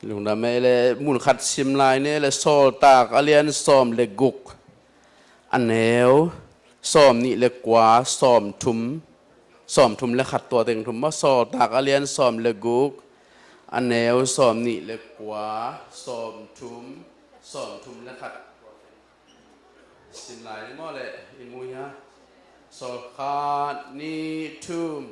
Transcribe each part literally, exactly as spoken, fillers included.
Lungdam ei le, mun khat sim lai ni le, Sawltak a lian sawm le guk, a neu sawm nih le kua, sawm thum, sawm thum le khat, tua teng thum maw. Sawltak a lian sawm le guk, a neu sawm nih le kua, sawm thum, sawm thum le khat. Sim lai ni maw le, i mu hia? Sawl khat, nih, thum.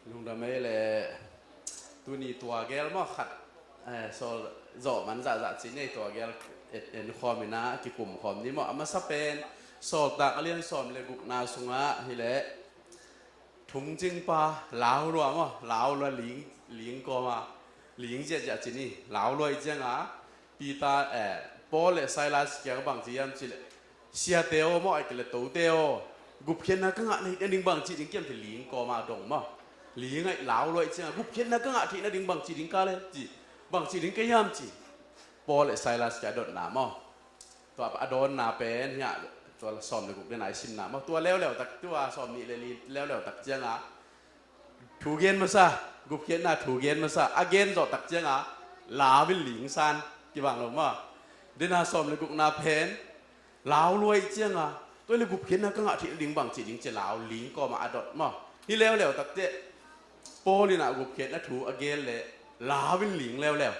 Lungdam ei le, tuni tua gel maw khat, eh, sawl zawh man zahzah ci ni, tua gel et en khawm ina kikum khawm ni maw. A masa pen Sawltak a lian sawm le gukna sungah hi le, thungcingpa laulua maw, laulua ling, ling kawma, ling ziahziah ci ni, laulua i cianga, Peter, eh, Paul le Silas kiang bang ci hiam ci le, siate aw maw, ai kei le tote aw, gupkhiatna ka ngah theih nading bang ci ding kiam ci ling kawma dong maw. Ling ai laulua i cianga, gupkhiatna ka ngah theih nading bang ci ding ka le ci, bang ci ding ka hiam ci. Paul le Silas kia dotna maw. Tua a dawnna pen hiah, tua sawm le guk den a i simna maw. Tua leuleu tak, tua sawm nih le li leuleu tak cianga thu gen masa, gupkhiatna thu gen masa, a gen zawh tak cianga lau in ling san, kibang lo maw. Dena sawm le gukna pen lau lua i cianga, tua le gupkhiatna ka ngah theih ding bang ci ding ci lau ling kawma a dot maw. Hi leuleu tak teh Paul ina gupkhiatna thu a gen le lau in ling leuleu.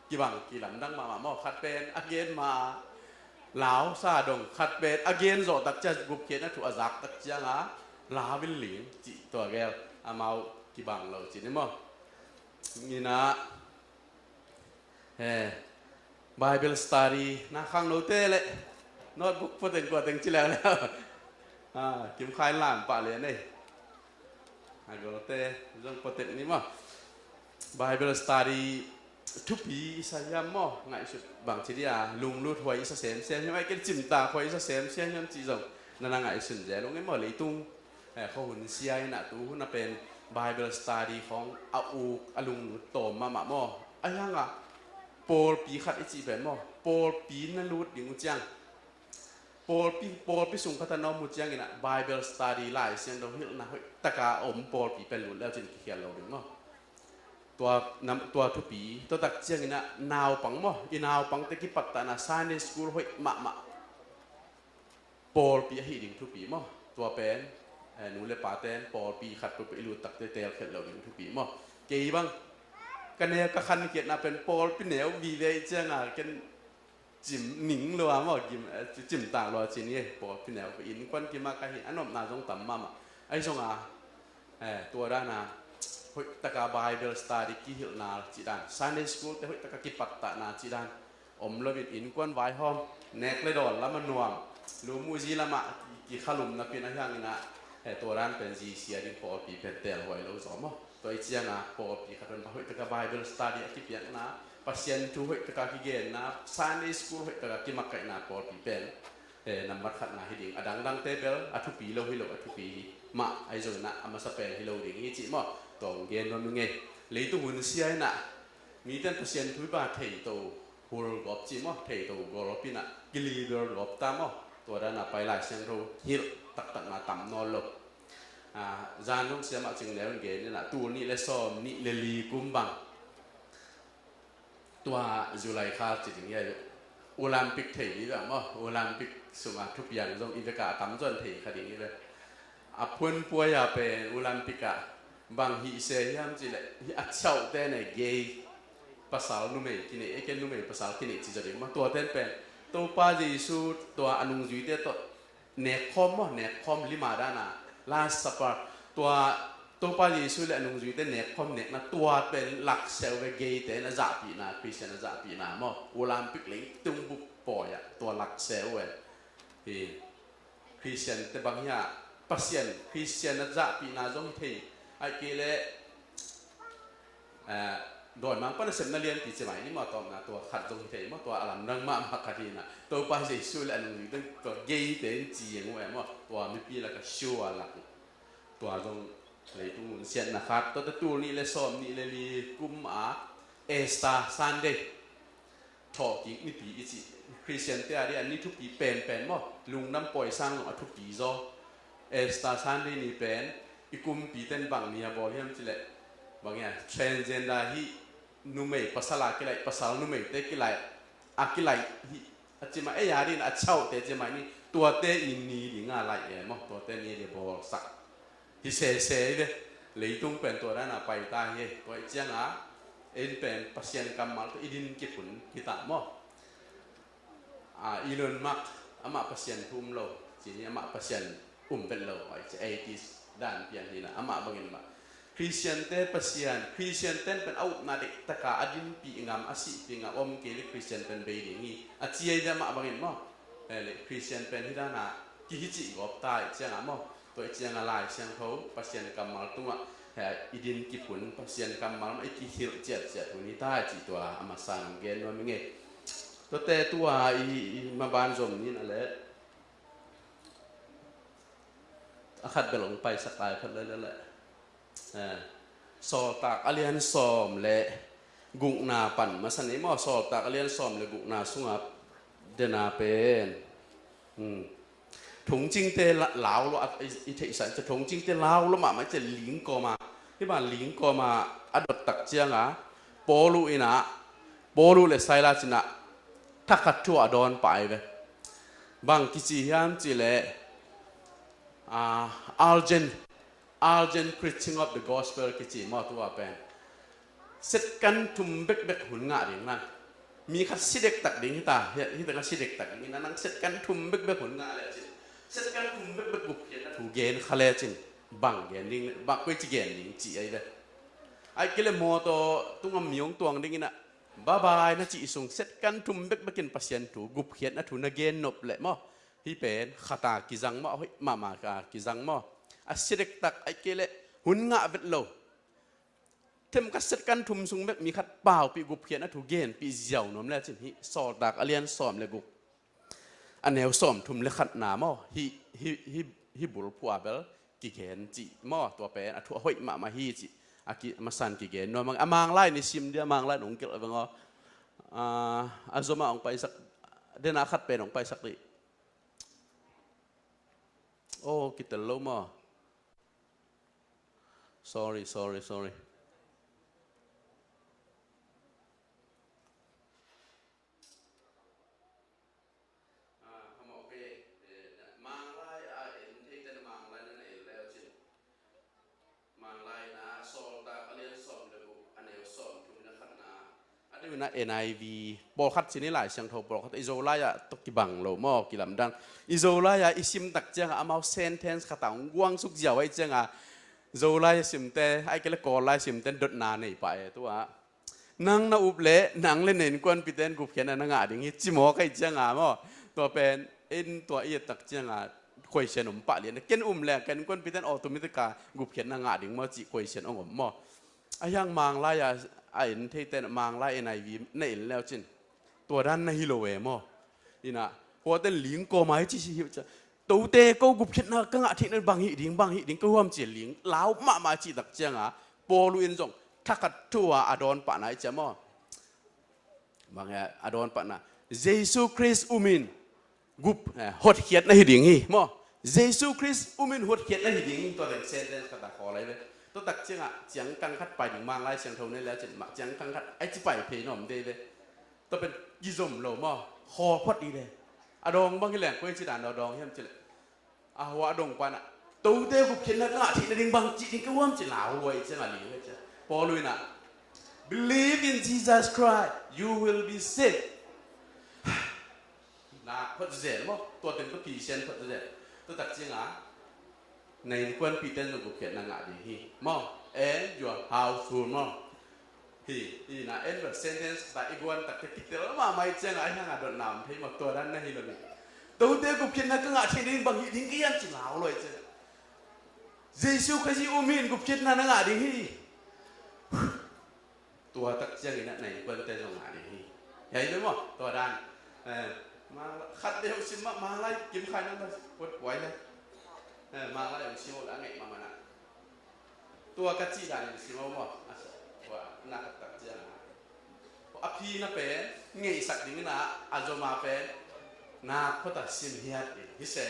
Kibang kilamdang mahmah maw, khat pen a gen ma lau sa dong, khat pen a gen zawh tak ciang gupkhiatna thu a zak tak cianga lau in ling cih tua gel amau kibang lo ci ni maw. Ina, eh, Bible study na khangnote le notebook pua teng kua teng ci leuleu. Ah, kim khai lam pah lian ei. A golte zong pua teng ni maw. Bible study thupi i sa hiam maw, ngaihsut bang ci dia, lunglut huai i sa semsem hiam, ai ken cimtak huai i sa semsem hiam cih zong na na ngaihsun zel ung ei maw. Leitung, eh, khuahun sia ina tu hun a pen Bible study khawng a uk a lunglut tawm mahmah maw. A hianga pawlpi khat i cih pen maw, pawlpi na lut ding uh ciang, pawlpi, pawlpi sung khat a na om uh ciangin ah Bible study, Lai Siangtho hilhna hoih taka a om pawlpi pen lut leu cin kikhial lo ding maw. Tua, nam, tua thupi, tua tak ciangin ah naupang maw, i naupangte kipattahna Sunday school hoih mahmah pawlpi ahi ding thupi maw. Tua pen, eh, nu le paten pawlpi khat peuhpeuh i lut takte telkhialh lo ding thupi maw. Kei bang ka neu ka khankhiatna pen pawlpi neu vive i cianga ken cim ning lo a maw, cimtak lo a ci ni, pawlpi neu, innkuan kimak ahi a nopna zong tam mahmah. Ahi zonga, eh, tua dana hoih taka Bible study kihilhna cih dan, Sunday school te hoih taka kipattahna cih dan om loin, innkuan vaihawm, nek le dawn lama nuam, lum uh zi lama kikhalum napi-in a hiangin ah, eh, tua dan pen zisia ding pawlpi pen telhuai lo zaw maw. Tua i cianga pawlpi khat pen hoih taka Bible study a kipiakna, Pasian thu hoih taka kigenna, Sunday school hoih taka kimakaihna pawlpi pen, eh, nambat khatna hi ding. A dangdangte bel a thupi lo hi lo, a thupi mah ahi zongin ah a masa pen hi lo ding hi cih maw. Tua hong gen nuam ing ei. Leitung hun sia in ah mite in Pasian thu i bang theito hul gawp cih maw, theito gawp in ah kiliber gawp ta maw. Tua dana pai Lai Siangtho hilh taktakna tam nawn lo. Ah, zan zong siamah cing neu in gen in ah tul nih le sawm nih le li kum bang, tua July kha ci ding hi a, Olympic thei hi a maw. Olympic sunga thupiang zong i veka a tamzaw in thei kha ding hi ve. A phuanpuai a pen Olympic ah bang hih se hiam cih leh, hih a ciauhte ne gay, pasal numei kinei, ei ken numei pasal kinei ci zaw ding maw. Tuate in pen Topa Jesu tua a nungzuite tawh nekkhawm maw, nekkhawm lima dana, Last Supper, tua Topa Jesu le a nungzuite nekkhawm nekna tua pen lakseu ve, gayte in a zahpihna, Christian a zahpihna maw, Olympic leitung bup pawi ah tua lakseu ve. Hi. Khristian te bang hiah Pasian Khristian a zahpihna zong hi thei. Ahih kei leh, eh, dawimangpa nasepna lianpi ci mai ni maw, tawpna tua khat zong hi thei maw, tua a lamdang mahmah khat hi na. Topa Jesu le a nungzuite tua gei te in ci eng uh e maw, tua mipi lak a sure lak uh. Tua zong leitung nunsiatna khat, tua te tul nih le sawm nih le li kum a Easter Sunday, thawhkik nipi i cih, Khristian te a dih a ni thupi penpen maw, lungdam pawi sang zong a thupi zaw. Easter Sunday ni pen i kumpi ten bang ni a bawl hiam cih leh, bang hiam, transgender hi, numei pasal a kilaih, pasal numeite kilaih, a kilaih hi, a ci mah ei a dih in a chauhte ci mah ni, tuate i ni ding a laih e maw, tuate ni ding bawlsak hi sese hi ve. Leitung pen tua dan a pai ta hi. Tua i ciang a, en pen Pasian kammal tawh i din kip hun hi ta maw. Ah, Elon Musk, amah Pasian thu um lo ci ni, amah Pasian um vet lo, ai ci, atheist dan pian hi na, amah bangin mah Khristian te Pasian, Khristian ten pen a upna dektak a a dinpih ngam, a sihpih ngam om kei leh Khristian pen bei ding hi, a ci ai ve amah bangin maw. Eh, le Khristian pen hi dan a kihi cih gawp ta i ciang a maw. Tua i ciang a Lai Siangtho, Pasian kammal tungah, eh, i din kip hun, Pasian kammal mah i kihilh ciatciat hun hi ta i cih tua a masa nong gen nuam ing e. Tuate tua i, i maban zom ni na leh, a khat bel hong paisak lai phat leh leh leh. Eh, Sawltak a lian sawm le gukna pan masa ni maw, Sawltak a lian sawm le gukna sungah dena pen. Hmm. Thongcingte la-, lau lo, a, i, i theihsa, thongcingte lau lo mahmah i ci lingkawma. Hih ban lingkawma a dot tak ciang a, Paulu in ah, Paulu le Silas in ah, thakhat thu a dawn pah ai ve. Bang kici hiam cih leh, ah, urgent, urgent preaching of the gospel kici maw tua pen. Second thum bekbek hun ngah ding na. Mi khat si dektak ding hi ta, hi, hi tengah si dektak ding hi na, nang second thum bekbek hun ngah lecin, second thum bekbek gupkhiatna thu gen kha lecin, bang gen ding, bang koi ci gen ding ci ai ve. Ai kei leh mawtaw tungah mi hong tuang ding in ah, bye bye na cih sung second thum bekbek in Pasian thu, gupkhiatna thu na gen nop leh maw, hih pen khat a kizang maw, a hoih mahmah a kizang maw. A si dektak ai kei leh hun ngah vet lo. Themkhat second thum sung bek mi khat paupih gupkhiatna thu genpih ziau nuam lecin hih Sawltak a lian sawm le guk, a neu sawm thum le khatna maw, hih, hih, hih, hih bulphuh a bel kigen cih maw, tua pen a thu a hoih mahmah hi cih a ki, a masan kigen nuam ang. A Manglai ni sim dia, Manglai nong kilh veng aw. Ah, a zom a hong paisak, dena khat pen hong paisak dih. Oh, kitel lo maw. Sorry, sorry, sorry. Ah, hamawh kei, eh, Manglai a en theite na Manglai na na en leu cin. Manglai na Sawltak a lian sawm le guk, a neu sawm thum na khatna. A deuh in ah N I V, pawlkhat ci ni, Lai Siangtho pawlkhat, i Zolai ah tawh kibang lo maw, kilamdang. I Zolai ah i sim tak ciangah amau sentence khat a hong guangsuk ziau ahih ciangah, Zolai simte, ahih kei leh Kawllai simte dotna nei pah e tua. Nang na up leh, nang le na innkuanpihte in gupkhiatna na ngah ding hi, ci mawk ahih ciangah maw. Tua pen, in tua i et tak ciangah, question om pah lian. Ken um leh, ka innkuanpihte in automatic a gupkhiatna ngah ding maw, cih question hong om maw. Ahi hang Manglai a, a en theite in Manglai N I V na en leu cin, tua dan na hi lo e maw. In ah, huate in lingkawma hi ci hi, tote ko gupkhiatna ka ngah theihna bang hih ding, bang hih ding ka huam ci ling, lau mahmah cih tak ciangah, Paulu in zong thakhat thu a a dawn pahna i ci a maw. Bang e a dawn pahna. Jesu Khrist um in gup, eh, hotkhiatna hi ding hi maw. Jesu Khrist um in hotkhiatna hi ding hi, tua pen sentence khat a khawl ai ve. Tua tak ciangah ciangkang khat pai ding, Manglai Siangtho nei leh cin mah ciangkang khat ai ci pai phei nuam dei ve. Tua pen kizom lo maw, khawl phot dih leh. A dawng bang hi leng koi ci dan a dawng hiam cih leh, a hua a dong pan ah, tote gupkhiatna ka ngah theihna ding bang cih ding ka huam ci lau lua i ciangah ling ve cia. Paulu in ah, "Believe in Jesus Christ, you will be saved." Na phot zel maw, tua teng ka phisian phot zel. Tua tak ciangah, na innkuanpihte in zong gupkhiatna ngah ding hi maw, and your household maw. Hi, hi na, and your sentence khat a i guan takte kitel mahmah i ciangah, ahi hang a dotna om thei maw, tua dan na hi lo hi. Tote gupkhiatna ka ngah theih ding bang hih ding ka hiam ci lau lo hi ci. Jesu Khazih um in gupkhiatna na ngah ding hi. Tua tak ciangin a na innkuante zong ngah ding hi. Hi ai lo maw? Tua dan. Eh, ma, khat le hong sim mah, ma lai kim khai nang ba. Puat kuai le. Eh, ma lai hong sim uh la ngaih mahmah na. Tua ka cih dan in sim uh maw? A sa, tua na khat tak ciangin a, a phina pen ngeihsak dingin a, a zom a pen na khuata sim hiat in hi se.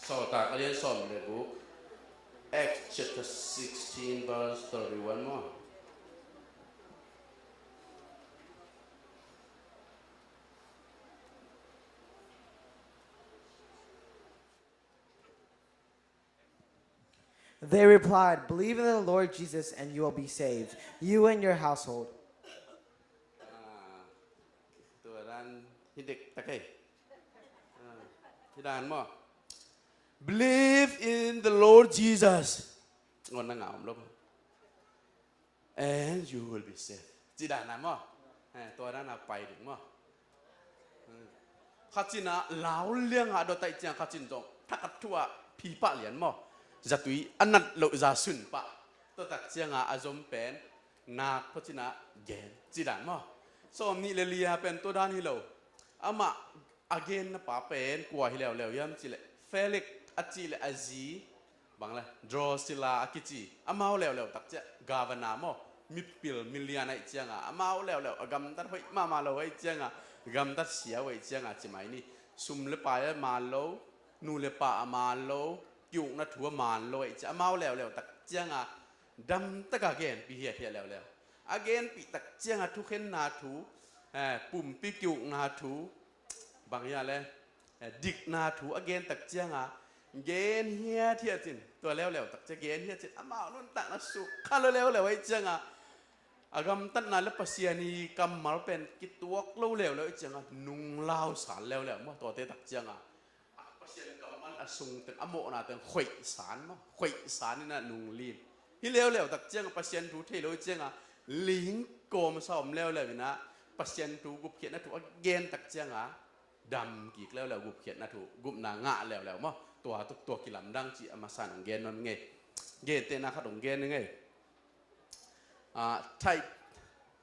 Sawltak a lian sawm le guk, Acts chapter sixteen, verse thirty-one maw? They replied, "Believe in the Lord Jesus and you will be saved, you and your household." Ah, tua dan hi dek ta kei. Ah, hi dan maw? "Believe in the Lord Jesus." Ngon na ngah om lo. "And you will be saved." Ci dan a maw? Eh, tua dan a pai ding maw? Hmm. Khat cin a lau liang a dot ahih ciang khat cin zong thakat thu a phi pah lian maw? Zatui a nat loh za sun pah. Tua tak ciang a a zom pen nak khat cin a gen. Ci dan maw? Sawm nih le li a pen tua dan hi lo. Amah a genna pa pen kua hi leuleu hiam cih leh Felix a cih leh a zi bang le Drusilla a kici, amau leuleu tak ciah governor maw, mipil milian ahih ciang a, amau leuleu a gamtat hoih mahmah lo ahih ciang a, gamtat sia uh ahih ciang a ci mai ni. Sum le pai a man lo, nu le pa a man lo, ki-ukna thu a man lo ahih ciang a, amau leuleu tak ciang a, dam tak a genpih hiathiat leuleu. A genpih tak ciang a thukhenna thu, eh, pumpi ki-ukna thu, bang hia le, eh, dikna thu a gen tak ciang a, gen hiathiat cin, tua leuleu tak ciang gen hiat cin, amau nuntakna suk kha lo leuleu ahih ciang a, a gamtatna le Pasian i kammal pen kituak lo leuleu ahih ciang a, nunglau san leuleu maw, tuate tak ciang a, a Pasian kammal a sung teng, a mawhna teng khoih san maw, khoih san in a nunglim. Hi leuleu tak ciang a Pasian thu thei lo ahih ciang a, ling kawmsa om leuleu in a, Pasian thu gupkhiatna thu a gen tak ciang a, dam kik leuleu, gupkhiatna thu, gupna ngah leuleu maw. Tua tuk tua kilamdang cih a masa in hong gen nuam ing ei. Gentehna khat hong gen ing ei. Ah, Ti-,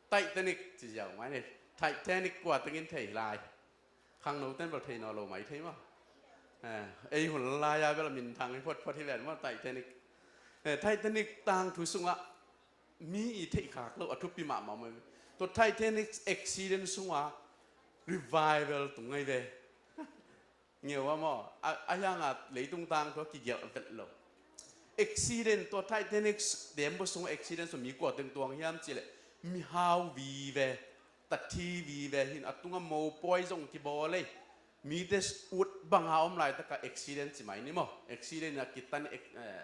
Titanic ci ziau mai ni. Titanic kua tengin thei lai. Khangno ten bel thei nawn lo mai thei maw. Eh, ei hun lai a bel minthang hi photphot hi ven maw Titanic. Eh, Titanic tangthu sungah mi i theihkhak lo a thupi mahmah mai. Tua Titanic accident sungah revival tung ngai ve. Ngeu a maw, a, a hiang a leitung tangthu a kigelh vet lo. Accident tua Titanic s-, tembaw sungah accident sung mi kua teng tuang hiam cih leh mihau vive, tathi vive, hin a tungah mopawi zong kibawl ei. Mite s-, ut banga om laitak a accident ci mai ni maw. Accident a kitan, eh,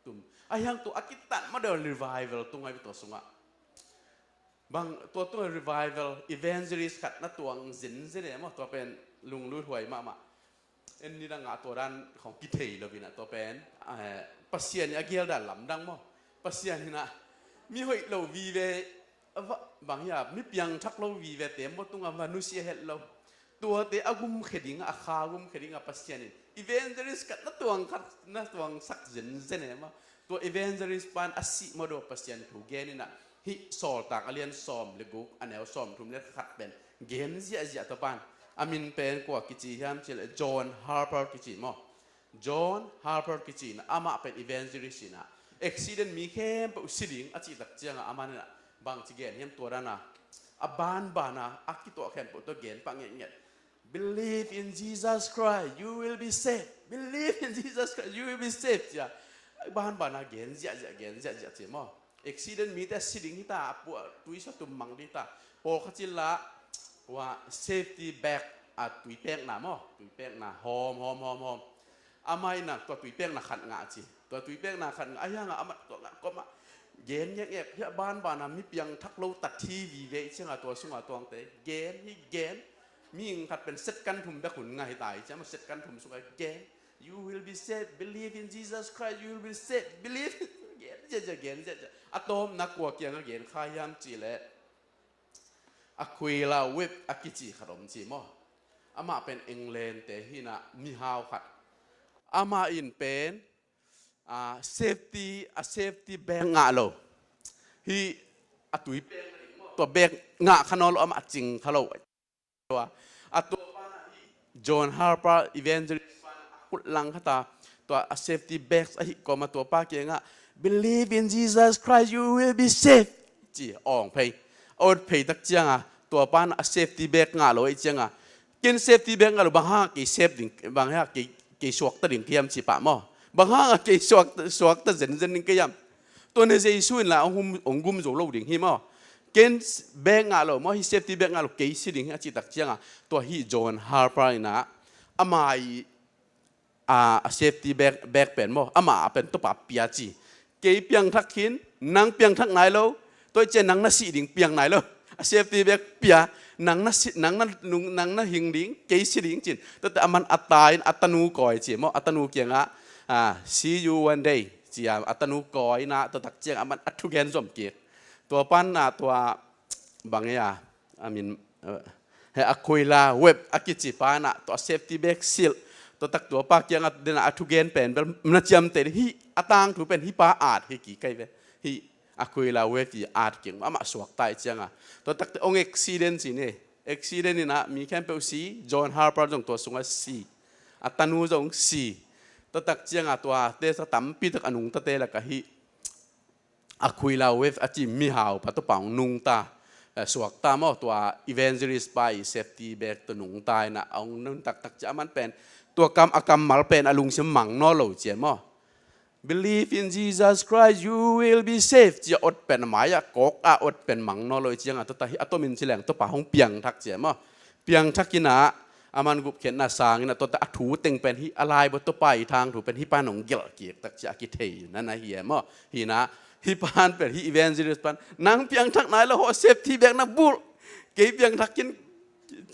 tum. A hiang tua a kitan mah deuh revival tung ai tua sungah. Bang tua tua revival evangelist khat na tuang zenzen e maw, tua pen lunglut huai mahmah. En ni dang a tua dan khong kithei lo in a tua pen, eh, Pasian i a gial dan lamdang maw. Pasian in a mi hoih lo vive, a va, bang hia, mi piangthak lo vive te maw tunga va nusia het lo. Tuate a gumkhe ding, a kha gumkhe ding a Pasian in evangelist khat na tuang khat, na tuang sak zenzen e maw. Tua evangelist pan a sih maw deuh Pasian thu gen in a, hih Sawltak a lian sawm le guk, a neu sawm thum le khat pen gen ziahziah tua pan. A min pen kua kici hiam cih leh John Harper kici maw. John Harper kici in a, amah pen evangelist in a, accident mi khempeuh si ding a cih tak ciang a, amah in a bangci gen hiam tua dan a, a banban a, a kituah khempeuh tua gen pah ngetnget. "Believe in Jesus Christ, you will be saved. Believe in Jesus Christ, you will be saved," ci a, banban a gen ziahziah, gen ziahziah ci maw. Accident mite a si ding hi ta, a puah tuisa tum mang ding hi ta. Pawlkhat ci la, ua safety bag a tuipekna maw, tuipekna hawm, hawm, hawm, hawm. Amah in a tua tuipekna khat ngah ci. Tua tuipekna khat ngah, a hiang a amah tua ngah kawm a gen ngekngek, hia banban a mi piangthak lo tathi vive i ciang a tua sung a tuangte gen hi gen. Mihing khat pen second thum bek hun ngah hi ta i ciang a second thum sung a gen. You will be saved. Believe in Jesus Christ, you will be saved. Believe. Gen ziazia, gen ziazia. A tawpna kua kiangah gen kha hiam cih leh Aquila Webb a kici khat om ci maw. Amah pen England te hi-in ah mihau khat. Amah in pen a safety, a safety bag ngah lo. Hih a tui peng, tua bag ngah kha nawn lo, amah a cing kha lo. A tua pan ah hih John Harper evangelist pan a khut lang khat a, tua a safety bag ahih kawm a tua pa kiangah, "Believe in Jesus Christ, you will be saved," ci awng phei. A ut phei tak ciangah tua pan a safety bag ngah lo ahih ciangah, "Ken safety bag ngah lo, bang hang kei safe ding, bang hang kei, kei suakta ding ka hiam?" ci pah maw. "Bang hang kei suak, suakta zenzen ding ka hiam? Tua na Jesu in la hong gum, hong gum zo lo ding hi maw. Ken bag ngah lo maw, hih safety bag ngah lo, kei si ding hi," a cih tak ciangah, tua hih John Harper in ah, amah i, a, a safety bag, bag pen maw, amah a pen Topa pia ci. "Kei piangthak khin, nang piangthak nai lo, tua ahih ciang nang na sih ding piang nai lo. A safety bag pia, nang na si, nang na nung, nang na hing ding, kei si ding," ci-in. Tuate aman a ta in a tanu kawi ci maw, a tanu kiangah, a, "See you one day," ci-a a tanu kawi in ah, tua tak ciang aman a thugen zom kik. Tua pan ah tua bang e a, a min, eh, he Aquila Webb a kici pa in ah tua safety bag silh. Tua tak tua pa kiangah den a thugen pen bel na ciamteh dih, hih a tangthu pen hih pa at hi kik hi ve. Hih Aquila Webb i at kik, amah suakta ahih ciangah. Tua tak te ong accident ci ni. Accident in ah mi khempeuh si, John Harper zong tua sungah si. A tanu zong si. Tua tak ciangah tuate sa tampi tak a nungtate lakah hih Aquila Webb a ci mihau pa tua pa hong nungta, eh, suakta maw, tua evangelist pa i safety bag tawh nungta in ah hong nuntak tak ciang aman pen tua kam, a kammal pen a lungsim mang nawn lo ci maw. "Believe in Jesus Christ, you will be saved," ci-a ot pen a mai-ah kawk a ot pen mang nawn lo ahih ciangah, tua ta hi a tomin ci leng tua pa hong piangthak ci maw. Piangthak in ah, aman gupkhiatna sang in ah, tua ta a thu teng pen hih a laibu tua pa i tangthu pen hih pan hong gelh kik tak ciang a kithei na na hi e maw. Hi in ah, hih pan pen, hih evangelist pan, "Nang piangthak nai lo, hawh safety bag na bulh. Kei piangthak khin,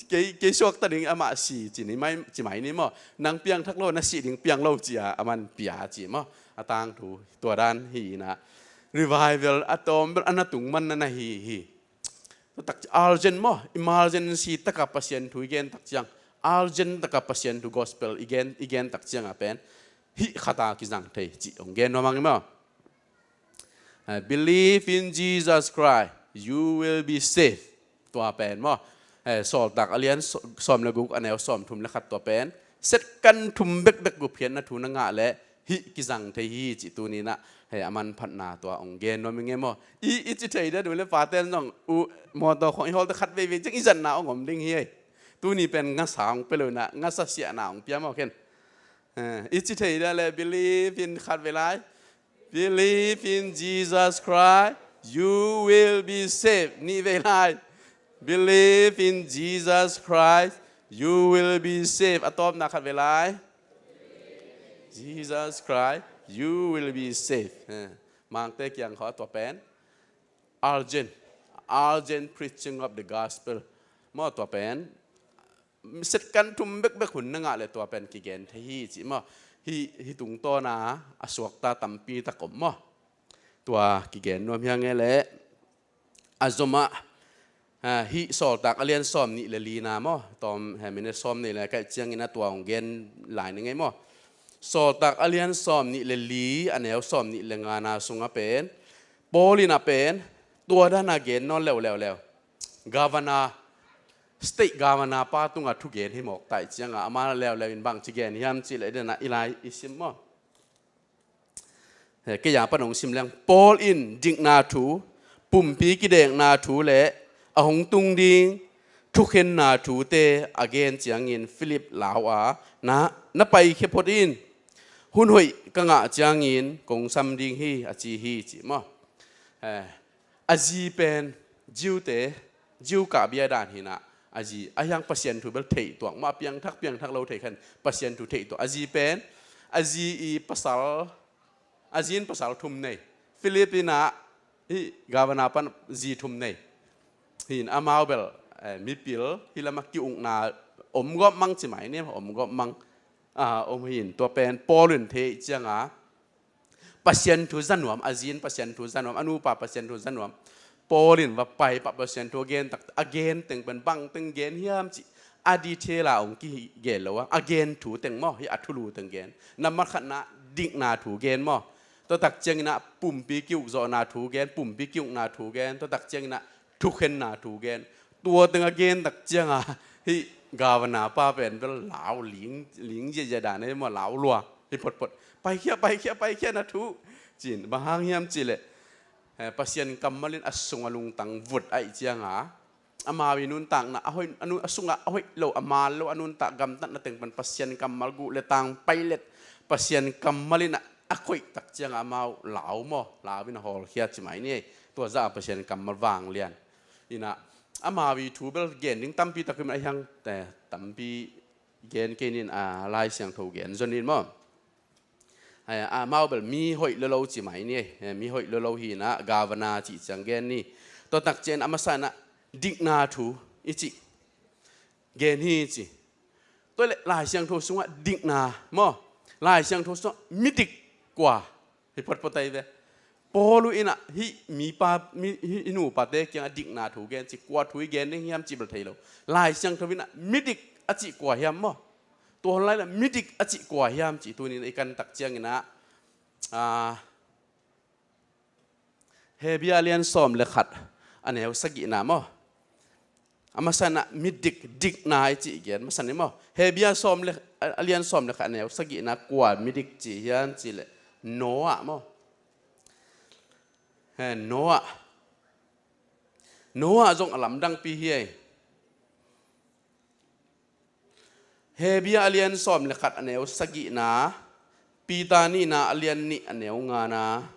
kei, kei suakta ding, amah si," ci ni mai, ci mai ni maw. "Nang piangthak lo, na sih ding piang lo," ci-a aman pia ci maw. A tangthu tua dan hi in ah, revival a tawm bel a na tung man na na hi hi. Tua tak ciang urgent maw, emergency taka Pasian thu i gen tak ciang, urgent taka Pasian thu gospel i gen, i gen tak ciangah pen hih khat a kizang thei cih hong gen nuam ing maw. Eh, "Believe in Jesus Christ, you will be saved." Tua pen maw, eh, Sawltak a lian sawm le guk, a neu sawmthum le khat, tua pen second thum bekbek gupkhiatna thu na ngah leh hih kizang thei hi cih tuni in ah, hei, a manphatna tua hong gen nuam ing e maw. I, i ci thei dia, nu le pate'n zong, u, mawtaw khawng i hawlte khat veivei ciang i zatna hong om ding hi ei. Tuni pen ngasa hong pia lo in ah, ngasa siahna hong pia maw ken. Eh, i ci thei dia leh, "Believe in," khat vei lai. "Believe in Jesus Christ, you will be saved." Nih vei lai. "Believe in Jesus Christ, you will be saved." A tawpna khat vei lai. "Jesus Christ, you will be saved." Eh, Mangte kiang khawng a tua pen urgent, urgent preaching of the gospel. Maw, tua pen second thum bekbek hun na ngah leh tua pen kigen thei hi cih maw. Hih, hih tungtawna a suakta tampi tak om maw. Tua kigen nuam hi ing e leh, a zomah, ha, hih Sawltak a lian sawm nih le lina maw, tawm, ha, minute sawm nih le kaih ciangin a tua hong gen lai ning e maw. Sawltak a lian sawm nih le li, a neu sawm nih le ngana sungah pen, Paul in a pen tua dan a gen nawn leuleu leu. Governor, state governor pa tungah thugen hi mawk ta ahih ciangah, ama leuleu in bangci gen hiam cih leh, den ah i lai i sim maw. He, kei a pan hong sim leng, Paul in dikna thu, pumpi kidekna thu le a hong tung ding thukhenna thute a gen ciangin Philip lau a, "Na, na paikhia phot in, hun hoih ka ngah ciangin kong sam ding hi," a ci hi, ci maw. He, a zi pen Jew-te, Jew kah bia dan hi in ah, a zi, a hiang Pasian thu bel theih tuak maw, a piangthak, piangthak lo thei khan Pasian thu theih tuak. A zi pen, a zi i pasal, a zi in pasal thum nei. Philip in ah, hih governor pan zi thum nei. Hi in amau bel, eh, mipil, hih lamah ki-ukna om gawp mang ci mai ni, om gawp mang. a om hi in, tua pen Paul in thei cianga Pasian thu za nuam, a zi in Pasian thu za nuam, a nupa Pasian thu za nuam. Paul in va pai pah Pasian thu a gen tak, a gen teng pen bang teng gen hiam cih a detail a hong kigen lo a, a gen thu teng maw, hi a thulu teng gen. Nambat khatna dikna thu gen maw. Tua tak ciangin ah pumpi ki-ukzawhna thu gen, pumpi ki-ukna thu gen, tua tak ciangin ah thukhenna thu gen. Tua teng a gen tak cianga hih governor pa pen bel lau ling, ling ziahziah dan ei maw, lau lua hi photphot. Paikhia, paikhia, paikhia na thu. Cin, bang hang hiam cih leh, eh, Pasian kammal in a sung a lungtang vut ahih cianga amau i nuntakna a hoih, a nun, a sungah a hoih lo, a mal lo, a nuntak gamtatna teng pan Pasian kammal guh le tang pailet, Pasian kammal in a, a koih tak cianga amau lau maw, lau in a hawlkhia ci mai ni ei. Tua zah a Pasian kammal vanglian. Inah amau i thu bel gen ding tampi tak hi mah, a hiang, eh, tampi gen kei nin a Lai Siangtho gen zon in maw. Ai, amau bel mi hoih lolo ci mai ni ei. Eh, mi hoih lolo hi inah governor cih ciang gen ni. Tua tak ciang a masa inah dikna thu i cih gen hi ci. Tua leh Lai Siangtho sungah dikna maw, Lai Siangtho sungah midik kua hi photphot ai ve. Paul uh inah hih mipa, mi, hih, hih nupate kiangah dikna thu gen ci, kua thu i gen ding hiam cih bel thei lo. Lai Siangtho inah midik a cih kua hiam maw? Tua hon lai lah midik a cih kua hiam cih tuni-in i kan tak ciangin ah, ah, Hebru a lian sawm le khat a neu sagihna maw. A masa inah midik, dikna i cih gen masa ni maw. Hebru a sawm le, a lian sawm le khat a neu sagihna kua midik ci hiam cih leh Noah maw. He, Noah. Noah zong a lamdangpi hi ei. Hebru a lian sawm le khat a neu sagihna, Peter nihna a lian nih a neu ngana.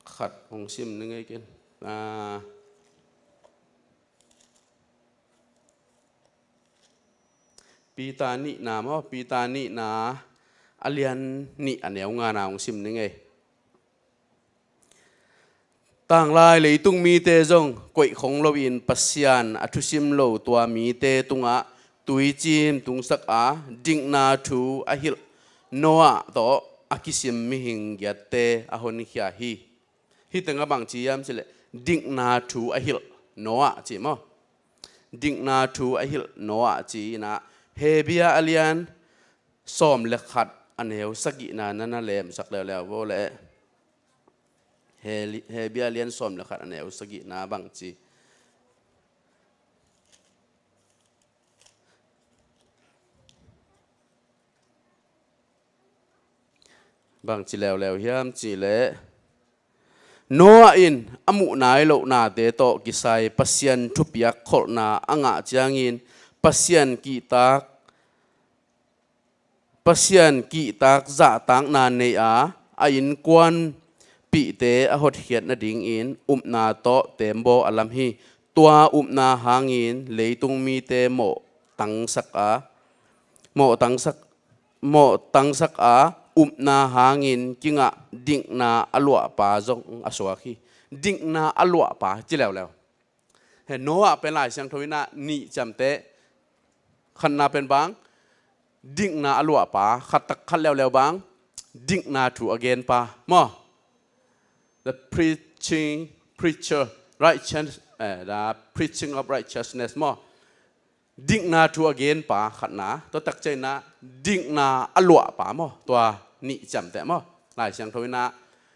Khat hong sim ni ngei ken. Ah. Peter nihna maw, Peter nihna a lian nih a neu ngana hong sim ni ngei. Tanglai leitung mite zong koih khong loin Pasian a thusim lo tua mite tungah tuicim tungsak a dikna thu a hilh Noah tawh a kisim mihing giatte a honkhia hi. Hih tengah bang ci hiam cih leh dikna thu a hilh Noah ci maw. Dikna thu a hilh Noah ci inah Hebru a lian sawm le khat a neu sagihna na na lemsak leuleu vo leh. He, Hebru a lian sawm le khat a neu sagihna bang ci. Bang ci leuleu hiam cih leh Noah in a muh nai lohnate tawh kisai Pasian thupiak kholhna a ngah ciangin Pasian kihtak, Pasian kihtak zahtakna nei a, a innkuanpihte a hotkhiat nadingin upna tawh tembaw a lam hi. Tua upna hangin leitung mite mawh tangsak a, mawh tangsak, mawh tangsak a, upna hangin kingah dikna a luahpa zong a suak hi. Dikna a luahpa ci leuleu. He Noah pen Lai Siangtho inah nih ciamteh. Khatna pen bang, dikna a luahpa, khat tak khat leuleu bang, dikna thu a genpa maw. The preaching, preacher, righteous, eh, the preaching of righteousness maw. Dikna thu a genpa khatna, tua tak ciang inah dikna a luahpa maw, tua nih ciamteh maw. Lai Siangtho inah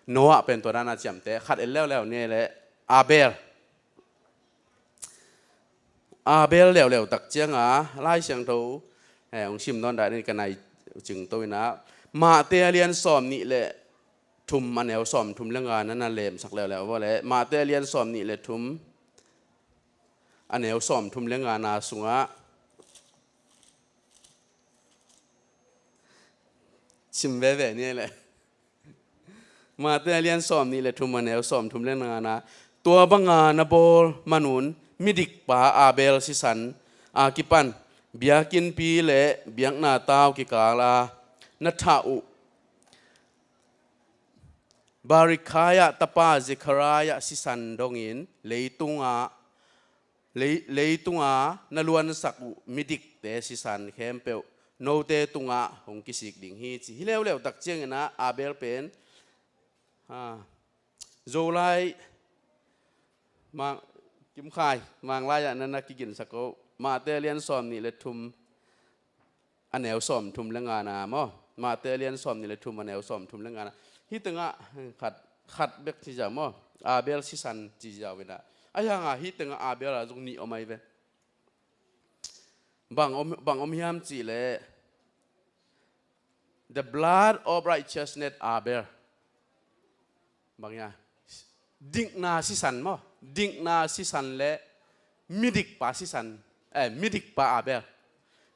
Noah pen tua dana ciamteh, khat en leuleu ni leh Abel. Abel leuleu tak cianga Lai Siangtho, eh, hong sim nawn dan in ka nai cingto inah Mate a lian sawm nih le thum a neu sawm thum le nga na na lemsak leuleu vo leh. Mate a lian sawm nih le thum a neu sawm thum le ngana sungah sim veve ni leh. Mate a lian sawm nih le thum a neu sawm thum le ngana, tua banga na bawl manun midikpa Abel sisan a kipan biakinnpi le biakna tau kikala na thah uh Barakhia tapa Zechariah sisan dongin leitung ah Lei, leitunga na luansak uh midikte sisan khempeuh note tungah hong kisik ding hi ci. Hi leuleu tak cianginah Abel pen, ah, Zolai, Mang, Kimkhai, Manglai ah na na kiginsak uh. Mate lian sawm nih le thum, a neu sawm thum le ngana maw. Mate lian sawm nih le thum, a neu sawm thum le ngana. Hih tengah khat, khat bek ci zau maw. Abel sisan ci zau inah. Ahi hanga hih tengah Abel a zong nih om ahi ve. Bang om, bang om hiam cihleh, the blood of righteousness Abel. Bang hia? Dikna sisan maw. Dikna sisan le midikpa sisan. Eh, midikpa Abel.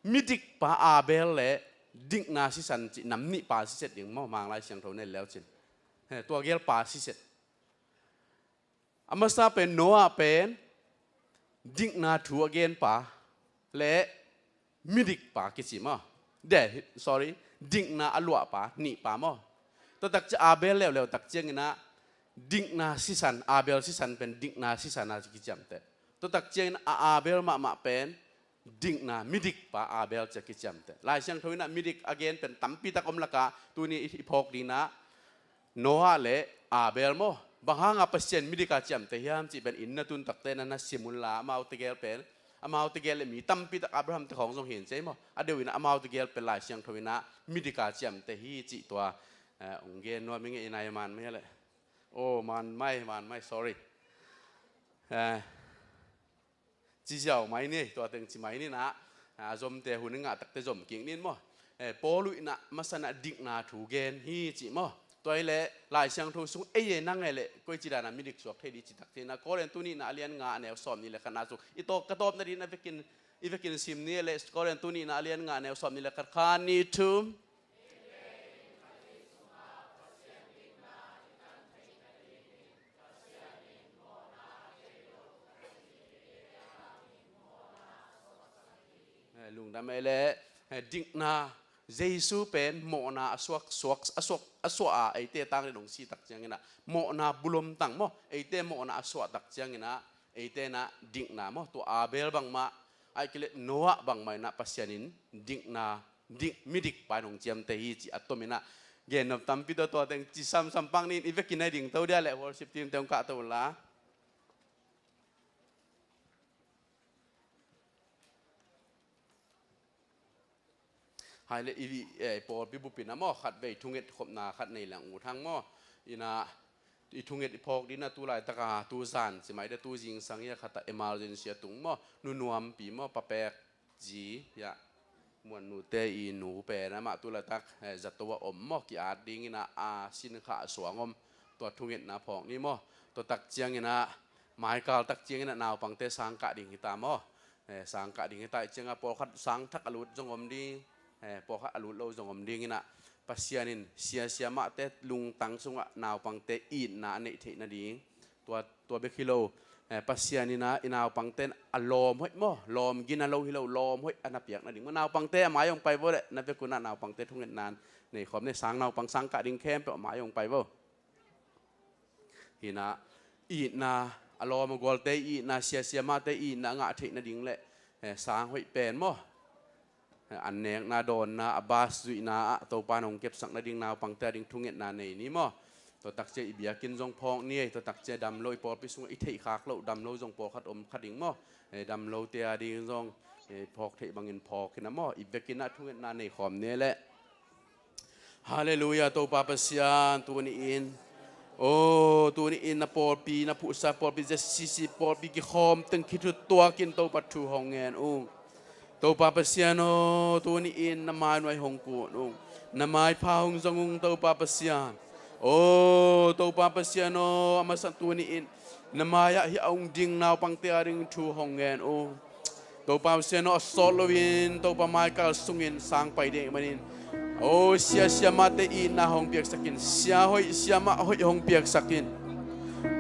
Midikpa Abel le dikna sisan cih nam nihpa siset ding maw. Manglai Siangtho ne leucin. Eh, tua gelpa siset. A masa pen Noah pen dikna thu a genpa le midikpa kici maw. De, sorry, dikna a luahpa nihpa maw. Tua takcia Abel leuleu tak cianginah dikna sisan, Abel sisan pen dikna sisan a kiciamteh. Tua tak cianginah a Abel mahmah pen dikna midikpa Abel cia kiciamteh. Lai Siangtho inah midik a gen pen tampitak om lakah tuni i phawk dinah Noah le Abel maw. Bang hanga Pasian midik a ciamteh hiam cih pen inn na tun takte na na sim unla, amau tegel pen, amau tegel le mi tampitak Abraham te khawng zong hin cei maw. A deuh inah amau tegel pen Lai Siangtho inah midik a ciamteh hi cih tua, eh, ong gen nuam i ngei inah i man mai le. Oh, man mai, man mai, sorry. Eh, Ci ziau mai ni, tua teng ci mai ni na. A, zomte hun i ngah takte zom kik nin maw. Eh, Paul uh inah masa inah dikna thu gen hi ci maw. Tua hileh Lai Siangtho sung ei e nang e leh koici dana midik suak thei di ci tak ci na. Korintu nihna a lian nga a neu sawm nih le khatna sung. I tawk ka tawp nadin a vekin, i vekin sim ni e leh Korintu nihna a lian nga a neu sawm nih le khat, khat nih thum. Eh, lungdam e le, eh, dikna, Jesu pen mawhna a suak, suak, a suak, a suah a, eite tangin hong si tak ciangin ah, mawhna bulom tang maw, eite mawhna a suah tak ciangin ah, eite na dikna maw, tua Abel bangmah, ahih kei leh Noah bangmah in ah Pasian in dikna, dik, midik pa in hong ciamteh hi ci a tomin ah, gen nop tampi tua tua teng ci samsam pak ni in i vekin a ding to dia leh worship team te hong kahto unla. Hai le i, eh, pawlpi bupin a maw, khatvei thunget khopna khat nei lang ut hang maw. Ina, i thunget i phawk dina tu laitaka, tu zan, ci mai dia tu zingsang ia khat a emergency a tung maw, nu Nuampi maw, Pa Pek zi, ia. Muan nute i nu pen amah tu laitak, eh, zato a om maw, ki-at dingin a, a sin kha a suang om. Tua thungetna phawk ni maw. Tua tak ciangin a, maikal tak ciangin a naupangte sang kah ding hita maw. Eh, sang kah ding hita i cianga pawlkhat sang thak a lut zong om ding. Eh, pawlkhat a lut lo zong om dingin a, Pasian in sia siamahte lungtang sungah naupangte itna a neih theih nading. Tua, tua bek hi lo, eh, Pasian in a, i naupangte in a lawm hoih maw, lawm gina lo hi lo, lawm hoih a na piak nading maw. Naupangte a mai hong pai vo leh, na vekun a naupangte thungetna nei khawm ni, sang naupang sang kah ding khempeuh a mai hong pai vo. Hi na, itna, a lawm a gualte itna, sia siamahte itna a ngah theih nading leh, eh, sang hoih pen maw. Eh, an nekna dawnna, a bas zuihna ah Topa in hong kepsak nading naupangte a ding thungetna nei ni maw. Tua tak cia i biakinn zong phawk ni ei, tua tak cia dam lo i pawlpi sungah i theih khak loh dam lo zong pawlkhat om kha ding maw. Eh, dam lote a ding zong, eh, phawk theih bangin phawk hi na maw. I vekin ah thungetna nei khawm ni leh. Halleluiah, Topa Pasian, tuni in. O, tuni in na pawlpi, na phuhsa pawlpi, Z C C pawlpi kikhawm teng khitut tuakin Topa thu hong ngen ung. Topa Pasian aw, tuni in na mai nuai hong kun ung. Na maipha hong zong ung Topa Pasian. O, Topa Pasian aw, a masa tuni in na mai-ah hih a hong ding naupangte a ding thu hong ngen ung. Topa Pasian aw, a sawt loin Topa maikal sungin sang pai ding ahih manin, o, sia siamahte itna hong piaksakin, sia hoih siamah hoih hong piaksakin,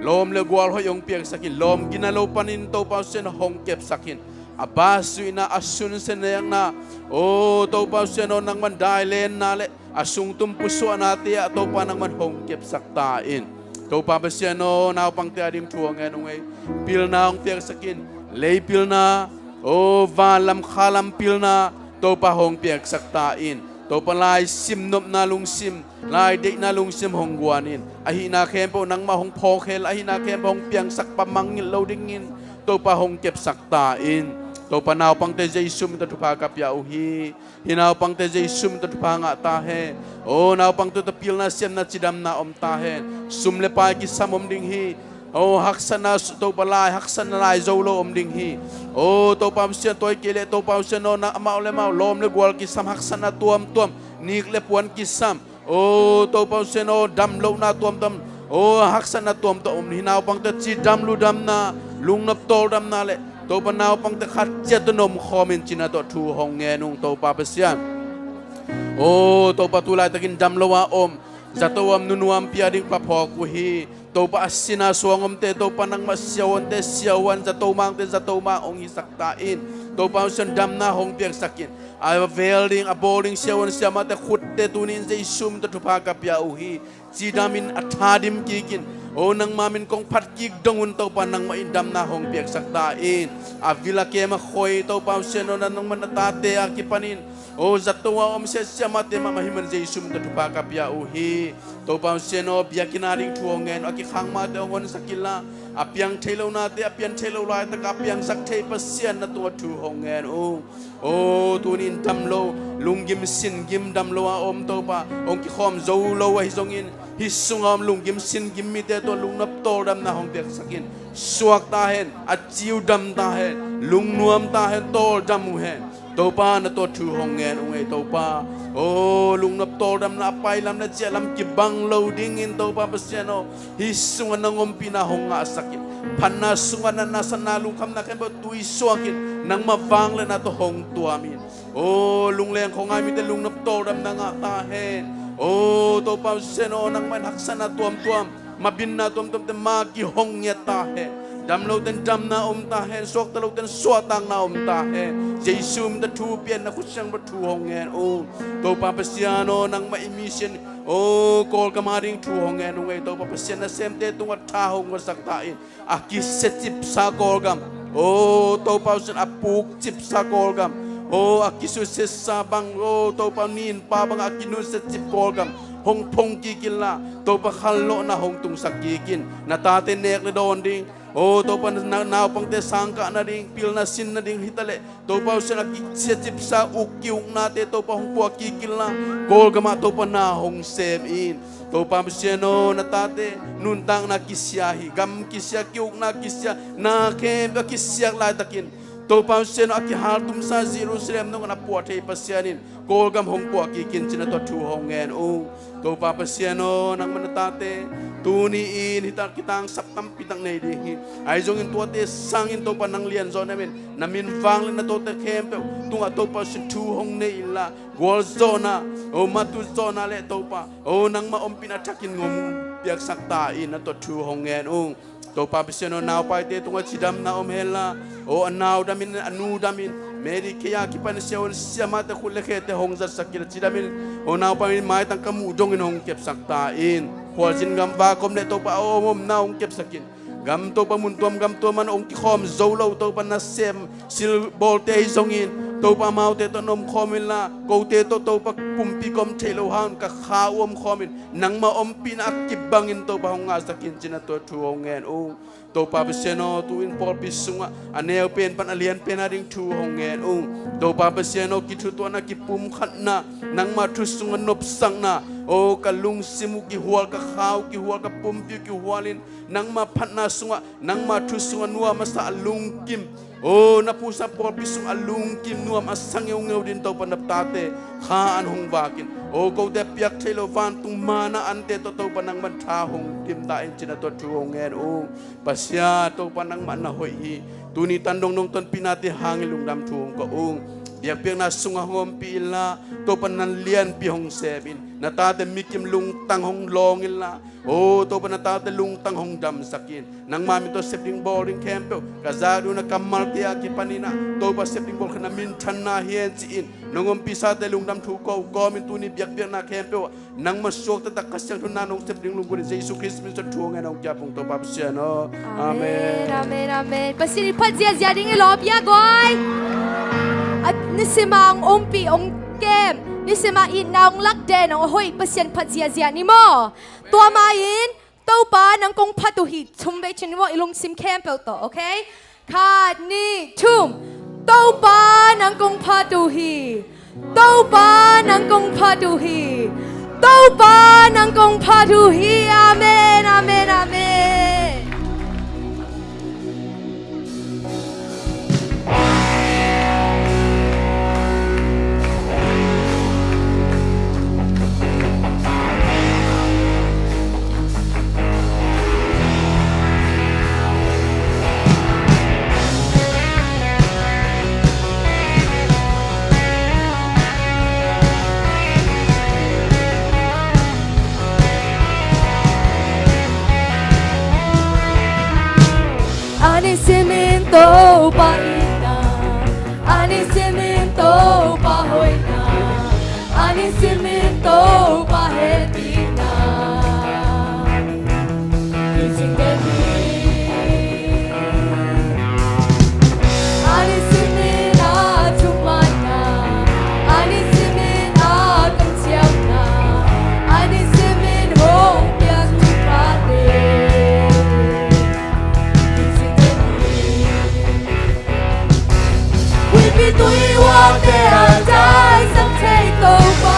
lawm le gual hoih hong piaksakin, lawm gina lo panin Topa Pasian hong kepsakin, a bas zuihna, a sunsia nekna, o, Topa Pasian aw, nangman dailenna le a sungtum pusuahnate ah Topa nangman hong kepsak ta in. Topa Pasian aw, naupangte a ding thu hong ngen ung ei. Pilna hong piaksakin, Lei pilna, o vanlam khalam pilna, Topa hong piaksak ta in. Topa lai simnopna lungsim, lai deihna lungsim hong guan in. Ahihna khempeuh nangmah hong phawk hen la, ahihna khempeuh hong piangsak pa mangngilh lo dingin Topa hong kepsak ta in. Topa naupangte Jesu min tawh thupha ka pia uh hi. Hih naupangte Jesu min tawh thupha ngah ta hen. O naupangte tawh pilna siamna cidamna om ta hen. Sum le pai kisam om ding hi. O haksatna su-, Topa lai, haksatna lai zo lo om ding hi. O Topa Pasian, tua hi kei leh Topa Pasian aw, na amau le amau lawm le gual kisam, haksatna tuamtuam, nik le puan kisam. O Topa Pasian aw, damlohna tuamtuam, o haksatna tuamtuam om, hih naupangte cidam ludamna, lungnop tawldamna le Topa naupangte khat ciat tawh na om khawm in ci-in na tawh thu hong ngen ung Topa Pasian. O Topa tu laitakin damlo a om, zato a om, nunuam pia ding pa phawk uh hi. Topa a sin a suang omte, Topa nangmah siavuante siavuan, zato mangte zato mang hong hisak ta in. Topa Pasian damna hong piaksak in. A vel ding, a bawl ding siavuan siamahte khutte tuni in Jesu min tawh thupha ka pia uh hi. Cidamin a thadim kikin, o nangma min kong phat kik dong un Topa nangmah in damna hong piaksak ta in. A vil a kem a khoi Topa Pasian aw, na nangmah na tate a kipanin, o zato a om siasiamahte mahmah hi man Jesu min tawh thupha ka pia uh hi. Topa Pasian aw, biakinn a ding thu hong ngen uh, a kikhang mahte hong honsak inla, a piang thei lo nate, a pian thei lo laitaka a piangsak thei Pasian na tungah thu hong ngen uh. O tuni in damlo, lunggim singim damlo a om Topa, hong kikhawm zo lo ahi zongin, hih sunga om lunggim singim mite tawh lungnop tawldamna hong piaksak in. Suak ta hen, a ciu dam ta hen, lungnuam ta hen, tawldam uh hen. Topa na tawh thu hong ngen ung ei Topa. O lungnop tawldamna a pailam le ciahlam kibang lo dingin Topa Pasian aw, hih sungah nang ompihna hong ngahsak in. Phatna sungah natna satna lungkhamna khempeuh tui suakin nangmah vangliatna tawh hong tuam in. O lungleng khuangai mite lungnop tawldamna ngah ta hen. O Topa Pasian aw, nangmah in haksatna tuamtuam, mabinna tuamtuamte ma kihong ngiat ta hen. Damlote in damna om ta hen, suakta lote in suahtakna om ta hen. Jesu min tawh thu pia in, na khut siangtho thu hong ngen ung. Topa Pasian aw, nangmah i mission, o Kawlgam a ding thu hong ngen ung ei Topa Pasian, nasemte tungah tha hong guansak ta in. A kisiacipsa Kawlgam, o Topa Pasian, a pukcipsa Kawlgam, o a kisusiatsa bang, o Topa ninpa bang a kinusiacip Kawlgam hong phong kik inla, Topa khallawhna hong tungsak kik in. Na tate nek le dawn ding, o Topa na naupangte sangkah nading, pilna sin nading hitaleh, Topa Pasian a kisiacipsa uk kiuknate Topa hong puah kik inla, Kawlgamah Topa na hong sem in. Topa Pasian aw, na tate nuntakna kisia hi, gam kisia, kiukna kisia, na khempeuh a kisiak laitakin, Topa Pasian aw, a kihaltumsa Jerusalem nungah na puah thei Pasian in Kawlgam hong puah kik in ci-in na tawh thu hong ngen ung. Topa Pasian aw, nangmah na tate tuni in hih tak kitangsap tampi tak nei ding hi. Ahi zongin tuate sangin Topa nang lianzaw na min, na min vangliatna tawte khempeuh tungah Topa Pasian thu hong nei inla, gualzawhna, o matutzawhna le Topa, o nangmah ompihna thakin ngom piaksak ta in na tawh thu hong ngen ung. Topa Pasian aw, naupaite tungah cidamna om henla, o a nau damin, a nu damin, Mary Kay a kipan siavuan siamahte khut le khete hong zatsak inla, cidamin, o naupa in maitang ka muh dongin hong kepsak ta in. Khualzin gam vakom le Topa a om omna hong kepsak in. Gam Topa mun tuam gam tuam ah hong kikhawm zo lo Topa nasem silbawlte ahi zongin, Topa amaute tawh na om khawm inla, kote tawh Topa pumpi ka om theih loh hangin ka kha uh om khawmin, nangmah ompihna a kibangin Topa hong ngahsak in ci-in na tawh thu hong ngen ung. Topa Pasian aw, tu-in pawlpi sungah a neu pen pan a lian pen a ding thu hong ngen ung. Topa Pasian aw, kithutuahna, kipumkhatna, nangmah thu sungah nopsakna, o ka lungsim uh kihual, ka kha uh kihual, ka pumpi uh kihual in, nangmah phatna sungah, nangmah thu sungah nuam a sa a lungkim, o na phusa pawlpi sungah a lungkim nuam a sa ngeungeu dingin Topa na tate kha an hong vak in. O kote a piak theih loh vantung manna ante tawh Topa nangmah in tha hong dim ta in ci-in na tawh thu hong ngen ung. Pasian Topa nangmah na hoih hi. Tuni tan dongdong tonpihnate hangin lungdam thu hong ko ung. biakpiakna sungah hong ompih inla, Topa, na lianpi hong sem in. Na tate mikim lungtang hong lawng inla, o Topa, na tate lungtang hong damsak in. Nangma min tawh sep ding bawl ding khempeuh ka zak ding uh na kammalte a kipanin ah, Topa, sep ding bawl khat na minthanna hi hen ci-in nong ompisate lungdam thu ko kawmin tuni biakpiakna khempeuh ah nangma suakta tak Kha Siangtho na nong sep ding lunggulhin Jesu Khrist min suang thu ngen hong kiap ung Topa Pasian aw. Amen, amen, amen. Pasian in phat ziazia ding hi lo pia guai. A nisima hong ompih hong kem, nisima itna hong lakden hong hoih Pasian phat ziazia ni maw. Tua ma-in Topa nang kong phat uh hi. Thum vei cin ni maw, i lungsim khempeuh tawh, okay? Khat, nih, thum. Topa nang kong phat uh hi. Topa nang kong phat uh hi. Topa nang kong phat uh hi. Amen, amen, amen. A nisimin Topa itna, a nisimin Topa hoihna, a nisimin Topa hehpihna. Kicing den hi. A nisimin a thumanna, a nisimin a kamciamna, a nisimin hong piak thuphate. Huipi tui huangte a taisan thei Topa.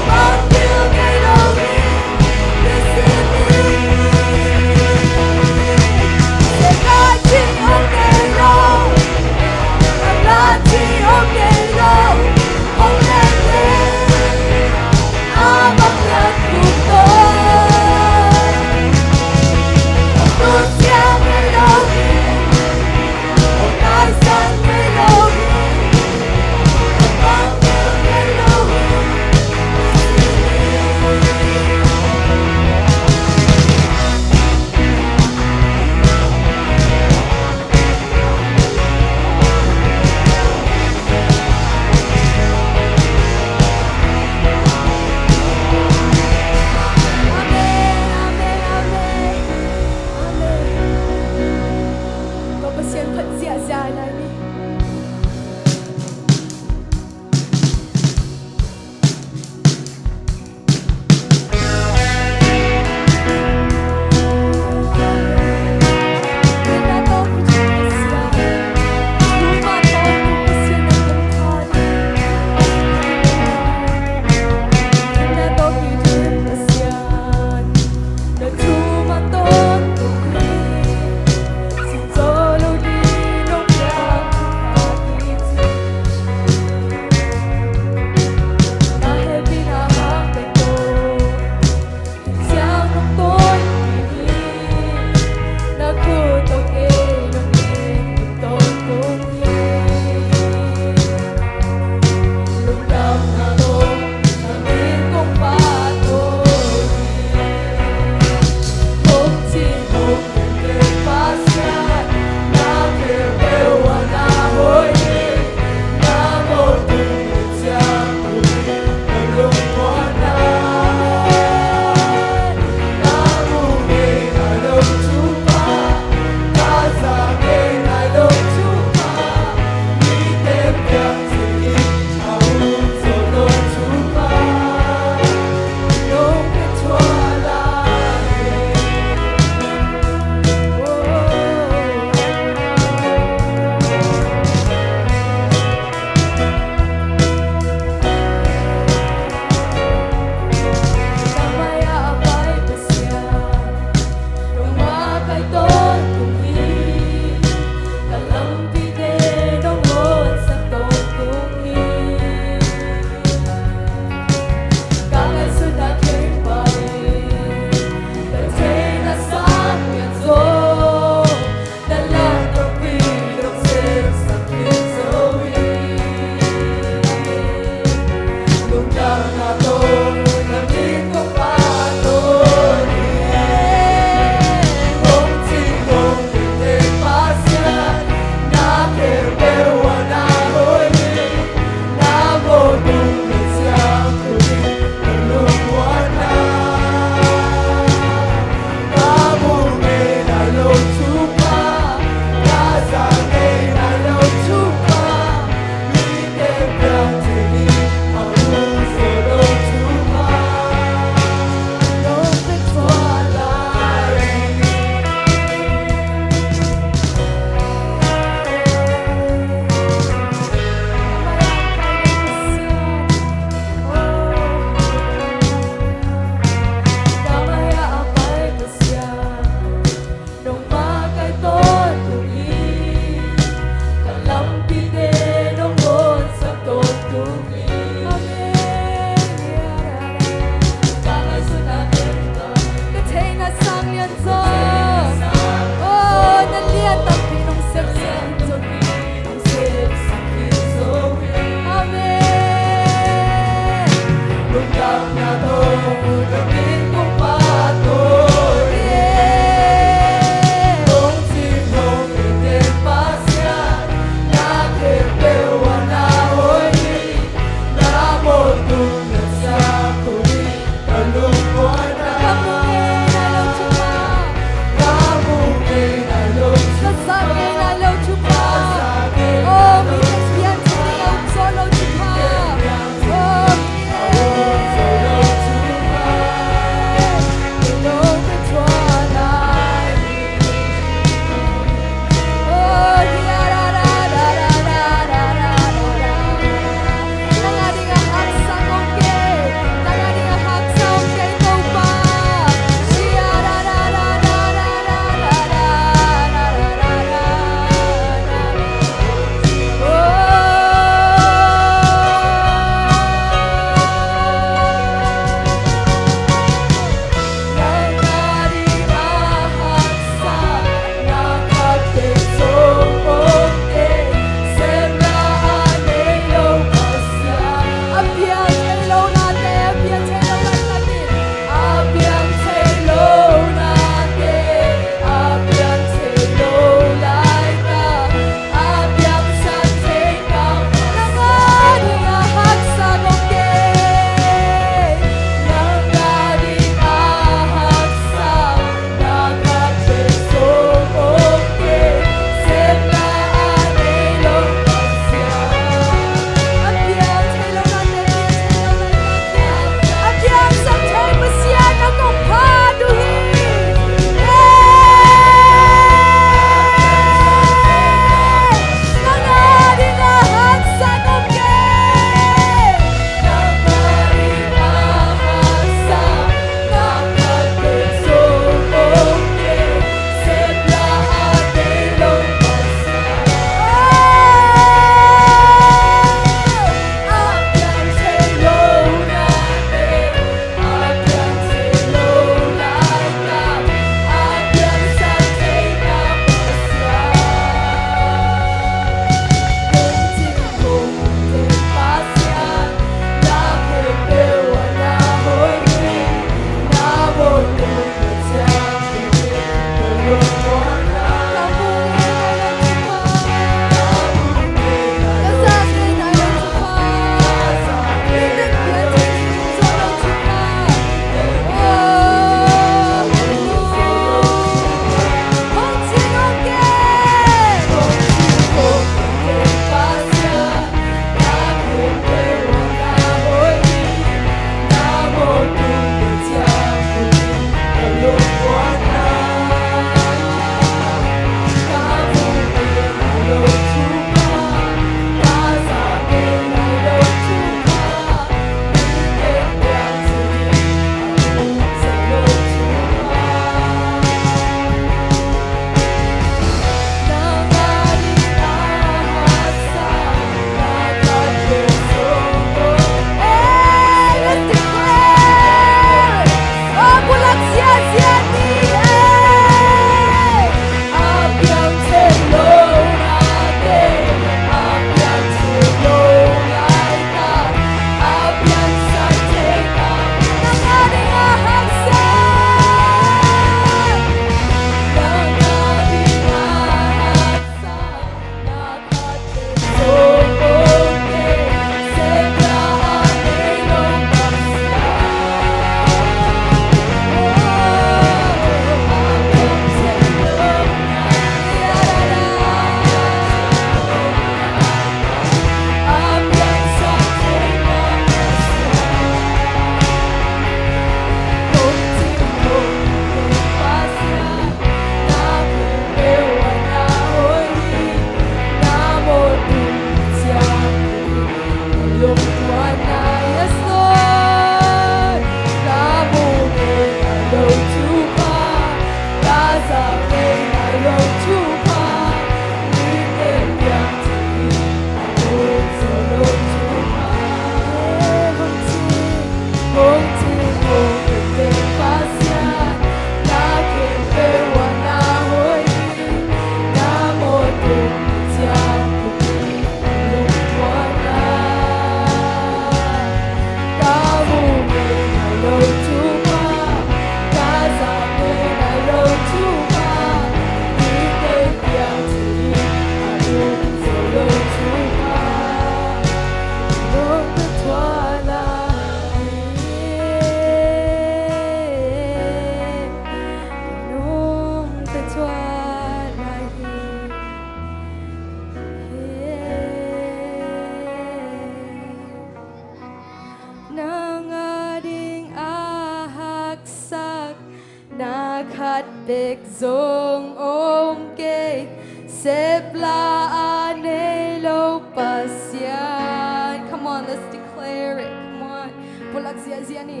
khat bek zong om kei, sepla a nei lo Pasian. Come on, let's declare it. Come on. Pulak ziahziah ni.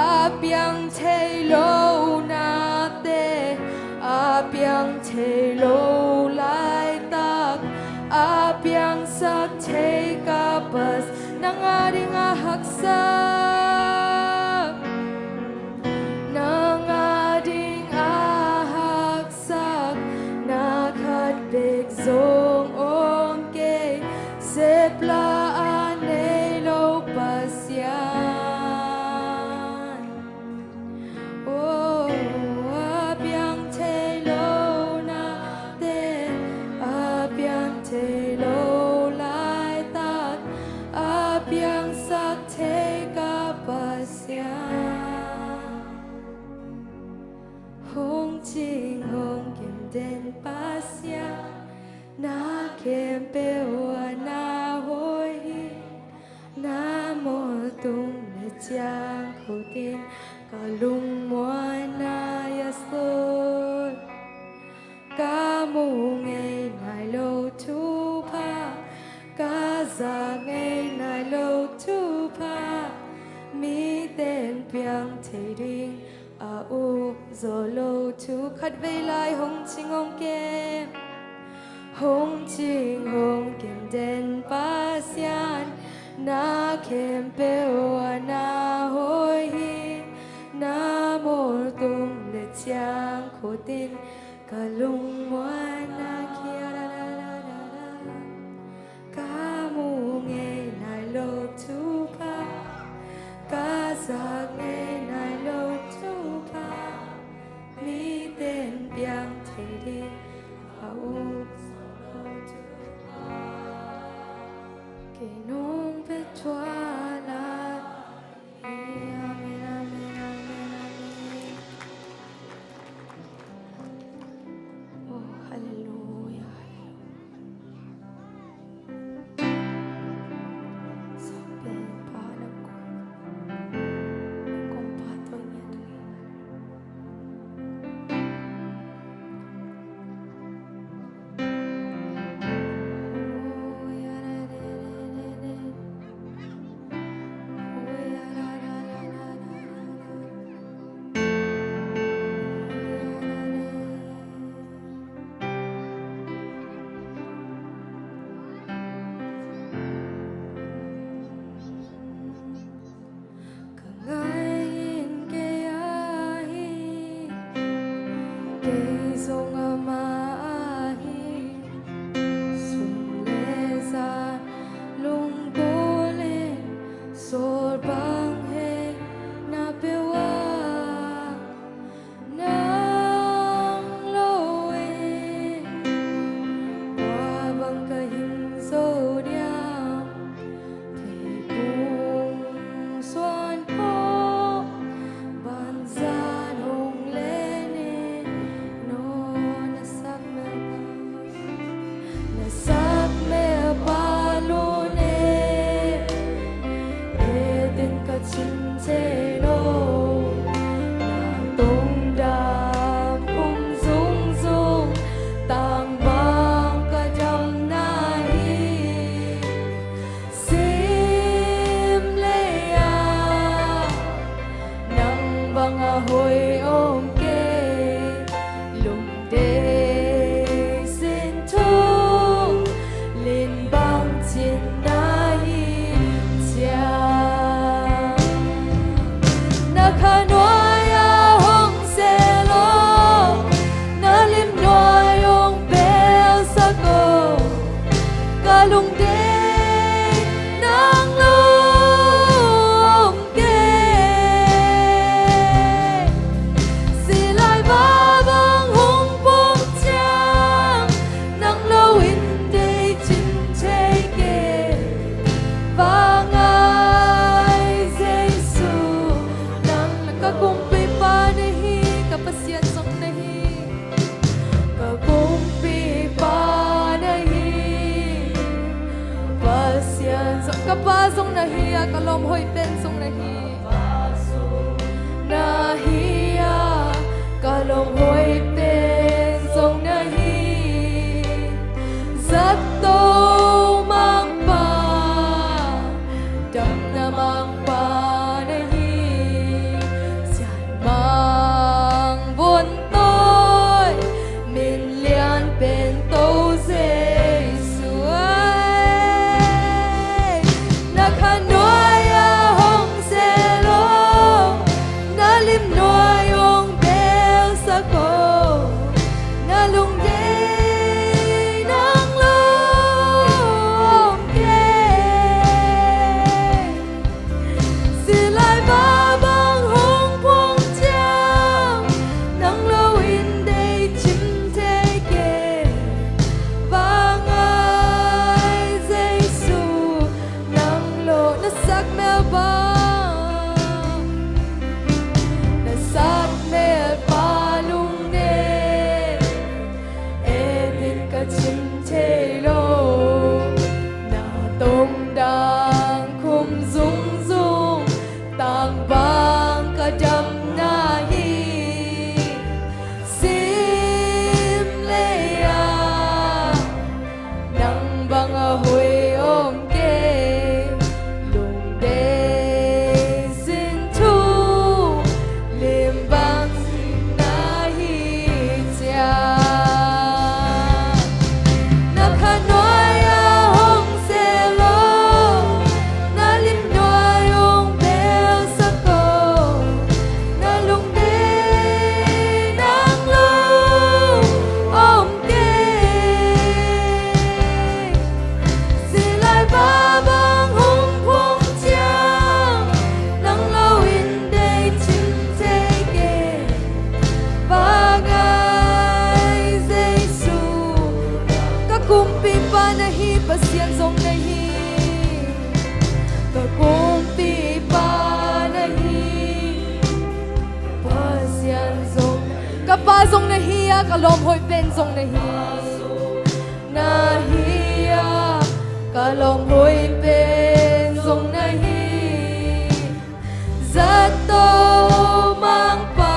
A piang thei lo nate, a piang thei lo laitak, a piangsak thei ka Pasian. Nang a ding a haksa, nang a ding a haksa, na khat bek zong om kei, sepla a nei lo Pasian. Oh, a piang thei lo nate, a piang thei lo laitak, a piangsak thei ka Pasian. Hong cing hong kim den Pasian, na khempeuh ah na hoih hi. Na mawltung le ciangkhut in ka lungmuanna, yes Lord. Ka mu ngei nai lo thupha, ka zak ngei nai lo thupha, mite in piang thei ding a uk zo lo thu. Khatvei lai hong cing hong kim, hong cing hong kim den Pasian, na khempeuh ah na hoih hi. Na mawltung le ciangkhut in ka lungmuanna, kia la la la la la. Ka mu ngei nai lo thupha, ka zak ngei nai lo thupha, mite in piang thei ding a uk zo lo thupha. Kei nong pia thuah lai hi. Amen, amen, amen, amen. Oh, hallelujah, hallelujah. Ka ngai in kei ahi, kei zong amah ahi. Sum le zan lungkul in sawl bang hei na peuh ah, nang lo in kua bang ka hing zo diam? Theikung suan khawng banzan hong len in, no na sak melpa, na sak melpa lun e, et in ka cin thei lo. Na tong dam kum zungzung, tang bang ka dam na hi. Sim lei ah nang bang a hoih om kei, lungdei sin thung lin bang cin na hi ciang. Na kha nuai ah hong sel aw, na lim nuai hong pelsak aw, ka lungdei nang lo om kei. Silai va bang hong pom ciang, nang lo in dei cin thei kei. Vangai Jesu, nang ka kumpipa na hi, ka Pasian zong na hi. Ka kumpipa na hi. Pasian zong, ka pa zong na hi a, ka lawm hoih pen zong na hi. Na hi a, ka lawm Pa zong na hi a, ka lawm hoih pen zong na hi. Na hi a, ka lawm hoih pen zong na hi. Zato Mangpa,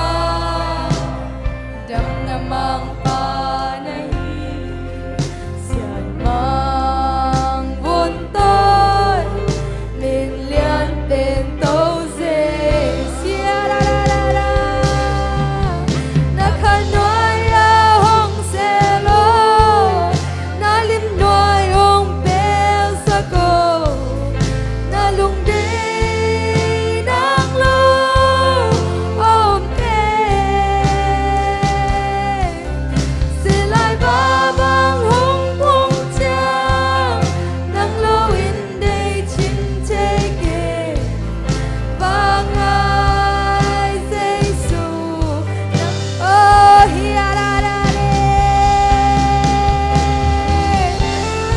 damna Mangpa na hi. Sianmang vun tawi, min lian pen to Jesu. Sia ra ra ra ra. Na kha nuai a hong selo, na lim nuai hong pelsak o, na lungdei nang lo om kei. Silai va bang hong pung ciang, nang lo in dei chin thei kei. Vangai Jesu, nang, oh, hi a ra ra re.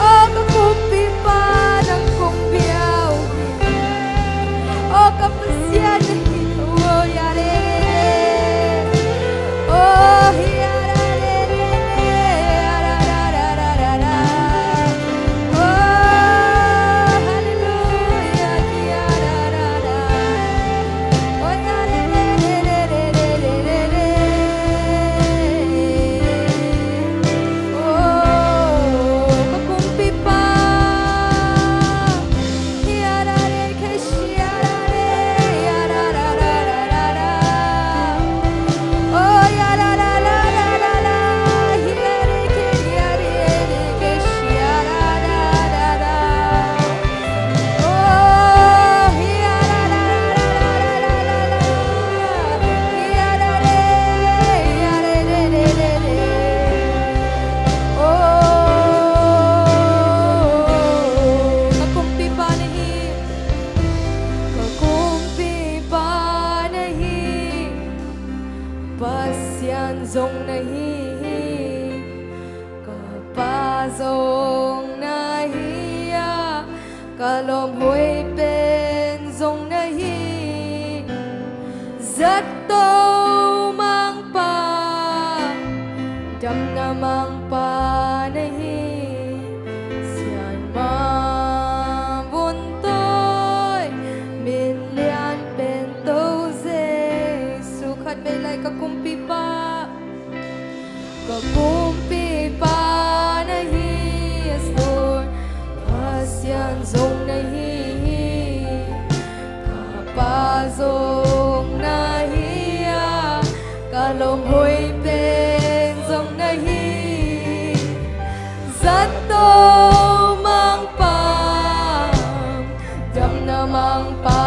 Oh, ka Kumpipa, nang kong pia uh hi. Oh, ka Pasian na hi, oh, ya re re re. Oh, hi a ra re re re, a ra ra ra ra ra ra. Oh, hallelujah, hi a ra ra ra. Oh, ya re re re re re re re re. Oh, ka Kumpipa. Ka Kumpipa na hi. Ka Kumpipa na hi, Pasian zong na hi, ka Pa zong na hi a, ka lawm hoih pen zong na hi. Zato Mangpa, damna Mangpa na hi. Sianmang vun tawi, min lian pen to Jesu. Khatvei lai, ka Kumpipa. Ka Kumpipa na hi, yes Lord. Pasian zong na hi, ka Pa zong na hi a, ka lawm hoih pen zong na hi. Zato Mangpa, damna Mangpa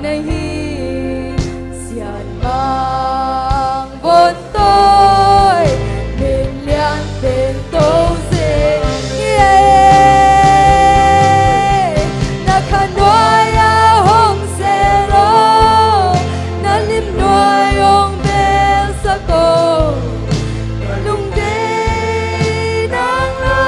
na hi. Sianmang vun tawi, min lian pen to Jesu. Na kha nuai a hong selo, na lim nuai hong belsak o, lungdei nang lo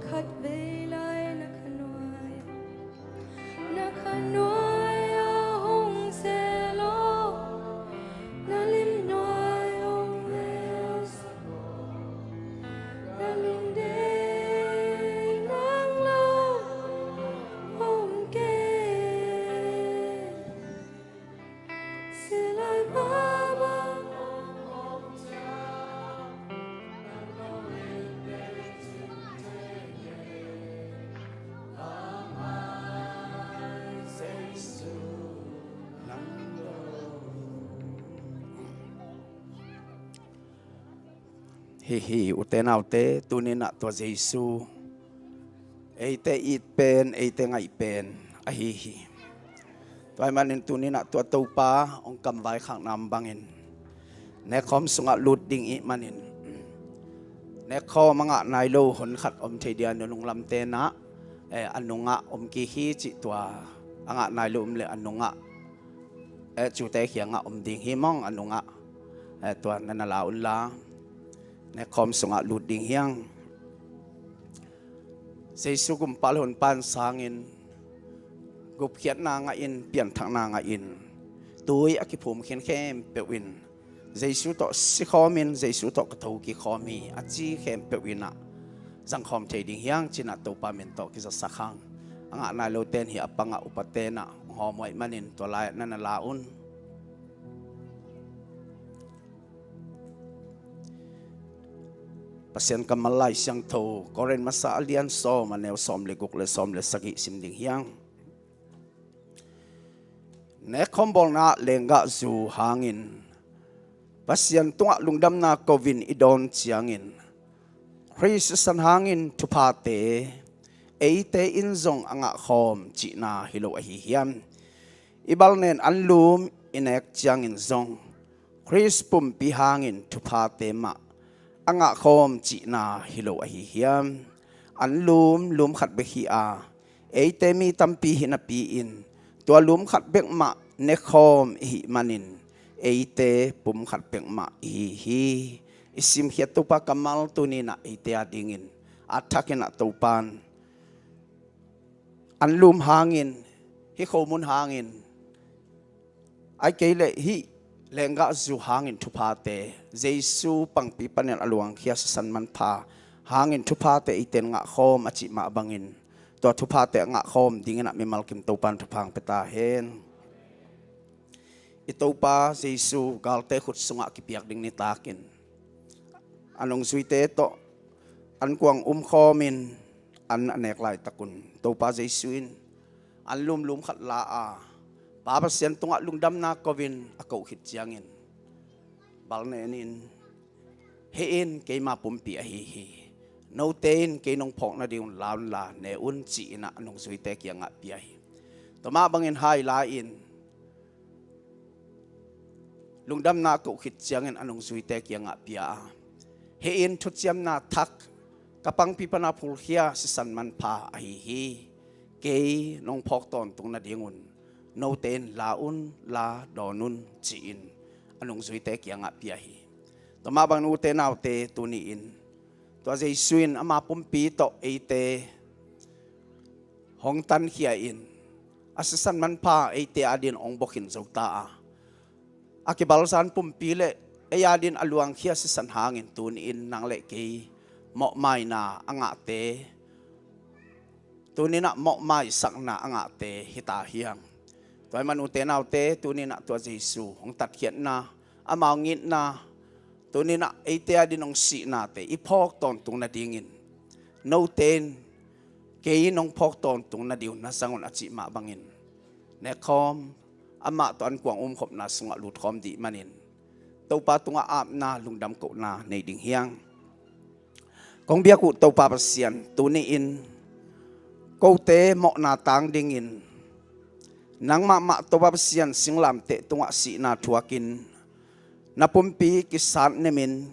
Khat vei lai na khanuai, na khanuai a hong se lo, na limnuai hong vel sa lo, na lungdei nang lo hong kei. Hi hi, ute naute, tuni-in ah tua Jesu eite it pen, eite ngaih pen ahi hi. Tua ahih manin tuni-in ah tua Topa hong kamvaikhakna om bangin nekkhawm sungah lut ding ih manin, nekkhawm a ngah nai lo hun khat om thei ding a, nunung lamte in ah, eh, a nungah om kik hi cih tua, a ngah nai lo om leh a nungah, eh, cute kiangah om ding hi mawng, a nungah, eh, tua na na la unla, nekkhawm sungah lut ding hi hang. Jesu gumpal hun pan sangin gupkhiatna ngahin, pianthakna ngahin, tui a kiphum khin khempeuh in Jesu tawh sikhawmin, Jesu tawh ka tho kikhawm hi a ci khempeuh in ah zangkhawm thei ding hi hang ci-in ah Topa min tawh kizasak hang. A ngah nai lote in hih a pangah upate in ah hong hawm uh ahih manin tua lai-ah na na la un. Pasian kammal Lai Siangtho, Korin masa a lian sawm, a neu sawm le guk le sawm le sagih sim ding hi hang. Nekkhawm bawlna lenggahzu hangin Pasian tungah lungdamna ko-in i dawn ciangin, Khrih sisan hangin thuphate eite in zong a ngahkhawm cihna hi lo ahi hiam? I balnen anlum i nek ciangin zong Khrih pumpi hangin thuphate mah a ngahkhawm cihna hi lo ahi hiam? Anlum lum khat bek hi a, eite mi tampi hi napi-in, tua lum khat bek mah nekhawm i hih manin, eite pum khat bek mah i hi hi. I simkhiat Topa kammal tuni-in ah eite adingin a thakin ah Topa in anlum hangin, hih khomun hangin, ahih kei leh hih lenggahzu hangin thuphate, Jesu pangpi panin a luangkhia sisan manpha hangin thuphate eite in ngahkhawm a cih mah bangin, tua thuphate a ngahkhawm dingin ah mimal kim Topa in thupha hong pia ta hen. I Topa Jesu galte khut sungah kipiak ding nitakin a nungzuite tawh ankuang umkhawmin an a nek laitakun Topa Jesu in anlum lum khat la a, Pa Pasian tungah lungdamna ko-in a koh khit ciangin, balnenin, "Hih in keima pumpi ahi hi. Note in kei nong phawk nadingun la unla ne un," ci-in ah a nungzuite kiangah pia hi. Tua mah bangin hai lai-in lungdamna a koh khit ciangin a nungzuite kiangah pia a, "Hih in thuciamna thak ka pangpi pana phulkhia sisan manpha ahi hi. Kei nong phawk tawntung nadingun note in la un, la dawn un," ci-in a nungzuite kiangah pia hi. Tua mah bangin ute naute, tuni-in tua Jesu in ama pumpi tawh eite hong tankhia in, a sisan manpha eite adingin hong buak khin zo ta a, a kibalzan pumpi le ei adingin a luangkhia sisan hangin tuni-in nang le kei mawhmaina a ngahte, tuni-in ah mawhmaisakna a ngahte hi ta hi hang. Tua ahih manin ute naute, tuni-in ah tua Jesu hong tatkhiatna, amau hong itna, tuni-in ah eite adingin hong sihnate i phawk tawntung nadingin, "Note in kei nong phawk tawntung nadingun na zang un," a cih mah bangin, nekkhawm amah tawh ankuang umkhopna sungah lutkhawm ding manin Topa tungah apna lungdam kohna nei ding hi hang. Kong biak uh Topa Pasian, tuni-in kote mawhna tang dingin nangmah mah Topa Pasian singlamteh tungah sihna thuakin na pumpi kisatnemin,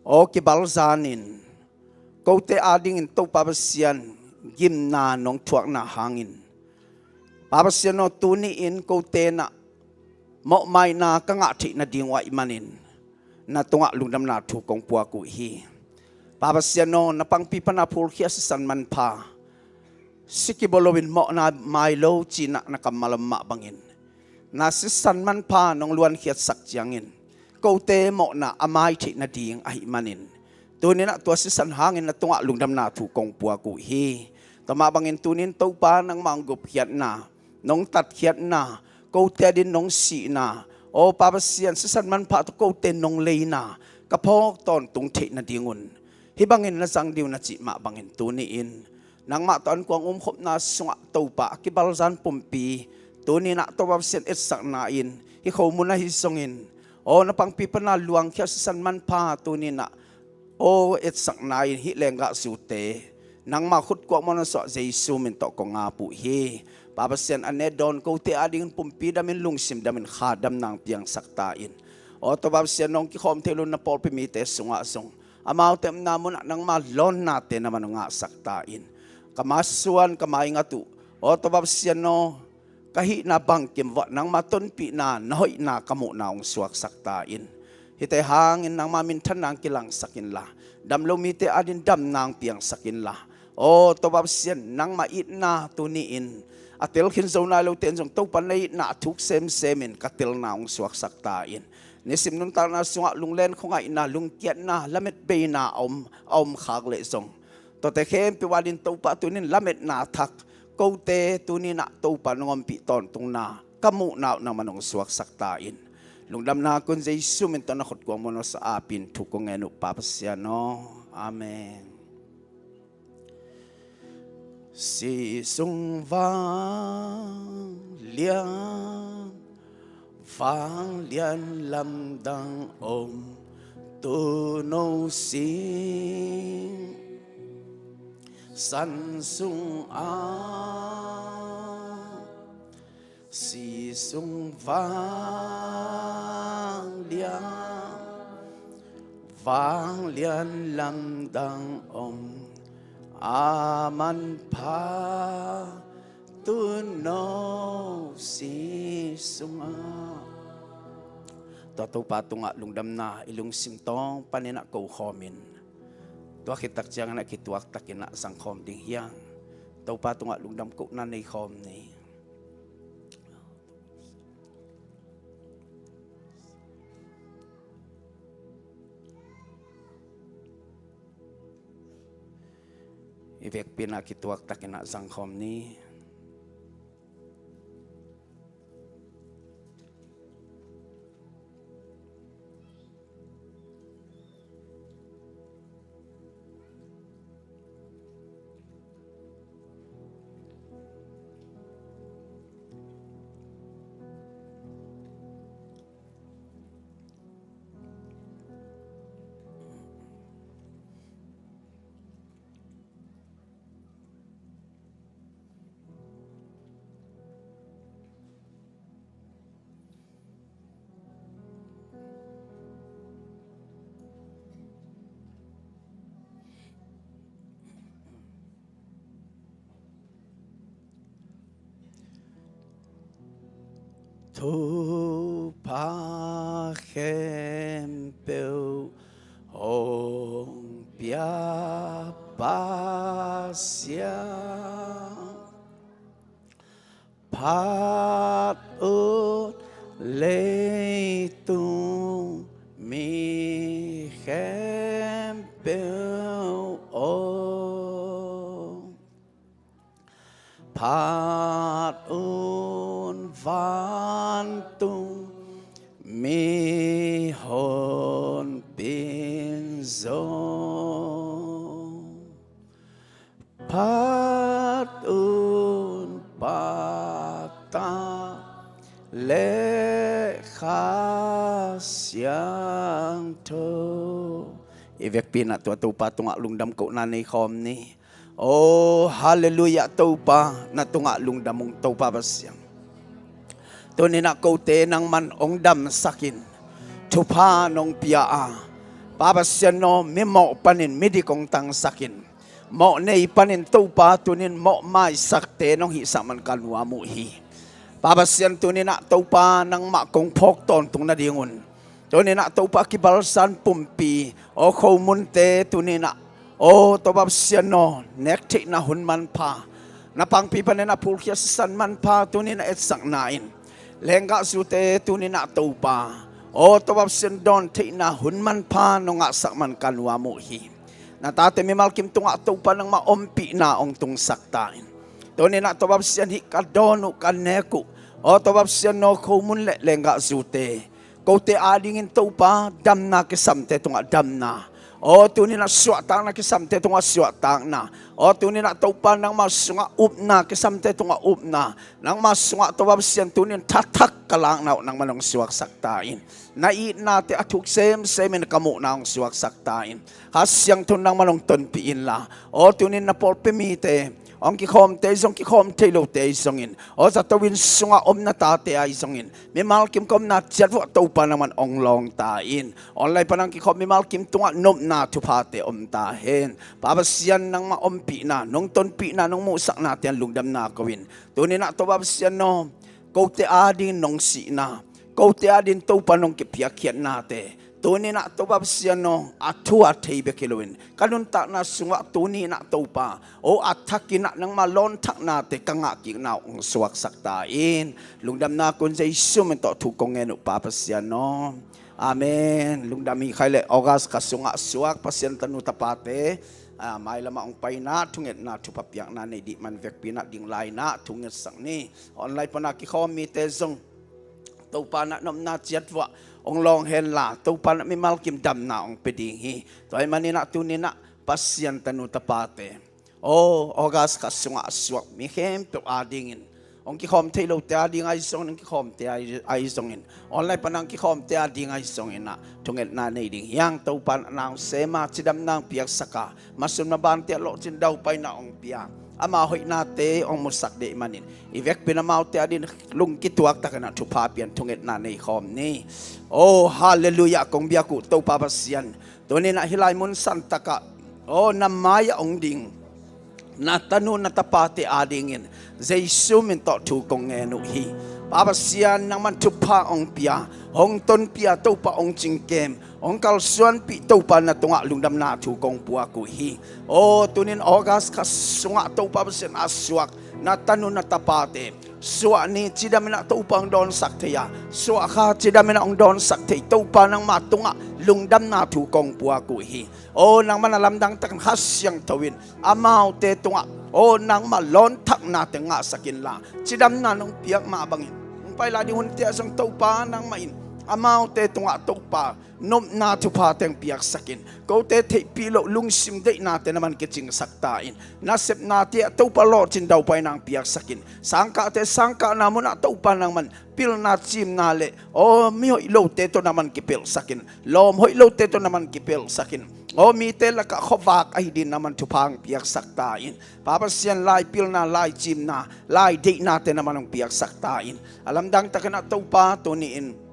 aw kibalzanin, kote adingin Topa Pasian gimna nong thuakna hangin, Pa Pasian aw, tuni-in kote in ah mawhmaina ka ngah theih nading uh ahih manin na tungah lungdamna thu kong puak uh hi. Pa Pasian aw, na pangpi pana phulkhia sisan manpha, si kibawl loin mawhna mai lo cinah na kammal om mah bangin, na sisan manpha nong luankhiatsak ciangin kote mawhna a mai theih nading ahih manin, tuninah tua sisan hangin na tungah lungdamna thu kong puak uh hi. Tua mah bangin tunin Topa nangmah hong gupkhiatna, nong tatkhiatna, kote adin nong sihna, aw Pa Pasian, sisan manpha tawh kote nong leina ka phawk tawntung theih nadingun, hih bangin na zang ding uh na cih mah bangin tuni-in nangmah tawh an kuang umkhopna sungah Topa a kibalzan pumpi, tuninah Topa Pasian etsakna in hih khomun ahi zongin, aw na pangpi pana luangkhia sisan manpha tuninah aw etsakna in hih lenggah zute nangmah khutkuak mawhna suah Jesu min tawh kong ap uh hi. Pa Pasian, a ne dawn kote adingin pumpi damin, lungsim damin, kha damna hong piangsak ta in. Aw Topa Pasian, nong kikhawm thei lo na pawlpi mite sungah zong amaute omna munah nangma lawnnate na man hong ngahsak ta in. Ka masuan, ka maingat uh, aw Topa Pasian aw, ka hihna bangkim vuah nangma tonpihna, na hoihna ka muhna hong suaksak ta in. Hihte hangin nangma minthanna hong kilangsak inla, dam lo mite adin damna hong piangsak inla, aw Topa Pasian, nangma itna tuni-in a tel khin zo nai lote in zong Topa na itna a thuk semsemin ka telna hong suaksak ta in. Nisim nuntakna sungah lunglen khuangaihna, lungkiatna, lametbeina a om, a om khak leh zong tuate khempeuh adin Topa tunin lametna thak kote tuninah Topa nong ompih tawntungna ka muhna uh nangman hong suaksak ta in. Lungdamna kun Jesu min tawh na khutkuang mawhna suah apin thu kong ngen uh Pa Pasian aw. Amen. Sisung vanglian, vanglian lamdang om, tuuno sisan sungah. Sisung vanglian, vanglian lamdang om, a manpha tuuno sisungah. Tua Topa tungah lungdamna i lungsim tawng paninah ko khawmin, tua khit tak cianginah kituak takinah zangkhawm ding hiang. Topa tungah lungdam kohna nei khawm ni. I vekpi inah kituak takinah zangkhawm ni. Thupha khempeuh hong pia Pasian, phat ut leitung mi khempeuh aw. Phat un vantung mihonpi in zong, phat un Pate le Kha Siangtho. I vekpi inah tua Topa tungah lungdam kohna nei khawm ni. Oh, halleluiah, Topa, na tungah lungdam ung Topa Pasian. Tuninah kote nangman hong damsakin, thupha nong pia a, Pa Pasian aw, mimawh panin midik hong tangsakin, mawh nei panin Topa tunin mawh maisakte nong hihsak man ka nuam uh hi. Pa Pasian, tuninah Topa nangmah kong phawk tawntung nadingun, tuninah Topa kibalsan pumpi, aw khomunte tuninah Aw Topa Pasian aw, nek theihna hun manpha, na pangpi panin a phulkhia sisan manpha tuni-in a etsakna in lenggahzute tuni-in ah Topa, aw Topa Pasian, dawn theihna hun manpha nong ngahsak man ka nuam uh hi. Na tate mimal kim tungah Topa nangmah ompihna hong tungsak ta in. Tuni-in ah Topa Pasian, hih ka dawn uh, ka nek uh, aw Topa Pasian aw, khomun le lenggahzute, kote adingin Topa damna kisamte tungah damna, aw tuni-in ah suahtakna kisamte tungah suahtakna, aw tuni-in ah Topa nangma sungah upna kisamte tungah upna, nangma sungah Topa Pasian tuni-in thathak ka lakna uh nangman hong suaksak ta in. Na itnate a thuk semsemin ka muhna hong suaksak ta in. Kha Siangtho nangman hong tonpih inla, aw tuni-in na pawlpi mite, hong kikhawmte zong, kikhawm thei lote zongin, aw zato inn sungah om na tate ahi zongin, mimal kim ka omna ciat vuah Topa nangman hong lawng ta in. Online pan hong kikhawm mimal kim tungah nopna thuphate om ta hen. Pa Pasian, nangmah ompihna, nong tonpihna, nong muhsaknate an lungdamna ko in. Tuni-in ah Topa Pasian aw, kote adingin nong sihna, kote adingin Topa nong kipiakkhiatnate, tuni-in ah Topa Pasian aw, a thu a thei bek hi loin ka nuntakna sungah tuni-in ah Topa, aw a thakin ah nangma lawnthaknate ka ngahkikna uh hong suaksak ta in. Lungdamna ko in, Jesu min tawh thu kong ngen uh Pa Pasian aw. Amen. Lungdam hi kha leh, August kha sungah suak Pasian tanu tapate, a, mailamah hong paina thungetna thupha piakna nei dih man vekpi-in ah ding lai-in ah thungetsak ni. Online pana kikhawm mite zong Topa na nopna ciat vuah hong lawng henla, Topa na mimal kim damna hong pia ding hi. Tua ahih manin ah tuni-in ah Pasian tanu tapate, aw August kha sungah a suak mi khempeuh adingin, hong kikhawm thei lote ading ahi zongin, hong kikhawmte ahi, ahi zongin, online pana hong kikhawmte ading ahi zongin ah thungetna nei ding hi hang. Topa in a nausema cidamna hong piaksak a, masun mabante ah lawhcin daupaina hong pia, ama hoihnate hong musak dih manin, i vekpi-in amaute adingin lungkituak takin ah thupha pian thungetna nei khawm ni. Aw halleluiah, kong biak uh Topa Pasian, tuni-in ah hih lai mun santakah, aw na mai-ah hong ding na tanu na tapate adingin Jesu min tawh thu kong ngen uh hi. Pa Pasian, nangman thupha hong pia, hong tonpih a, Topa hong cingkem, hong kalsuanpih Topa, na tungah lungdamna thu kong puak uh hi. Aw tuni-in August kha sungah Topa Pasian a suak na tanu na tapate, suah ni cidamin ah Topa hong dawnsak thei a, suah kha cidamin ah hong dawnsak thei Topa, nangma tungah lungdamna thu kong puak uh hi. Aw nangman a lamdang takin Kha Siangtho in amaute tungah, aw nangma lawnthaknate ngahsak inla, cidamna nong piak mah bangin hong pai lai ding hunte ah zong Topa nangmah in amaute tungah Topa nopna thuphate hong piaksak in. Kote theihpih loh lungsim deihnate nangman kicingsak ta in. Nasepnate ah Topa lawhcin daupaina hong piaksak in. Sangkahte sangkahna munah Topa nangman pilna cimna le, aw mihoih lote tawh nangman kipelhsak in. Lawm hoih lote tawh nangman kipelhsak in. Aw mite lakah khuavak ahi dingin nangman thupha hong piaksak ta in. Pa Pasian, lai pilna, lai cimna, lai deihnate nangman hong piaksak ta in. A lamdang takin ah Topa tuni-in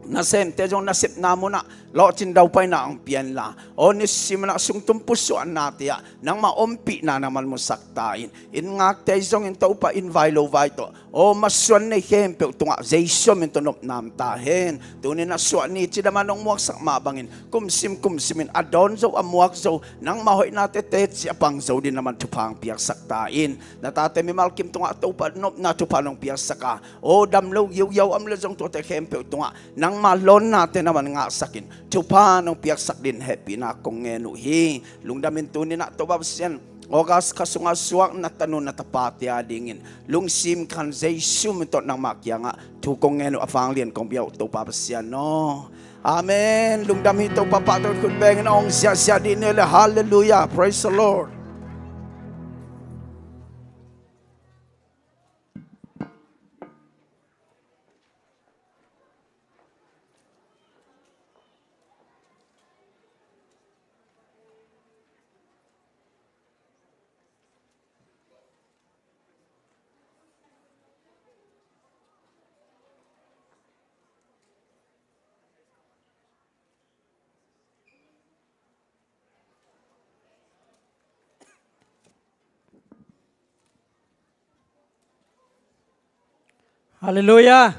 nasemte zong nasepna munah lawhcin daupaina hong pia inla, aw nisim in ah sungtum pusuahnate ah nangma ompihna nangman musak ta in. Inn ngakte ahi zongin Topa, inn vai lo vai tawh, aw masuan nei khempeuh tungah Jesu min tawh nopna om ta hen. Tuni-in ah suah ni cidam a nong muaksak mah bangin kumsim kumsim in a dawn zo, a muak zo, nangma hoihnate teci a pang zo dingin nangman thupha hong piaksak ta in. Na tate mimal kim tungah Topa nopna thupha nong piaksak a, aw dam lo giugiau a om leh zong tuate khempeuh tungah nangma lawnnate nangman ngahsak in, thupha nong piaksak dingin hehpihna kong ngen uh hi. Lungdam in tuni-in ah Topa Pasian, August kha sungah suak na tanu na tapate adingin lungsim khan Jesu min tawh nangmah kiangah thu kong ngen uh, a vanglian kong biak uh Topa Pasian aw. Amen. Lungdam hi. Topa pahtawi khut bengin a hong ziahziah dih ni le. Halleluiah. Praise the Lord. Halleluiah.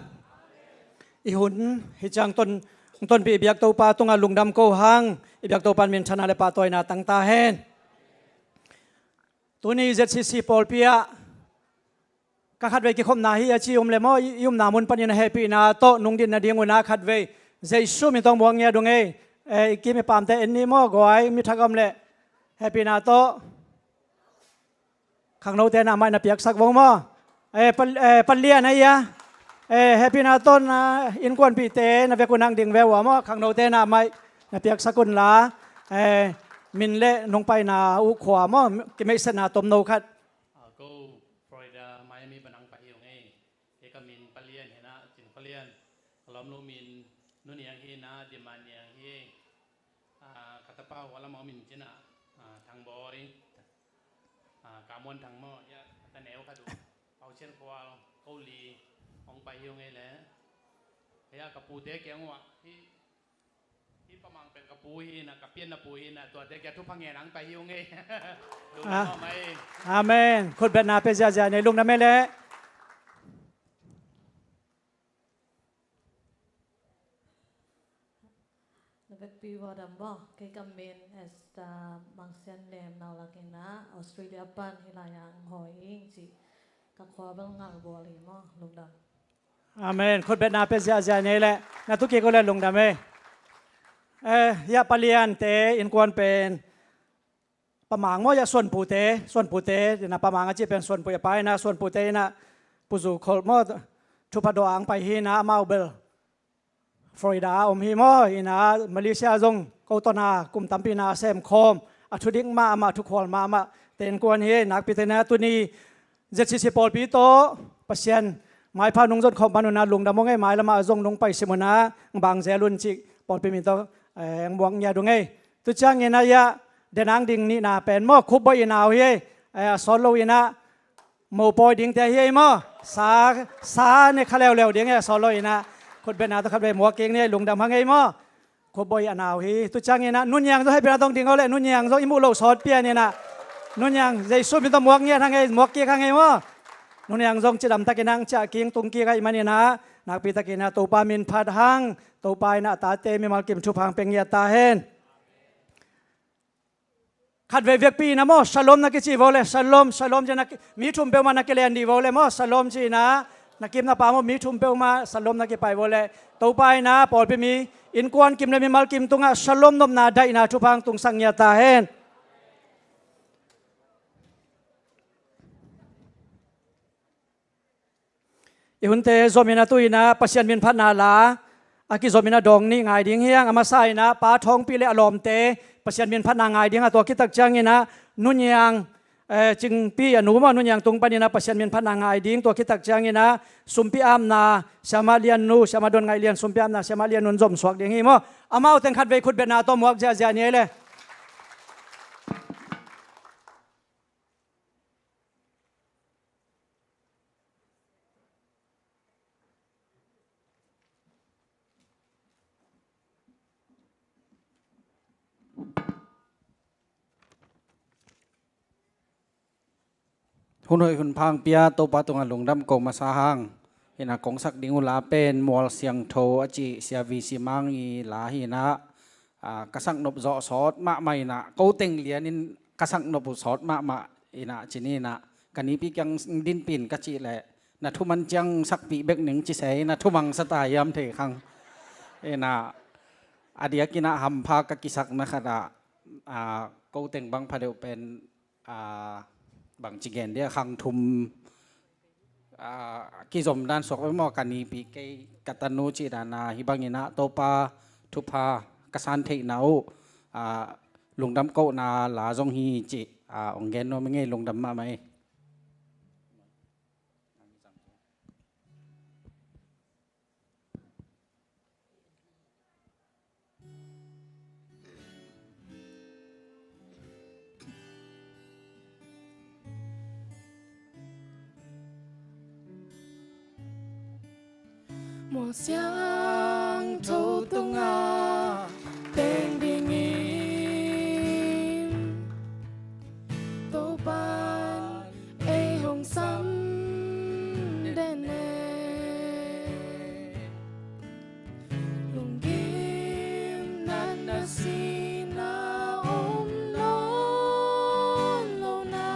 I hun hih ciang ton, tonpih i biak Topa tungah lungdam ko hang. I biak Topa in minthanna le pahtawina tang ta hen. Tuni Z C C pawlpi ah ka khatvei kikhopna hi a ci um le maw, i, i umna mun panin a hehpihna tawh nungdin nading un ah khatvei Jesu min tawh muak ngiat ung ei. Eh, i kim i pamte en ni maw, guai, mi thak om le hehpihna tawh khangnote na mai na piaksak vong maw. Eh, pa, eh, palian a ia. Eh, hehpihna tawh na innkuanpihte na vek un ang ding ve ua maw, khangnote na mai na piaksak un la. Eh, min le nungpaina uh khua maw, kimeihsetna tomno khat. Ah, ko Florida, Miami pan ang pai hi ung ei. Kei ka min palian hi na, Cin Palian. Ka lawmnu min Nu Niang hi na, Dima Niang hi. Ah, ka tapa uh a lam a om in cin ah, ah, Thang Bawi, ah, Ka Muan Thang maw, ia, ka taneu khat uh, Pau Sian Khual, ko li, hong pai hi ung ei le. Ia, ka pute kiang uh ah, hi, hi Pamang pen ka pu hi na, ka pianna pu hi na, tuate kia thupha ngen ang pai hi ung ei. Lungdam ah, mai. Amen. Khutbetna pe ziazia nei, lungdam ei le. Na vekpi vua dam maw, kei ka min Esther Mang Sian Lem, Nau Lak in ah, Australia pan hi lai ah ang hoi ing ci, ka khua bel Ngalbual hi maw, lungdam. Amen. Khutbetna pe ziazia nei le, na tu kik uh le lungdam ei. Eh, ia paliante innkuan pen Pamang maw, ia Suanpute, Suanpute, ina Pamang a ci pen Suanpui a pa ina, Suanpute ina Pu Zu Kholh maw, thupha dawh ang pai hi na, amau bel Florida a om hi maw, ina Malaysia zong ko tawh na kum tampi na sem khawm, a thudik mahmah, thukhual mahmah te innkuan hi. Nakpi te na tuni Z C C pawlpi tawh Pasian maipha nungzon khawm pan un ah lungdam ung ei, mailam ah zong nung pai sim un ah bang zel un cih pawlpi min tawh, eh, muak ngiat ung ei. Tu ciangin ah ia, den ang ding nihna pen maw, Khupbawi i nau hi ei, eh, a sawt lo in ah mopawi dingte hi ei maw. Sa, sa ne kha leuleu ding ei, a sawt lo in ah. Khutbetna tawh khatvei muak kik ni ei, lungdam hang ei maw. Khupbawi a nau hi. Tu ciangin ah Nu Niang zong hehpihna tawh ding o le, Nu Niang zong i muh loh sawt pian in ah, Nu Niang Jesu min tawh muak ngiat hang ei, muak kik hang ei maw. Nu Niang zong cidam takin ah ang ciah king tung kik ahih manin ah, nakpi takin ah Topa min phat hang, Topa in ah a tate mimal kim thupha ang pia ngiat ta hen. Khatvei vekpi in ah maw, shalom na kici vo le, shalom, shalom ci na ki, mi thum peuhmah na kilen dih vo le maw, shalom ci in ah, na kim na pam maw, mi thum peuhmah shalom na kipai vo le. Topa in ah pawlpi mi innkuan kim le mimal kim tungah shalom nopna daihna thupha ang tungsak ngiat ta hen. I hunte zom in ah tu in ah Pasian min phatna la a kizom in ah dawng nih ngai ding hi hang. A masa in ah Pa Thawngpi le a lawmte Pasian min phatna ngai ding a, tua khit tak ciangin ah Nu Niang, eh, Cingpi a nu maw, Nu Niang tung panin ah Pasian min phatna ngai ding, tua khit tak ciangin ah sumpi apna Siamah Lian nu, Siamah Don Ngaih Lian sumpi apna Siamah Lian nun zom suak ding hi maw. Amau teng khatvei khutbetna tawh muak ziahziah ni ei le. Hun hoih hun pha ang pia Topa tungah lungdam ko masa hang. Hi in ah kong sak ding uh la pen Mual Siangtho a ci Sia V C Mang i la hi in ah, ah, ka sak nop zawh sawt mahmah in ah, ko teng lianin ka sak nop uh sawt mahmah in ah, ci ni in ah, ka nipi kiang dinpih in ka cih leh, na thuman ciang sakpih bek ning ci se, na thumang sa ta hiam thei khang. In ah, a diakin ah hampha ka kisakna khat ah, ah, ko teng bang pha deuh pen, ah, bangci gen dia, khang thum, ah, kizom dan suak ve maw, ka nipi kei ka tanu cih dan a, hih bangin ah Topa thupha ka san theihna uh, ah, lungdam kohna la zong hi cih, ah, hong gen nuam ing ei, lungdam mahmah ei. Mual Siangtho tungah teng dingin Topa'n ei hong sam den e. Lunggimna, na sihna om nawn lo na,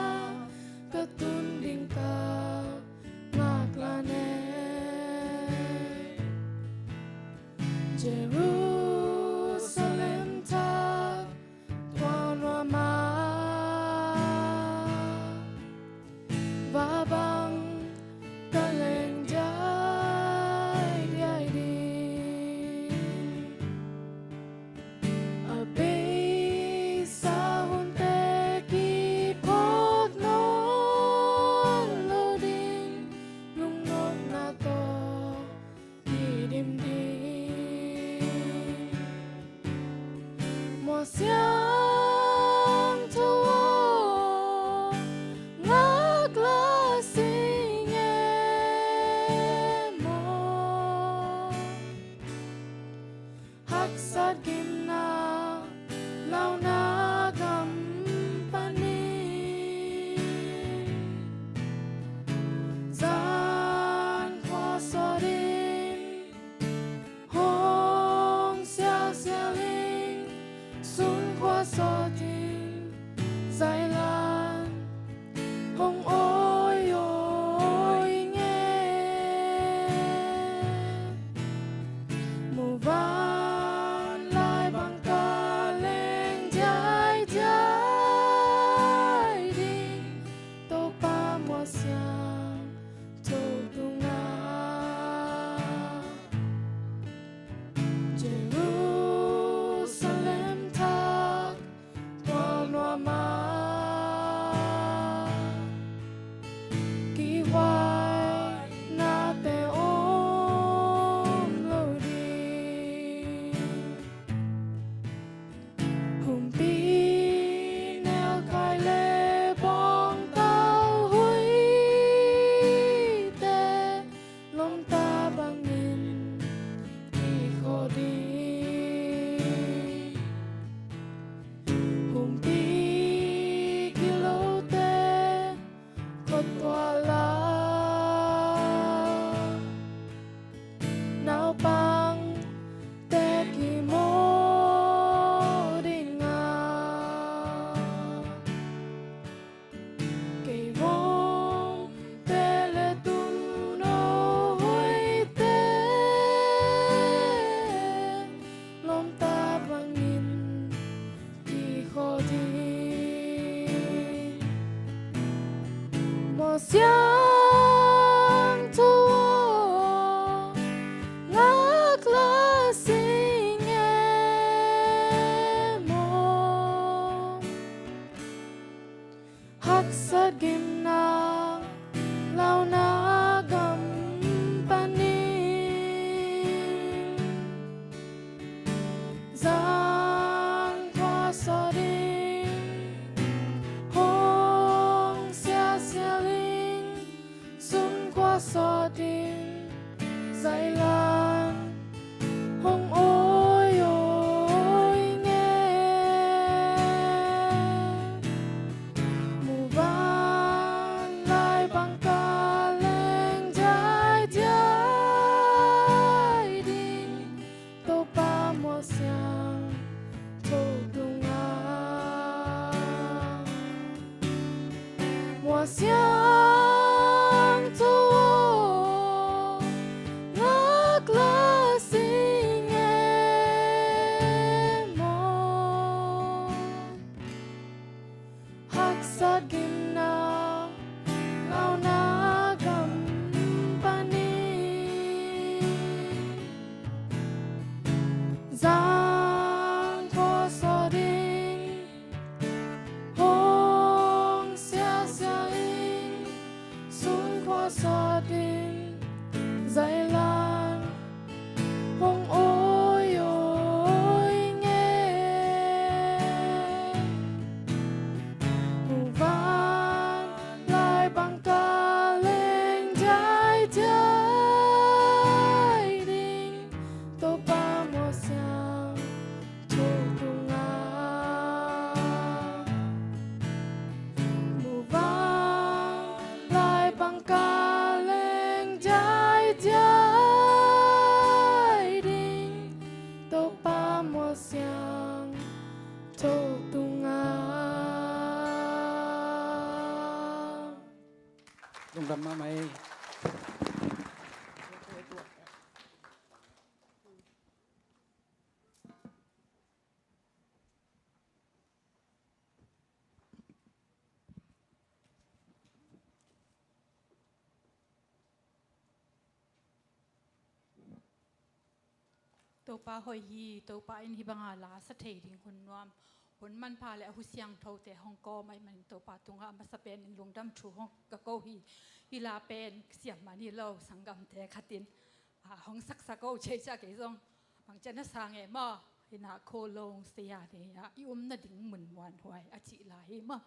mah, kihhuainate om lo ding. Humpi nelkai le bawngtal hoihte lomta bangin kikhawh ding. Humpi gilote khuatuah la, naupangte kimawl ding a, keivomte le tuuno hoihte lomta bangin kikhawh ding. Mual siangtho aw, ngakla sing e maw. Haksat gimna launa gam panin, Zan khua sawt ding, hong sialsial ing, Sun khua sawt ding, Zailan hong awi awi nge. Muvanlai bang kaleng diaidiai ding, Topa mual siangtho tungah. Mual siangtho aw, ngakla sing e maw. Haksat gimna launa gam panin, Zan khua sawt ding, hong sialsial ing, Sun khua sawt ding, Zailan hong awi awi nge. Muvanlai bang kaleng diaidiai ding, Topa mual siangtho tungah. Muvanlai bang kaleng diaidiai ding, Topa mual siangtho tungah. Lungdam mahmah ei. Topa hoih hi. Topa in hih banga la sa thei ding hun nuam, hun manpha le a hu siangthote hong kawm ahih manin Topa tungah a masa penin lungdam thu hong ka ko hi. Hih la pen siam man hi lo, sanggamte khatin, ah, hong saksak o, cei ciah kei zong bang ciah na sang e maw, hih na kho long sia te ah i um nading mun muanhuai a cih la hi maw.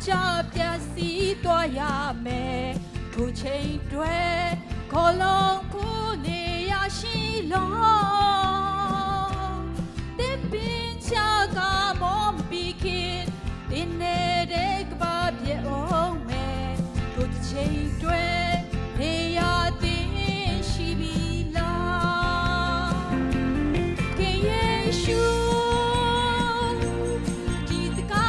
Ca pia si tua ya me, thu cheng tue, ko long ku ne ya shi lo. Te pin cha ka mom pi kin, tin ne de ka ba bia ong me, thu cheng tue, ne ya tin shi bi la. Ke Yesu, ki ta ka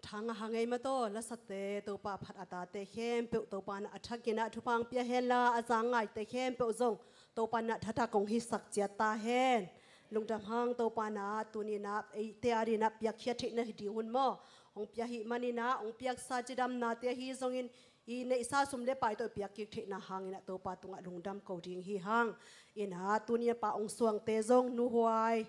Thang a hang ei mataw, lasate Topa phat a tate khempeuh Topa na a thakin ah thupha hong pia henla, a zang ngaite khempeuh zong Topa na thathak hong hisak ciat ta hen. Lungdam hang Topa na tuni na eite a ding na piakkhiat theihna hi ding hun maw? Hong pia hi manin ah hong piaksa cidamnate ahi zongin i neihsa sum le pai tawh i piak kik theihna hangin ah Topa tungah lungdam ko ding hi hang. Ina tuni a pa hong suangte zong Nu Huai,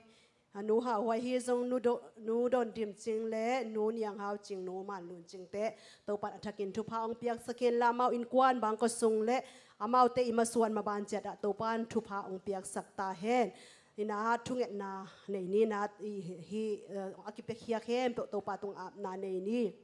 a Nu Hau Huai hi zong, Nu Do-, Nu Don Dim Cing le Nu Niang Hau Cing, Nu Man Lun Cingte Topa na a thakin thupha hong piaksak hen la, amau innkuan bangkua sung le amaute i masuan maban ciat ah Topa na thupha hong piaksak ta hen. Ina thungetna nei ni, na i hi, eh, a kipiakhia khempeuh Topa tung apna nei ni.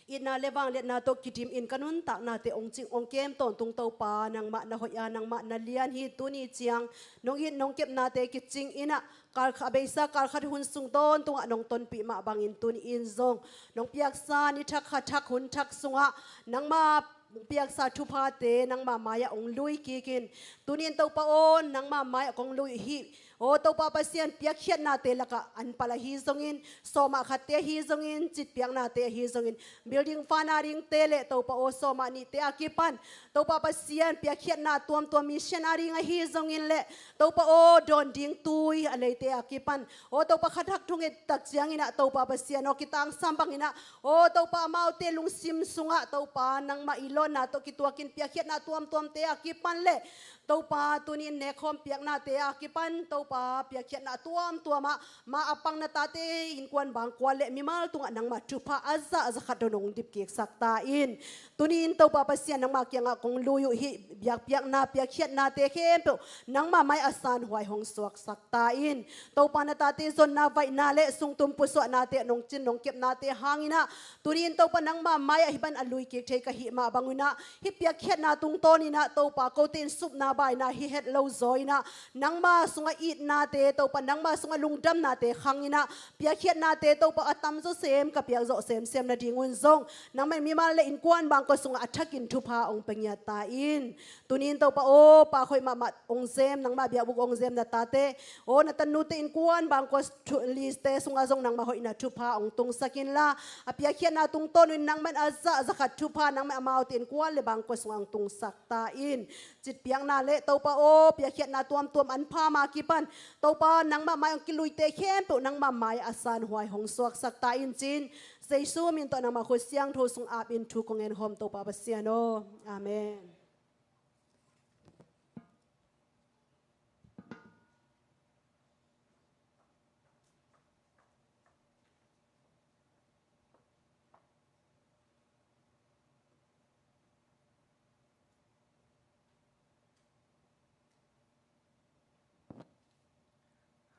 Itna le vangliatna tawh kidim in ka nuntaknate hong cing hong kem tawntung Topa, nangmah na hoih a, nangmah na lian hi. Tuni ciang nong it nong kepnate kicing in ah, kalkhat a beisa kalkhat hun sung tawntungah nong tonpih mah bangin tuni in zong nong piaksa ni thak kha thak hun thak sungah nangma piaksa thuphate nangma mai-ah hong lui kik in. Tuni in Topa aw, nangma mai-ah kong lui hi. Aw Topa Pasian, piakkhiatnate lakah an pal ahi zongin, sawmah khatte ahi zongin, citpiaknate ahi zongin, building fund a dingte le Topa aw, sawmah nihte a kipan Topa Pasian, piakkhiatna tuamtuam mission a ding ahi zongin le Topa aw, dawn ding tui a leite a kipan, aw Topa, kha thak thunget tak ciangin ah Topa Pasian aw, kitangsam bangin ah, aw Topa, amaute lungsim sungah Topa nangmah i lawnna tawh kituakin piakkhiatna tuamtuamte a kipan le Topa, tuni in nekkhawm piaknate a kipan Topa, piakkhiatna tuamtuamah ma a pang na tate innkuan bangkua le mimal tungah nangmah thupha a zah a za khat dong hong dipkiksak ta in. Tuni in Topa Pasian, nangmah kiangah kong lui uh hi. Biakpiakna piakkhiatnate khempeuh nangmah mai a sanhuai hong suaksak ta in. Topa, na tate zonna vaihna le sungtum pusuahnate, nong cin nong kepnate hangin ah tuni in Topa, nangmah mai-ah hih bang a lui kik thei ka hih mah bangin ah, hih piakkhiatna tungtawnin ah Topa, kote in supna baina hi het lo zaw in ah, nangmah sungah itnate Topa, nangmah sungah lungdamnate khangin ah, piakkhiatnate Topa a tamzaw sem, ka piakzawh semsem nadingun zong nangmah in mimal le innkuan bangkua sungah a thakin thupha hong pia ngiat ta in. Tuni in Topa aw, pa hoih mahmah hong zem, nangmah biakbuk hong zem na tate, aw na tanute innkuan bangkua thu-, liste sungah zong nangmah hoihna thupha hong tungsak inla, a piakkhiatna tungtawn un nangmah in a zah a za khat thupha nangmah in amaute innkuan le bangkua sungah hong tungsak ta in. Citpiakna le Topa aw, piakkhiatna tuamtuam an pha ma kipan Topa, nangmah mai hong kiluite khempeuh nangmah mai a sanhuai hong suaksak ta in, ci-in Jesu min tawh nangmah khut siangtho sung ap in thu kong ngen hawm, Topa Pasian aw. Amen.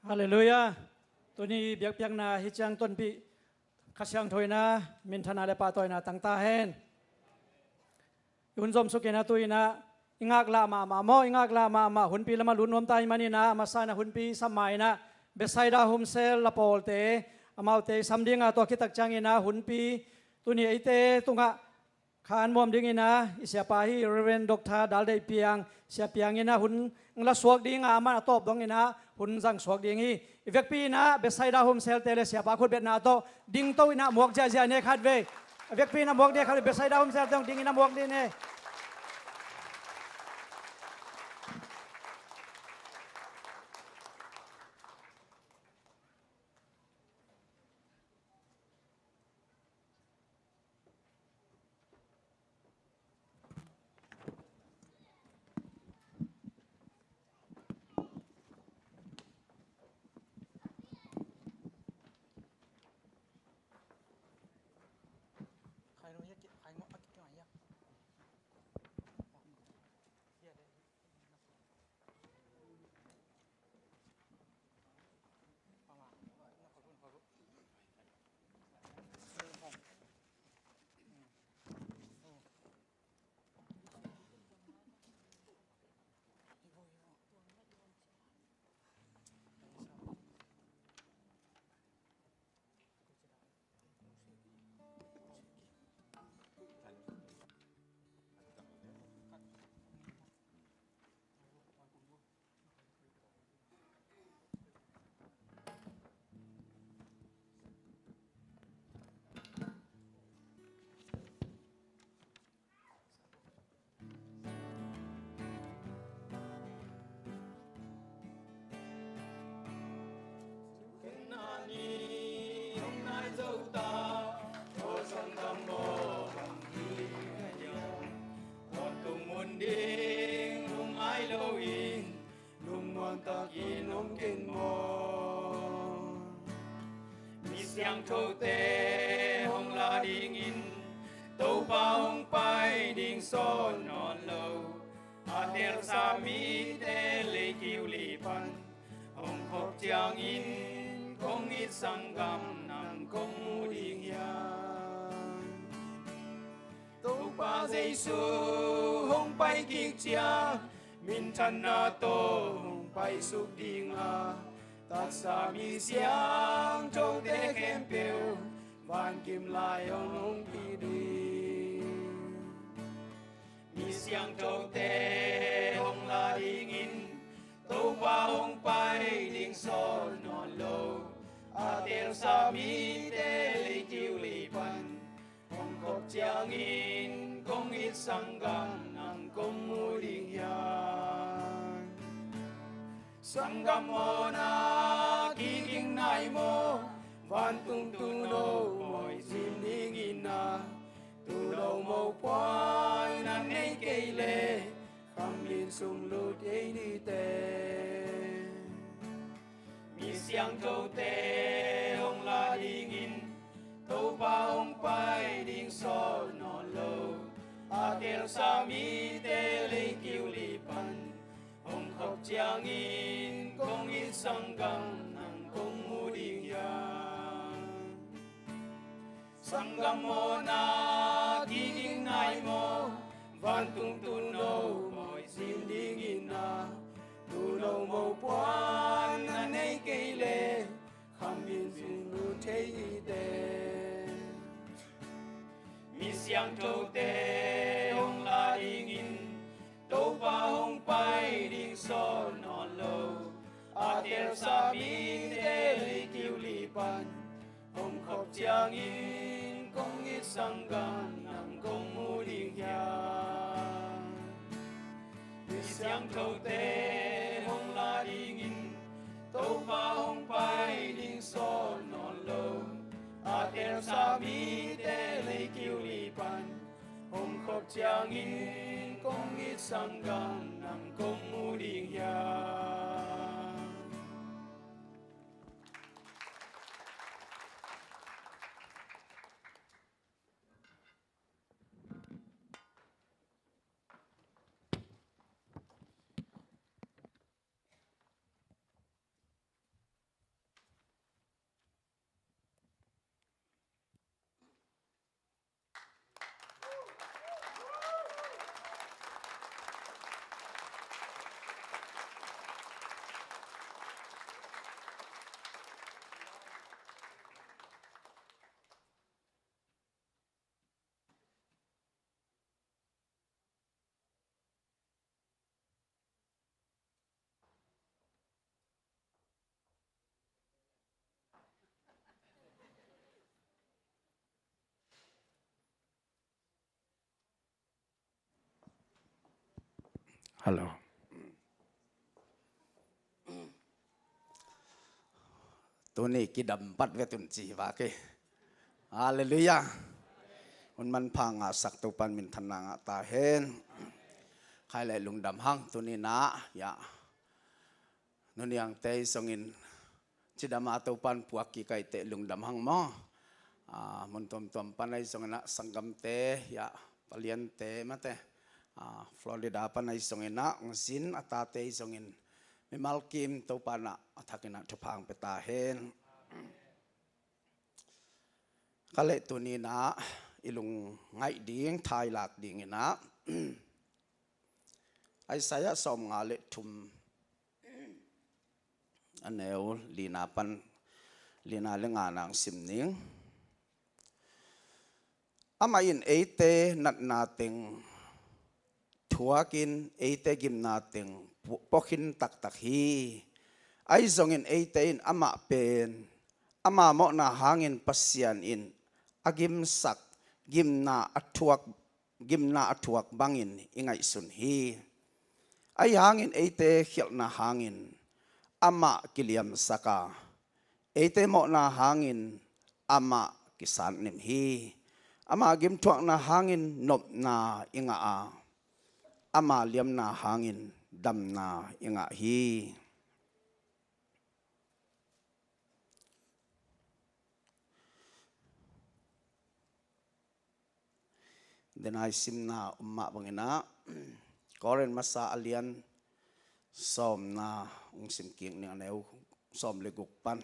Halleluiah. Tuni biakpiakna hih ciang tonpih Kha Siangtho in ah minthana le pahtawina tang ta hen. I hun zomsuk in ah tu in ah i ngaklah mahmah maw, i ngaklah mahmah, hunpi lamah lut nuam ta ahih manin ah, a masa in ah hunpi sam ma in ah Bethsaida Home Cell la pawlte, amaute i sam ding a, tua khit tak ciangin ah hunpi tuni eite tungah kha an muam dingin ah i siapa hi Reverend Doctor Dal Deih Piang, Sia Piang in ah hun la suak ding a, aman a tawp dongin ah hun zang suak ding hi. I vekpi in ah Bethsaida Home Cell-te le siapa khutbetna tawh dingto in ah muak ziahziah ni, khatvei. I vekpi in ah muak ni, khatvei. Bethsaida Home Cell-te hong ding in ah muak ni ni. Zo ta, aw sanggam aw, bang hi ka hiam? Tawntung mun ding lungngai loin, lungmuang takin om ken maw? Mi siangthote hong la dingin, Topa hong pai ding sawl nawn lo. A telsa mite leikiu li pan hong khop ciangin, kong it sanggam nang kong mu ding hiam? Topa Jesu hong pai kik ciang, minthanna tawh hong paisuk ding a, taksa mi siangthote khempeuh vangim lai hong hong pi ding. Mi siangthote hong la dingin, Topa hong pai ding sawl nawn lo. A telsa mite leikiu li pan hong khop ciangin, kong it sanggam nang kong mu ding hiam? Sanggam mawhna kiging nai maw? Vantung Tuuno mawi zin dingin a, Tuuno mopuan a nei kei leh, khamlin sung lut thei ni teh. Mi siangthote hong la dingin, Topa hong pai ding sawl nawn lo. A telsa mite leikiu li pan hong khop ciangin, kong it sanggam nang kong mu ding hiam? Sanggam mawhna kiging nai maw? Vantung Tuuno mawi zin dingin a, Tuuno mopuan a nei kei leh, khamlin sung lut thei ni teh. Mi siangthote hong la dingin, Topa hong pai ding sawl nawn lo. A telsa mite leikiu li pan hong khop ciangin, kong it sanggam nang kong mu ding hiam? Mi siangthote hong la dingin, Topa hong pai ding sawl nawn lo. A telsa mite leikiu li pan hong khop ciangin, kong it sanggam nang kong mu ding hiam? Hello. Tuni kidam pat vet un ci hi vak hi. Halleluiah. Hun manpha ngahsak Topa'n minthanna ngah ta hen. Khai le lungdam hang tuni na, ya. Nuniangte zongin cidam a Topa'n puak kik ahih teh lungdam hang maw. Ah, mun tuamtuam pan ahi zongin ah sanggamte, ya, paliante mate. Ah, Florida pan ahi zongin ah, ngazin a tate ahi zongin mimal kim Topa'n ah a thakin ah thupha hong pia ta hen. Ka leh tuni na i lungngaih ding, thailak dingin ah Isaiah sawmnga le thum, a neu lina pan, lina le nga nang sim ning. Amah in eite natna teng thuakin eite gimna teng pu-, puakhin taktak hi. Ahi zongin eite in amah pen, ama mawhna hangin Pasian in a gimsak, gimna a thuak, gimna a thuak bangin i ngaihsun hi. Ahi hangin eite khialhna hangin amah kiliamsak a, eite mawhna hangin amah kisatnim hi. Ama gimthuakna hangin nopna i ngah a, ama liamna hangin damna i ngah hi. Denai simna om mah bangin ah, Korin masa a lian sawmna hong sim kik ning, a neu sawm le guk pan.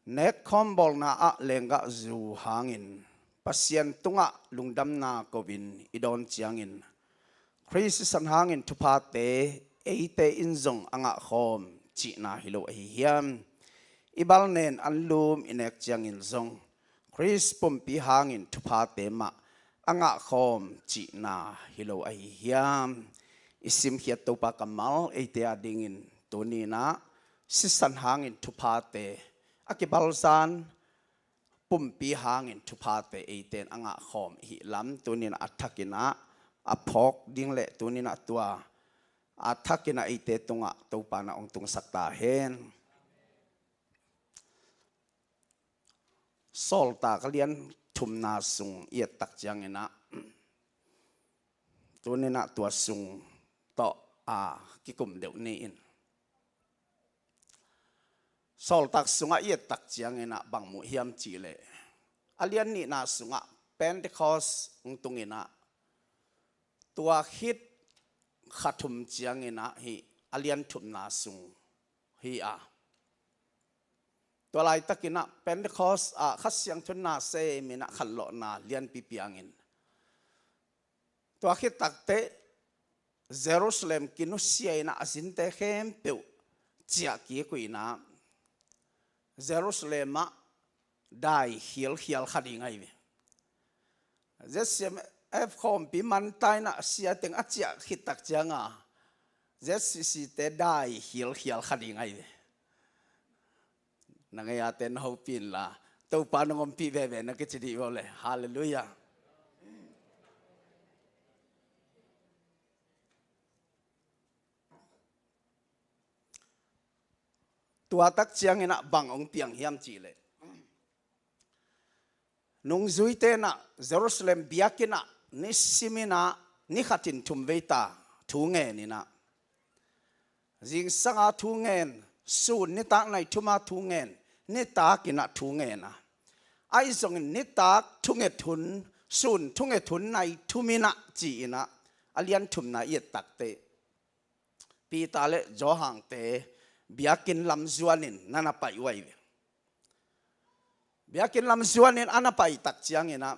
Nekkhawm bawlna ah lenggahzu hangin Pasian tungah lungdamna ko-in i dawn ciangin, Khrih sisan hangin thuphate eite in zong a ngahkhawm cihna hi lo ahi hiam? I balnen anlum i nek ciangin zong Khrih pumpi hangin thuphate mah a ngahkhawm cihna hi lo ahi hiam? I simkhiat Topa kammal eite adingin tuni-in ah sisan hangin thuphate a kibalzan, pumpi hangin thuphate eite in a ngahkhawm i hih lam tuni-in ah a thakin ah a phawk ding le tuni-in ah tua a thakin ah eite tungah Topa in ah hong tungsak ta hen. Sawltak a lian thumna sung i et tak ciangin ah, tuni-in ah tua sung tawh a kikum deuh ni in. Sawltak sungah i et tak ciangin ah bang mu hiam cih leh, a lian nihna sungah Pentecost hong tungin ah, tua khit kha thum ciangin ah hih a lian thumna sung hi a, tua laitakin ah Pentecost ah Kha Siangtho in na sem in ah khanlawhna lianpi piangin, tua khit takteh Jerusalem kinusia in ah a zinte khempeuh ciah kik uh in ah, Jerusalem ah dai khialkhial kha ding ahi ve. Z C M F khawmpi manta in ah sia teng a ciah khit tak ciang a, Z C C te dai khialkhial kha ding ahi ve. Na ngei a te na hopih inla, Topa nong ompih veve na kici dih vo le. Halleluiah. Tua tak ciangin ah bang hong piang hiam cih leh, nungzuite in ah Jerusalem biakinn ah nisim in ah ni khatin thum vei ta thu ngen in ah, zingsang a thu ngen, sun nitak nai thum a thu ngen, nitak in ah thu ngen a, ahi zongin nitak thunget hun, sun thunget hun nai thum in ah ci in ah, a lian thumna i et takteh Peter le Johan te biakinn lam zuanin na na pai uh ahi ve. Biakinn lam zuanin a na pai tak ciangin ah,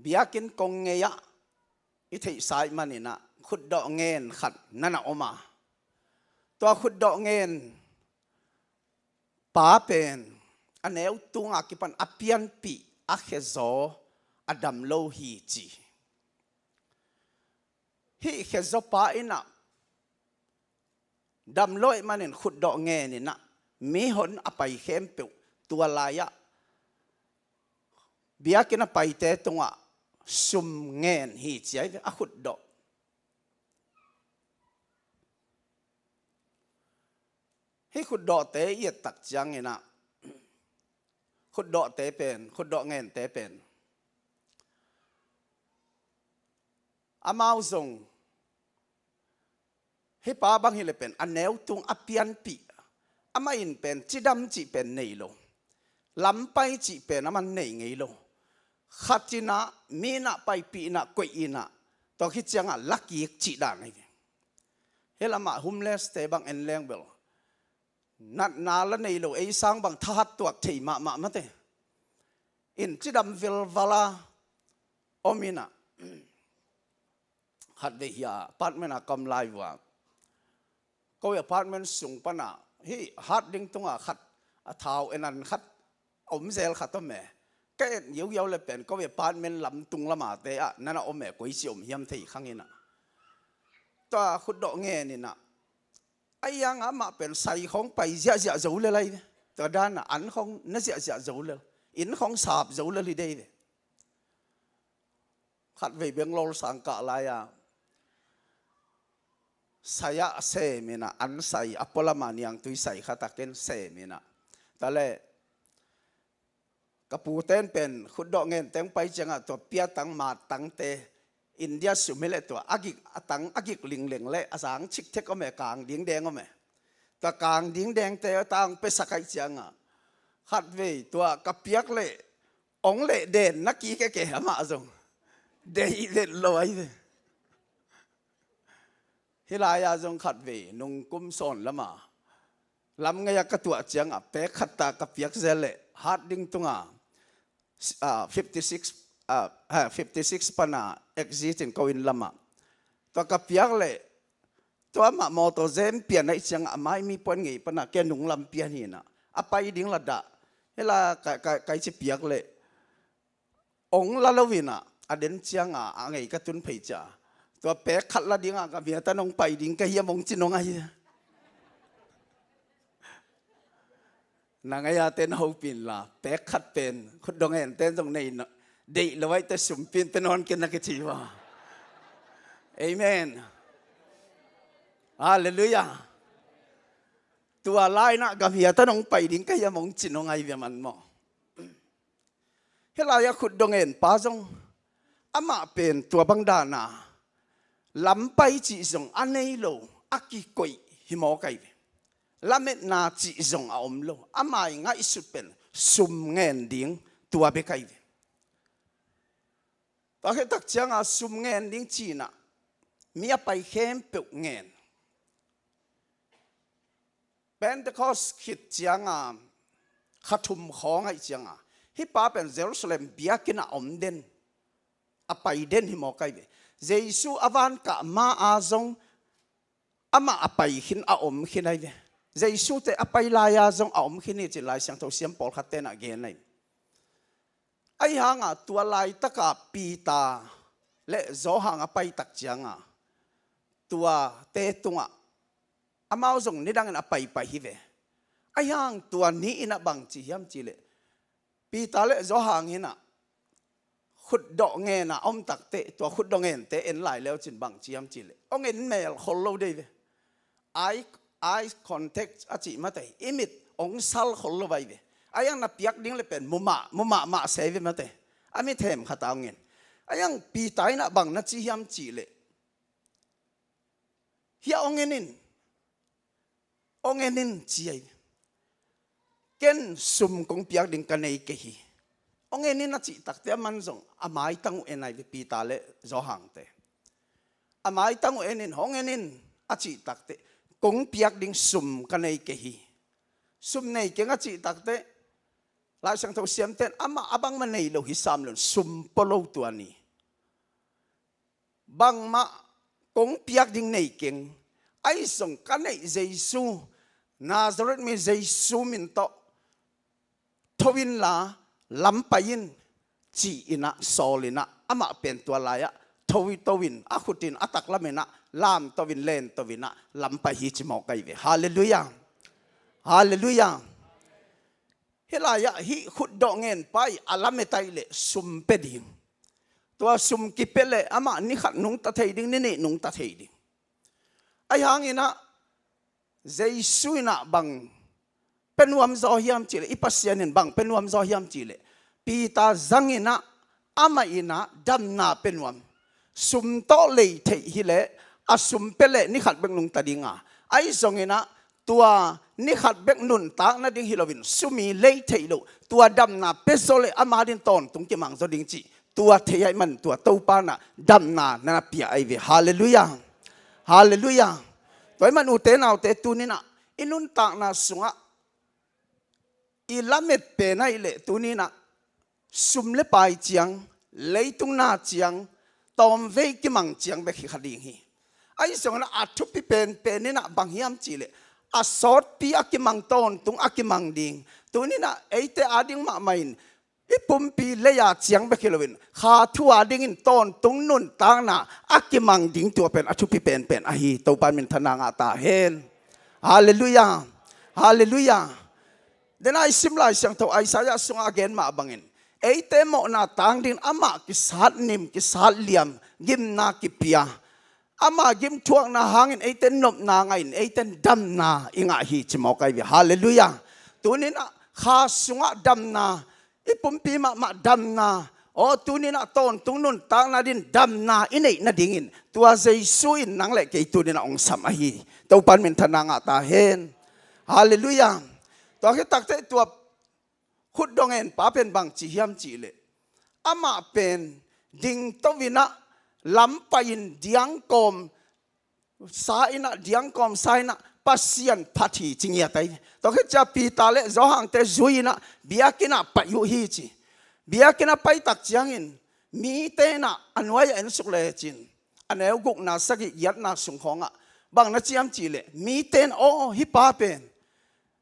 biakinn kong ngei ah i theihsa ahih manin ah khutdawh ngen khat na na om a, tua khutdawh ngen pa pen a neu tung a kipan a pianpih a khezaw a dam lo hi ci. Hih khezaw pa in ah dam lo ahih manin khutdawh ngen in ah, mihon a pai khempeuh tua lai-ah biakinn a paite tungah sum ngen hi ci ahi ve, a khutdawh. Hih khutdawhte i et tak ciangin ah, khutdawhte pen, khutdawh ngente pen, amau zong hih pa bang hileh pen a neu tung a pianpih, amah in pen cidam cih pen nei lo, lampai cih pen amah nei ngei lo. Khat in ah mi in ah paipih in ah koih in ah, tua khit ciangah lakik cih dan ahi ve. Hih lamah homeless te bang en leng bel, natna la nei lo, ei sang bang thahat tuak thei mahmah mate. In cidam vilval a om in ah, khatvei hih apartment a ka om lai uh a, ko apartment sung pan ah hih hat ding tungah khat, a thau en an khat, a om zel khat om e. Ka et ngiaugiau le pen ko apartment lam tung lamate ah na na om e, koi ci om hiam thei khang in ah, tua khutdawh ngen in ah, a iang ah amah pen sai khawng pai ziahziah zo lel ahi ve. Tua dan ah an khawng na ziahziah zo lel, inn khawng sap zo lel hi dei ve. Khatvei Bangalore sang kah lai-a sai-ah a sem in ah, an sai a pualama niangtui sai khat ah ken sem in ah. Tua leh ka pute in pen khutdawh ngen teng pai ciangah tua piatang mattangte, India sum hi leh tua a gik, a tang a gik lingleng leh a zang cikthek om e, kang dingdeng om e. Tua kang dingdengte a tang pia sak ahih ciangah, khatvei tua ka piak leh ong leh den na kik e, kei amah zong deih vet lo ahi ve. Hih lai-ah zong khatvei nung kum sawn lamah lam ngeia ka tuah ciangah pek khat ta ka piak zel leh hat ding tunga, ah, fifty six, ah, ha, fifty six pana exit in ko inn lamah tua ka piak leh, tua amah mawtaw zem pian ahih ciangah a mai mi puan ngei pana kei nung lam pian hi in ah, a pai ding la dah. Hih lai-ah ka, ka, ka ci piak leh ong la lo in ah, a den ciangah a ngei ka tun phei ciah. Tua pek khat la dingah ka miat ah nong pai ding ka hiam ong ci nong ahi. Na ngeia te na hopih inla, pek khat pen khutdawh ngen ten zong nei na, deih lo ahih teh sum pia in pe nawn ken na kici uh a. Amen. Halleluiah. Tua lai-in ah ka miat ah nong pai ding ka hiam ong ci nong ahi ve man maw. Hih lai-ah khutdawh ngen pa zong amah pen tua bang dana lampai cih zong a nei lo, a kikoih hi mawk ahi ve. Lametna cih zong a om lo, a mai ngaihsut pen sum ngen ding tua bek ahi ve. Tua khit tak ciangah sum ngen ding ci in ah mi a pai khempeuh ngen. Pentecost khit ciangah kha thum khawng ahih ciangah hih pa pen Jerusalem biakinn ah om den, a pai den hi mawk ahi ve. Jesu a van kah ma-a zong amah a pai khin, a om khin ahi ve. Jesu te a pai lai-a zong a om khin hi ci-in Lai Siangtho siam pawlkhat ten ah gen ahi. Ahi hangah tua laitaka Peter leh Johan a pai tak ciangah tuate tungah amau zong nidangin a paipai hi ve. Ahi hang tua ni in ah bang ci hiam cih leh, Peter leh Johan in ah khutdawh ngen a om tak teh, tua khutdawh ngente en lai leu cin bang ci hiam cih leh, ong en mel khol lo dei ve. Eye, eye contact a cih mate, i mit ong sal khol lo ahi ve. Ahi hang na piak ding leh pen mu mah, mu mahmah se ve mate. A mit hem khat ah ong en. Ahi hang Peter in ah bang na ci hiam cih leh, hih ah ong en in, ong en in ci ahi ve. Ken sum kong piak ding ka nei kei hi. Ong en in a cih tak teh aman zong a maitang uh en ahi ve, Peter leh Johan te. A maitang uh en in, ong en in a cih tak teh, kong piak ding sum ka nei kei hi. Sum nei keng a cih tak teh, Lai Siangtho siamten amah a bangmah nei lo hi sam lo in, sum pua lo tua ni. Bangmah kong piak ding nei keng. Ahi zong ka neih Jesu, Nazareth mi Jesu min tawh tho inla lam pai in, ci in ah, sawl in ah, amah pen tua lai-ah tho, tho in, a khut in a taklam in ah lamto in, lento in ah lam pai hi ci mawk ahi ve. Halleluiah. Halleluiah. Hih lai-ah hih khutdawh ngen pa i a lamet ahih leh sum pia ding. Tua sum kipia leh amah ni khat nungta thei ding, ni nih nungta thei ding. Ahi hangin ah Jesu in ah bang pia nuam zaw hiam cih leh, i Pasian in bang pia nuam zaw hiam cih leh, Peter zang in ah amah in ah damna pia nuam. Sum tawh lei theih hi leh, a sum pia leh ni khat bek nungta ding a, ahi zongin ah tua ni khat bek nuntak nading hi lo in, sum i lei theih loh, tua damna pia zaw leh ama adingin tawntung kimang zaw ding cih, tua thei ahih man tua Topa in ah damna na na pia ahi ve. Halleluiah. Halleluiah. Tua ahih man ute naute, tuni in ah i nuntakna sungah i lamet pen ahih leh tuni in ah sum leh pai ciang, leitung na ciang, tawmvei kimang ciang bek hi kha ding hi. Ahi zongin ah a thupi penpen in ah bang hiam cih leh, a sawtpi a kimang, tawntung a kimang ding. Tuni in ah eite ading mahmah in, i pumpi lei-a ciang bek hi lo in, kha thu adingin tawntung nuntakna a kimang ding, tua pen a thupi penpen ahi. Topa in minthanna ngah ta hen. Halleluiah. Halleluiah. Dena i sim Lai Siangtho Isaiah sungah a gen mah bangin, eite mawhna tang dingin amah kisat nim, kisat liam, gimna kipia, ama gimthuakna hangin eite nopna ngahin eite damna i ngah hi ci mawk ahi ve. Halleluiah. Tuninah kha sungah damna, i pumpi mahmah damna, aw tuninah tawntung nuntakna din damna i neih nadingin tua Jesu in nang le kei tuninah hong sam ahi. Topan minthanna ngah ta hen. Halleluiah. Tua khit takteh tua khutdong enpa pen bangci hiam cihleh, amah pen dingto inah lampai-in diangkawm sa inah, diangkawm sa inah Pasian phat hi ci ngiat ahi. Tua khit ciah Peter le Johan-te zui inah biakinnah pai uh hi ci. Biakinnah paitak ciangin mite inah a nuai-ah ensuk lecin a neu gukna sagih giatna sung khawngah bang na ci hiam cihleh, mite in aw hih pa pen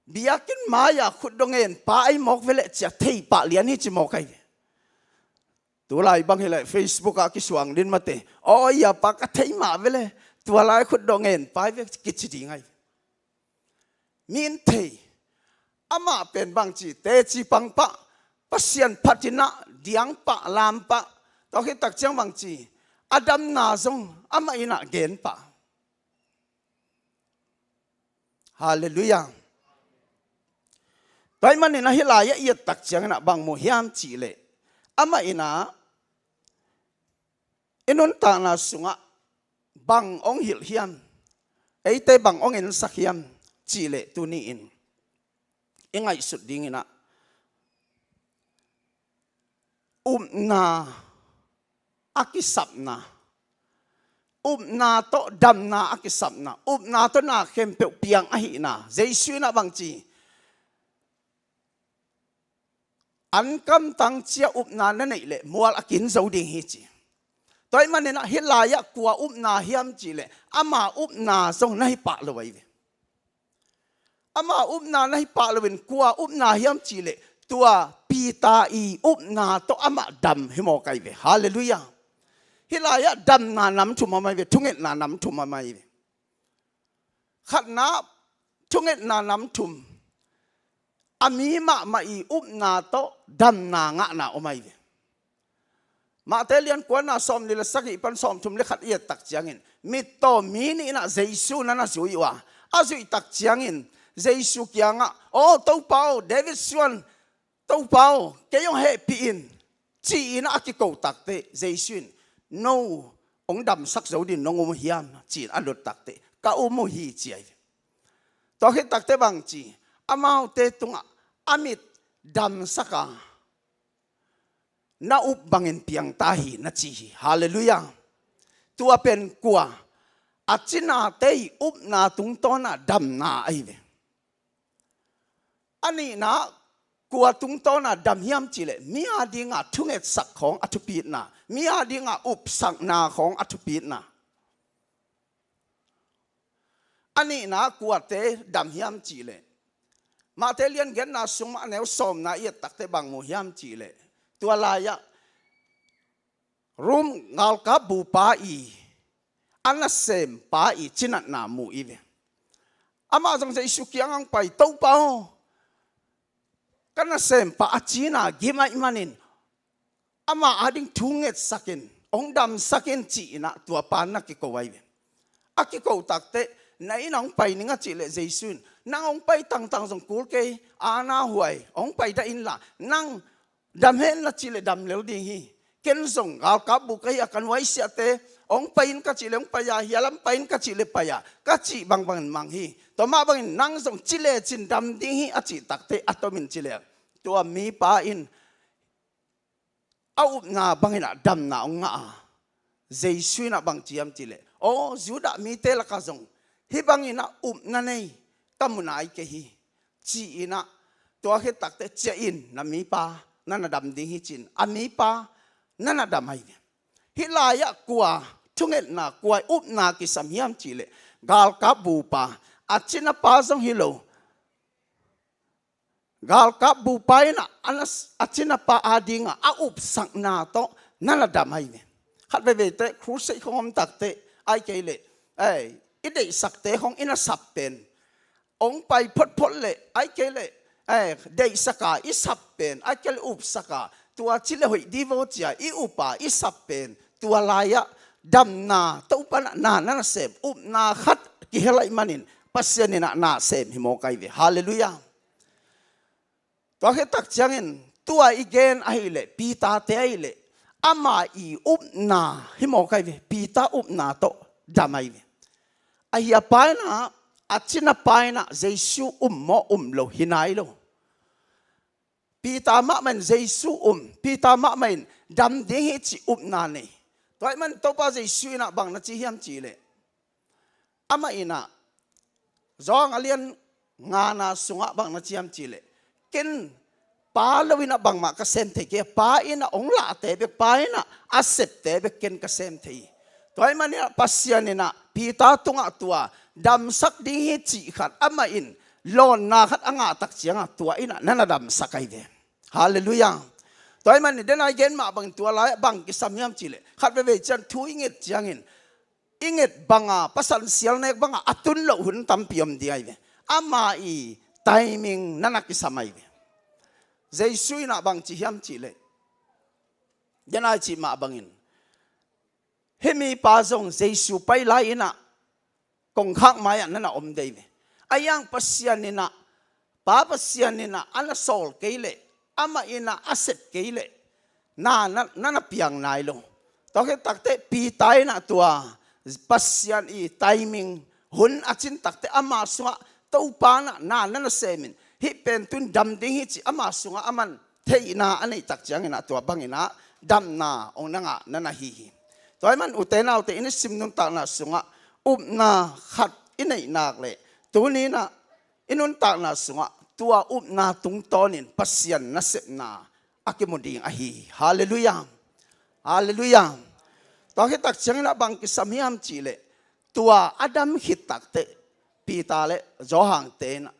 biakinn mai-a khutdong enpa ahi mawk veleh ci-a theipah lian hi ci mawk ahi ve. Tulai bang hileh Facebook ah kisuang din mate, aw hih pa ka thei mah veleh tua lai khutdong enpa ahi ve kici ding ahi ve. Mi in thei, amah pen bangci teci pangpah Pasian phat inah diangpah lampah, tua khit tak ciang bangci a damna zong amah inah genpah. Halleluiah. Tua ahih maninah hih lai-ah i et tak cianginah bang mu hiam cihleh, amah inah i nuntakna sungah bang hong hilh hiam, eite bang hong ensak hiam cihleh tuni-in i ngaihsut dinginah upna a kisapna, upna tawh damna a kisapna, upna tawh na khempeuh piang ahihna, Jesu inah bangci, an kamtang cia upna na neih leh mual a kin zo ding hi ci. Tua ahih maninah hih lai-ah kua upna hiam cihleh, ama upna zong na hi pah lo ahi ve. Ama upna na hi pah loin kua upna hiam cihleh, tua Peter i upna tawh amah dam hi mawk ahi ve. Halleluiah. Hih lai-ah damna nam thum om ahi ve, thungetna nam thum om ahi ve. Khatna, thungetna nam thum, a mi mahmah i upna tawh damna ngahna om ahi ve. Matthai lian kuana sawmli le sagih pan sawmthum le khat i et tak ciangin mittaw mi nih inah Jesu na na zui uh a, a zuih tak ciangin Jesu kiangah, aw Topa aw, David suan Topa aw, kei hong hehpih in, ci-inah a kiko takteh Jesu in, no hong damsak zo din nong um uh hiam, ci-in a dot takteh, ka um uh hi ci ahi ve. Tua khit takteh bangci, amaute tungah a mit damsak a, na up bangin piangta hi na ci hi. Halleluiah. Tua pen kua, a cinate i upna tungtawnah damna ahi ve. A nihna kua tungtawnah dam hiam cihleh, mi adinga thungetsak khawng a thupitna, mi adinga upsakna khawng a thupitna. A nihna kuate dam hiam cihleh, Matthai lian giatna sung mah a neu sawmna i et takteh bang mu hiam cihleh, tua lai-ah Rom galkap bupa i a nasempa i cinatna mu i ve. Amah zong Jesu kiangah hong pai, Topa aw, ka nasempa a cina gim ahih manin ama ading thu ngetsak in, hong damsak in, ci-inah tua pa na kiko ahi ve. A kiko takteh, na inn ah hong pai ning a cih leh Jesu in, nang hong pai tangtang zong kul kei, ana huai, hong pai dah inla, nang dam hen la cih leh dam lel ding hi. Ken zong galkap bu ka hi a, ka nuaisiahte hong pai in ka cih leh hong pai a, hia lam pai in ka cih leh pai a, ka cih bangbangin mang hi. Tua mah bangin nang zong ci lecin dam ding hi a cih takteh a tomin ci leh, tua mipa in a upna bangin ah damna hong ngah a, Jesu in ah bang ci hiam cih leh, aw, Judah mite lakah zong hih bangin ah upna nei ka mu nai kei hi, ci-in ah, tua khit takteh ciah in, na mipa na na dam ding hi, ci-in a mipa na na dam ahi ve. Hih lai-ah kua thungetna, kua upna kisam hiam cih leh, galkap bupa, a cinapa zong hi lo, galkap bupa in ah a na, a cinapa adingah a upsakna tawh na na dam ahi ve. Khat veiveite crusade khong om takteh, ahih kei leh, ei, i deihsakte khong i na sap pen, hong pai photphot leh, ahih kei leh, ei, deihsak a i sap pen, ahih kei leh upsak a, tua ci leh hoih ding vaw ci a i up a i sap pen, tua lai-ah damna, Topa in ah na na sem, upna khat kihel ahih manin Pasian in ah na sem hi mawk ahi ve. Halleluiah. Tua khit tak ciangin tua i gen ahih leh, Peter-te ahih leh, ama i upna hi mawk ahi ve. Peter upna tawh dam ahi ve. A hia pa in ah, a cina pa in ah Jesu um maw, um lo hi nai lo. Peter mahmah in Jesu um, Peter mahmah in dam ding hi cih upna nei. Tua ahih manin Topa Jesu in ah bang na ci hiam cih leh, amah in ah Johan a lian ngana sungah bang na ci hiam cih leh, ken Pa lo in ah bangmah ka sem thei kei, Pa in ah hong lahte bek, Pa in ah a septe bek ken ka sem thei hi. Tua ahih manin ah Pasian in ah Peter tungah tua damsak ding hi cih khat amah in lawnna khat a ngah tak ciangah tua in ah na na damsak ahi ve. Halleluiah. Tua ahih manin den a i gen mah bangin tua lai-ah bang kisam hiam cih leh, khat veivei ciang thu i nget ciangin, i nget banga, pasal sial nek banga a tun loh hun tampi om ding ahi ve. Ama i timing na na kisam ahi ve. Jesu in ah bang ci hiam cih leh, den a i cih mah bangin, hih mipa zong Jesu pai lai in ah kongkhak mai-ah na na om ding ahi ve. Ahi hang Pasian in ah, Pa Pasian in ah a na sawl kei leh, amah in ah a sep kei leh, na, na, na na piang nai lo. Tua khit tak teh Peter in ah tua Pasian i timing, hun a cin tak teh ama sungah Topa in ah na, na na sem in, hih pen tun dam ding hi cih ama sungah a man theihna a neih tak ciangin ah tua bangin ah damna hong na ngah na na hi hi. Tua ahih manin ute naute, i nisim nuntakna sungah upna khat i neih nak leh, tuni in ah i nuntakna sungah tua upna tungtawnin Pasian nasepna a kimu ding ahi hi. Halleluiah. Halleluiah. Tua khit tak ciangin ah bang kisam hiam cih leh, tua a dam khit tak teh Peter le Johan-te in ah,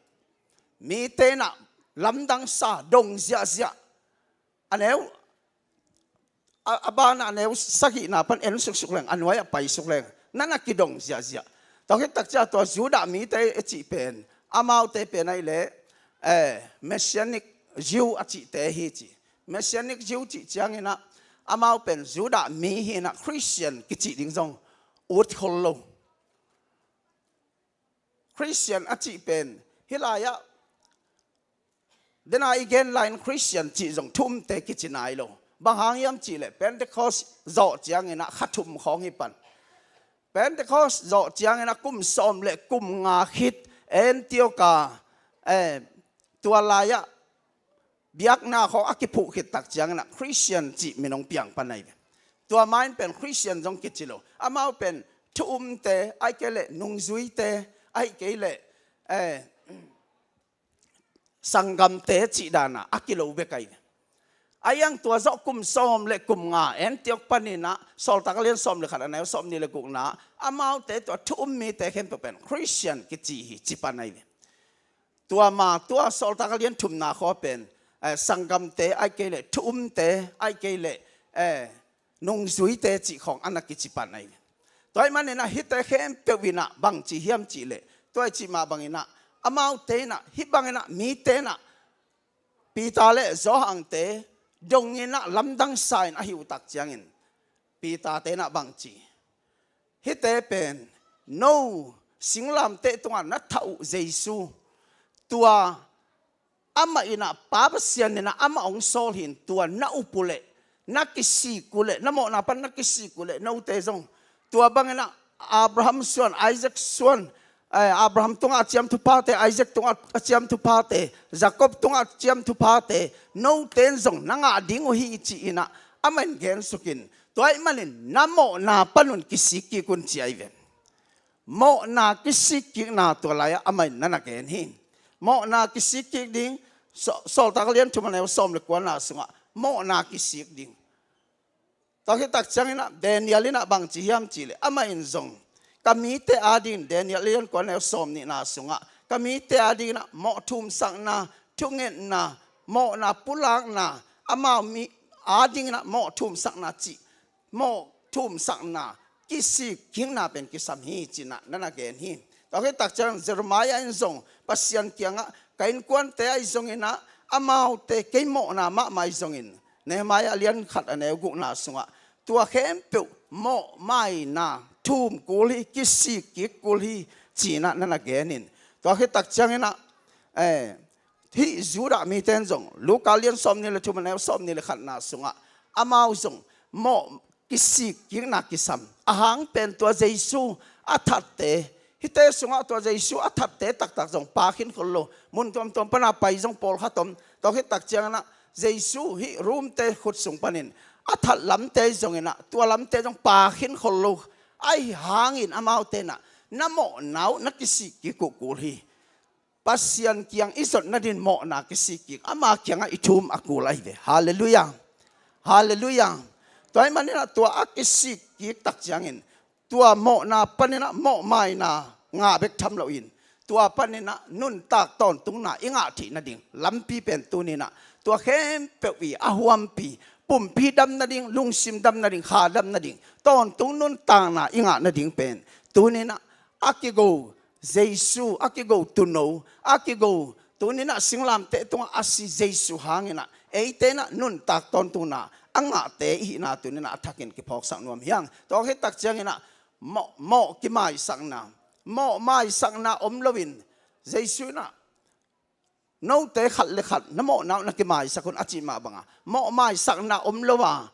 mite in ah lamdang sa, dong ziahziah. A neu, a, a ban ah a neu sagihna pan en suksuk leng, a nuai-ah pai suk leng, na na kidong ziahziah. Tua khit tak ciang tua Judah mite i cih pen, amaute pen ahih leh, eh, Messianic Jew a cihte hi ci. Messianic Jew cih ciangin ah amau pen Judah mi hi in ah Christian kici ding zong ut khol lo. Christian a cih pen, hih lai-ah, den a i gen lai-in Christian cih zong thu umte kici nai lo. Bang hang hiam cih leh, Pentecost zawh ciangin ah kha thum khawng hi pan. Pentecost zawh ciangin ah kum sawm le kum nga khit Antioch-a, eh, tua lai-ah biakna khawng a kiphuh khit tak ciangin ah Christian cih min hong piang pan ahi ve. Tua ma-in pen Christian zong kici lo. Amau pen thu umte, ahih kei leh nungzuite, ahih kei leh, eh, sanggamte cih dan a a kilo bek ahi ve. Ahi hang tua zawh kum sawm le kum nga Antioch panin ah, Sawltak a lian sawm le khat, a neu sawmnih le gukna, amaute tua thu um mite khempeuh pen Christian kici hi ci pan ahi ve. Tua ma, tua Sawltak a lian thumna khawng pen, eh, sanggamte, ahih kei leh thu umte, ahih kei leh, eh, nungzuite cih khawng a na kici pan ahi ve. Tua ahih manin ah hihte khempeuh in ah bang ci hiam cih leh, tua i cih mah bangin ah, amaute in ah, hih bangin ah mite in ah Peter le Johan-te dongin ah lamdang sa-in a hih uh tak ciangin, Peter-te in ah bang ci, hihte pen no singlamteh tungah na thah uh Jesu, tua amah in ah, Pa Pasian in ah amah hong sawl hi-in, tua na up uh leh, na kisik uh leh, na mawhna pan na kisik uh leh, note zong tua bangin ah Abraham suan, Isaac suan, eh, Abraham tungah a ciam thuphate, Isaac tungah a ciam thuphate, Jacob tungah a ciam thuphate, note in zong na ngah ding uh hi ci-in ah amah in gensuk in, tua ahih manin na mawhna pan un kisik kik un ci ahi ve. Mawhna kisik kikna tua lai-ah amah in na na gen hi. Mawhna kisik kik ding, Saw-, Sawltak a lian thum, a neu sawm le kuana sungah mawhna kisik ding. Tua khit tak ciangin ah Daniel in ah bang ci hiam cih leh, amah in zong ka mite adingin, Daniel a lian kua, a neu sawmnihna sungah, ka mite adingin ah mawh thumsakna, thungetna, mawhna pulakna, amau mi adingin ah mawh thumsakna cih, mawh thumsakna, kisik kikna pen kisam hi ci-in ah na na gen hi. Tua khit tak ciang Jeremiah in zong Pasian kiangah, ka innkuante ahi zongin ah, amaute kei mawhna mahmah ahi zongin, Nehemiah a lian khat, a neu gukna sungah, tua khempeuh mawhmaina thum kul hi, kisik kik kul hi, ci-in ah na na gen in. Tua khit tak ciangin ah, eh, hih Judah mite in zong, Luka lian sawmnih le thum, a neu sawmnih le khatna sungah, amau zong mawh kisik kikna kisam. A hang pen tua Jesu a thatte, hihte sungah tua Jesu a thatte taktak zong pha khin khol lo. Mun tuamtuam pan a pai zong pawlkhat om. Tua khit tak ciangin ah Jesu hih Rom-te khut sung panin a that lamte zongin ah tua lamte zong pha khin khol lo. Ahi hangin amaute in ah na mawhna uh na kisik kik uh kul hi. Pasian kiang i zot nadingin mawhna kisik kik, ama kiangah i thum a kul ahi ve. Halleluiah. Halleluiah. Tua ahih manin ah tua a kisik kik tak ciangin, tua mawhna panin ah mawhmaina ngah bek tham loin, tua panin ah nuntak tawntungna i ngah theih nading lampi pen tuni-in ah tua khempeuh i a huampi, pumpi dam nading, lungsim dam nading, kha dam nading, tawntung nuntakna i ngah nading pen tuni-in ah a kigo Jesu, a kigo tuuno, a kigo tuni-in ah singlamteh tungah a si Jesu hangin ah eite in ah nuntak tawntungna a ngahte i hihna tuni-in ah a thakin kiphawksak nuam hi hang. Tua khit tak ciangin ah mawh, mawh kimaisakna, mawh maisakna om loin, Jesu in ah note khat le khat na mawhna uh na kimaisak un a cih mah bangin mawh maisakna om lo a,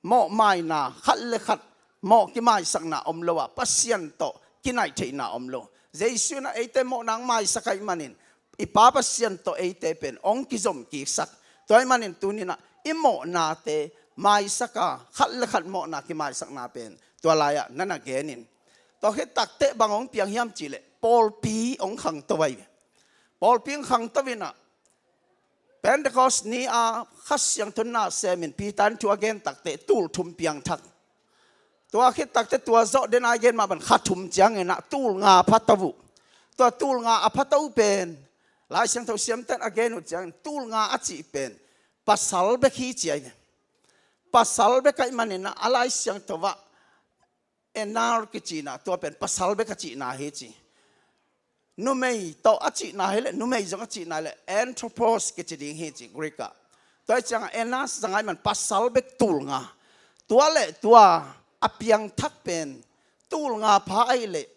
mawh maina khat le khat mawh kimaisakna om lo a, Pasian tawh kinaih theihna om lo. Jesu in ah eite mawhna hong maisak ahih manin i Pa Pasian tawh eite pen hong kizom kiksak. Tua ahih manin tuni-in ah i mawhnate maisak a, khat le khat mawhna kimaisakna pen tua lai-ah na na gen in. Tua khit tak teh bang hong piang hiam cih leh pawlpi hong khangto ahi ve. Pawlpi hong khangto in ah Pentecost ni-a Kha Siangtho in na semin Peter in thu a gen tak teh tul thum piangthak. Tua khit tak teh tua zawh den a i gen mah bangin kha thum ciangin ah tul nga phato uh. Tua tul nga a phato uh pen Lai Siangtho siamte in a gen uh ciangin tul nga a cih pen pasal bek hi ci ahi ve. Pasal bek ahih manin ah a Lai Siangtho ah enar kici in ah tua pen pasal bek a cihna hi ci. Numei tawh a cihna hi leh, numei zong a cihna hi leh anthropos kici ding hi ci Greek ah. Tua ahih ciangin enas zang ahih manin pasal bek tul nga. Tua le tua a piangthak pen tul nga pha ahih leh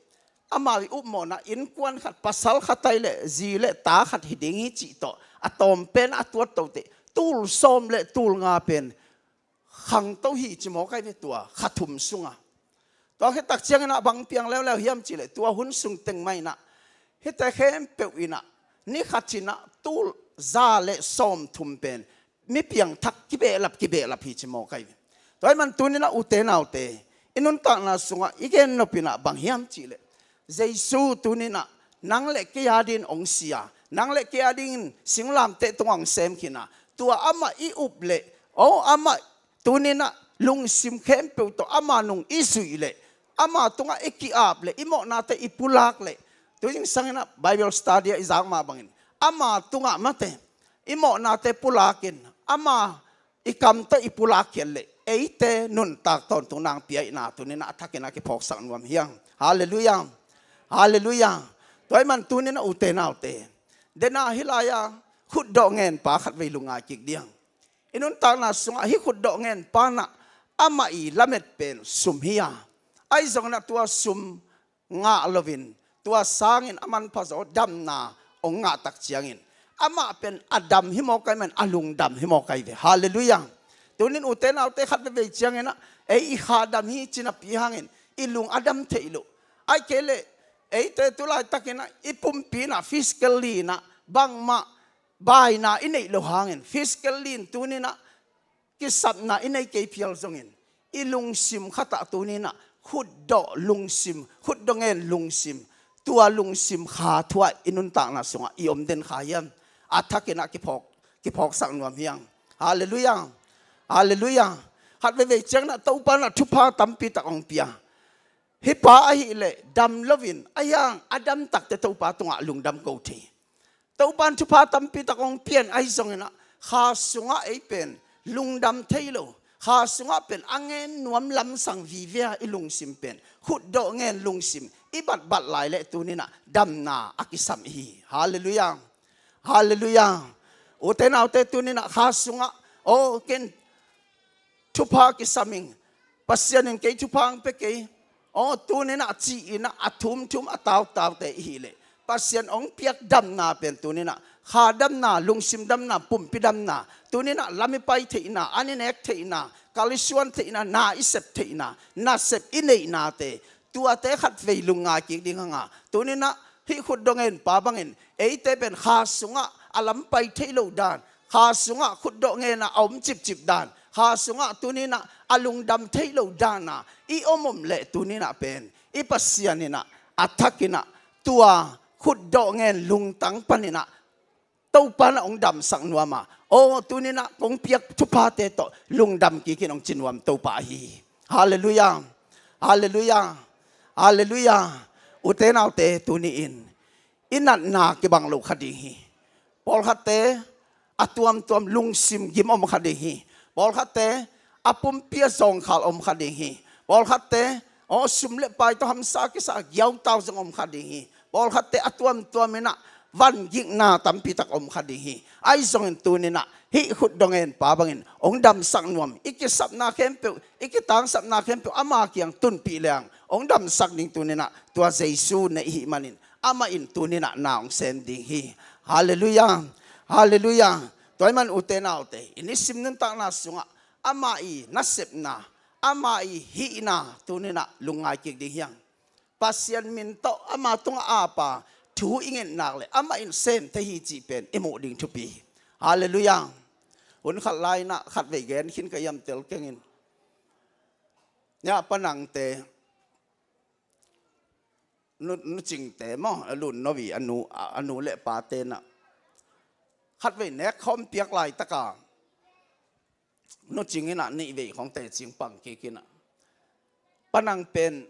amau i upmawhna innkuan khat, pasal khat ahih leh zi le ta khat hi ding hi cih tawh a tawm pen a tuat to teh tul sawm le tul nga pen khangto hi ci mawk ahi ve tua kha thum sungah. Tua khit tak ciangin ah bang piang leuleu hiam cih leh tua hun sung teng mah in ah hihte khempeuh in ah ni khat in ah tul za le sawm thum pen mi piangthak kibehlap kibehlap hi ci mawk ahi ve. Tua ahih manin tuni-in ah ute naute, i nuntakna sungah i gen nop in ah bang hiam cih leh Jesu tuni-in ah nang le kei a dingin hong si a, nang le kei a dingin singlamteh tungah hong sem khin a, tua amah i up leh, o amah tuni-in ah lungsim khempeuh tawh ama nung i zuih leh, ama tungah i ki-ap leh, i mawhnate i pulak leh, tu zingsang in ah Bible study ah i zak mah bangin ama tungah mate i mawhnate pulakin, ama i kam tawh i pulak khiat leh eite nuntak tawntungna hong pia ahihna tuni-in ah a thakin ah kiphawksak nuam hi hang. Halleluiah. Halleluiah. Tua ahih manin tuni-in ah ute naute, den ah hih lai-ah khutdawh ngen pa khat vei lungngai kik ding. I nuntakna sungah hih khutdawh ngen pa in ah amah i lamet pen sum hi a, ahi zongin ah tua sum ngah loin, tua sangin a manphazaw damna hong ngah tak ciangin, amah pen a dam hi mawk ahi manin a lungdam hi mawk ahi ve. Halleluiah. Tuni-in ute naute khat veivei ciangin ah ei i kha dam hi ci napi hangin i lung a dam thei lo. Ahih kei leh eite tu laitakin ah i pumpi in ah physically in ah bangmah baina i neih loh hangin, physically in tuni-in ah kisapna i nei kei phial zongin, i lungsim khat ah tuni-in ah khutdawh lungsim, khutdawh ngen lungsim, tua lungsim kha thu-ah i nuntakna sungah i om den kha hiam? A thakin ah kiphawk, kiphawksak nuam hi hang. Halleluiah. Halleluiah. Khat veivei ciangin ah Topa in ah thupha tampi tak hong pia. Hih pa ahih leh dam loin, ahi hang a dam tak teh Topa tungah lungdam ko thei. Topa in thupha tampi tak hong pia in ahi zongin ah kha sungah ei pen lungdam thei lo. Kha sungah pen a ngen nuam lamsang vive a, i lungsim pen khutdawh ngen lungsim i batbat lai leh tuni-in ah damna a kisam i hi. Halleluiah. Halleluiah. Ute naute, tuni-in ah kha sungah, o ken thupha kisam ing, Pasian in kei thupha hong pia kei. Aw, tuninah ci-inah a thumthum a tautaute i hih leh Pasian hong piak damna pen tuninah kha damna, lungsim damna, pumpi damna, tuninah lam i pai theihna, an i nek theihna, kal i suan theihna, na i sep theihna, nasep i neihnate, tuate khatvei lungngai kik ding hanga, tuninah hih khutdawh ngen pa bangin eite pen kha sungah a lam pai thei lo dan, kha sungah khutdawh ngenah a om cipcip dan, kha sungah tuninah a lungdam thei lo dana i om om leh tuninah pen i Pasian inah a thakinah tua khutdawh ngen lungtang paninah Topa na hong damsak nuam a, aw, tuninah kong piak thuphate tawh lungdam kikin hong ci nuam Topa ahi hi. Halleluiah. Halleluiah. Halleluiah. Ute naute, tuni-in i natna kibang lo kha ding hi. Pawlkhatte a tuamtuam lungsim gim om kha ding hi. Pawlkhatte a pumpi a zawngkhal om kha ding hi. Pawlkhatte, aw, sum le pai tawh hamsa kisa giautau zong om kha ding hi. Pawlkhatte a tuamtuam inah vangikna tampitak om kha ding hi. Ahi zongin tuninah hih khutdawh ngen pa bangin hong damsak nuam, i kisapna khempeuh, i kitangsapna khempeuh ama kiang tunpih leng hong damsak ding tuninah tua Jesu na i hih manin amah in tuninah na hong sem ding hi. Halleluiah. Halleluiah. Tua ahih man ute naute, i nisim nuntakna sungah ama i nasepna, ama i hihna tuninah lungngai kik ding hi hang. Pasian min tawh ama tungah apa thu i ngetnak le amah in sem thei hi cih pen i muh ding thupi hi. Halleluiah. Hun khat lai-inah khatvei gen khin ka hiam tel kengin. Nia panangte, nu, nucingte maw, a lun novi a nu, a, a nu le pate inah khatvei nekkhawm piak laitaka nucing inah nihvei khawng tecing pang kik inah panang pen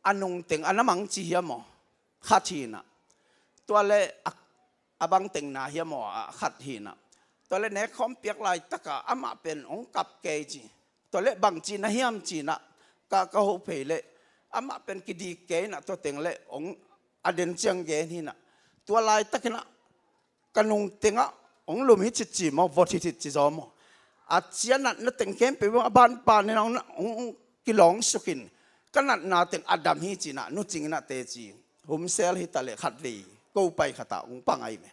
a nungteng a na mang ci hiam aw? Khat hi inah. Tua le a, a bangteng na hiam aw? A khat hi inah. Tua le nekkhawm piak laitaka amah pen hong kap kei ci. Tua le bangci na hiam ci inah ka, ka hoh phei leh amah pen kidik kei inah tua teng le hong a den ciang gen hi inah. Tua laitakinah ka nungtengah hong lum hi citci maw, vot hi citci zaw maw? A cia natna teng khempeuh a banbanin hong, hong, hong kilawngsukin ka natna teng a dam hi cinah nucing inah teci. Humsel hi taleh khatvei ko pai khatah hong pang ahi ve.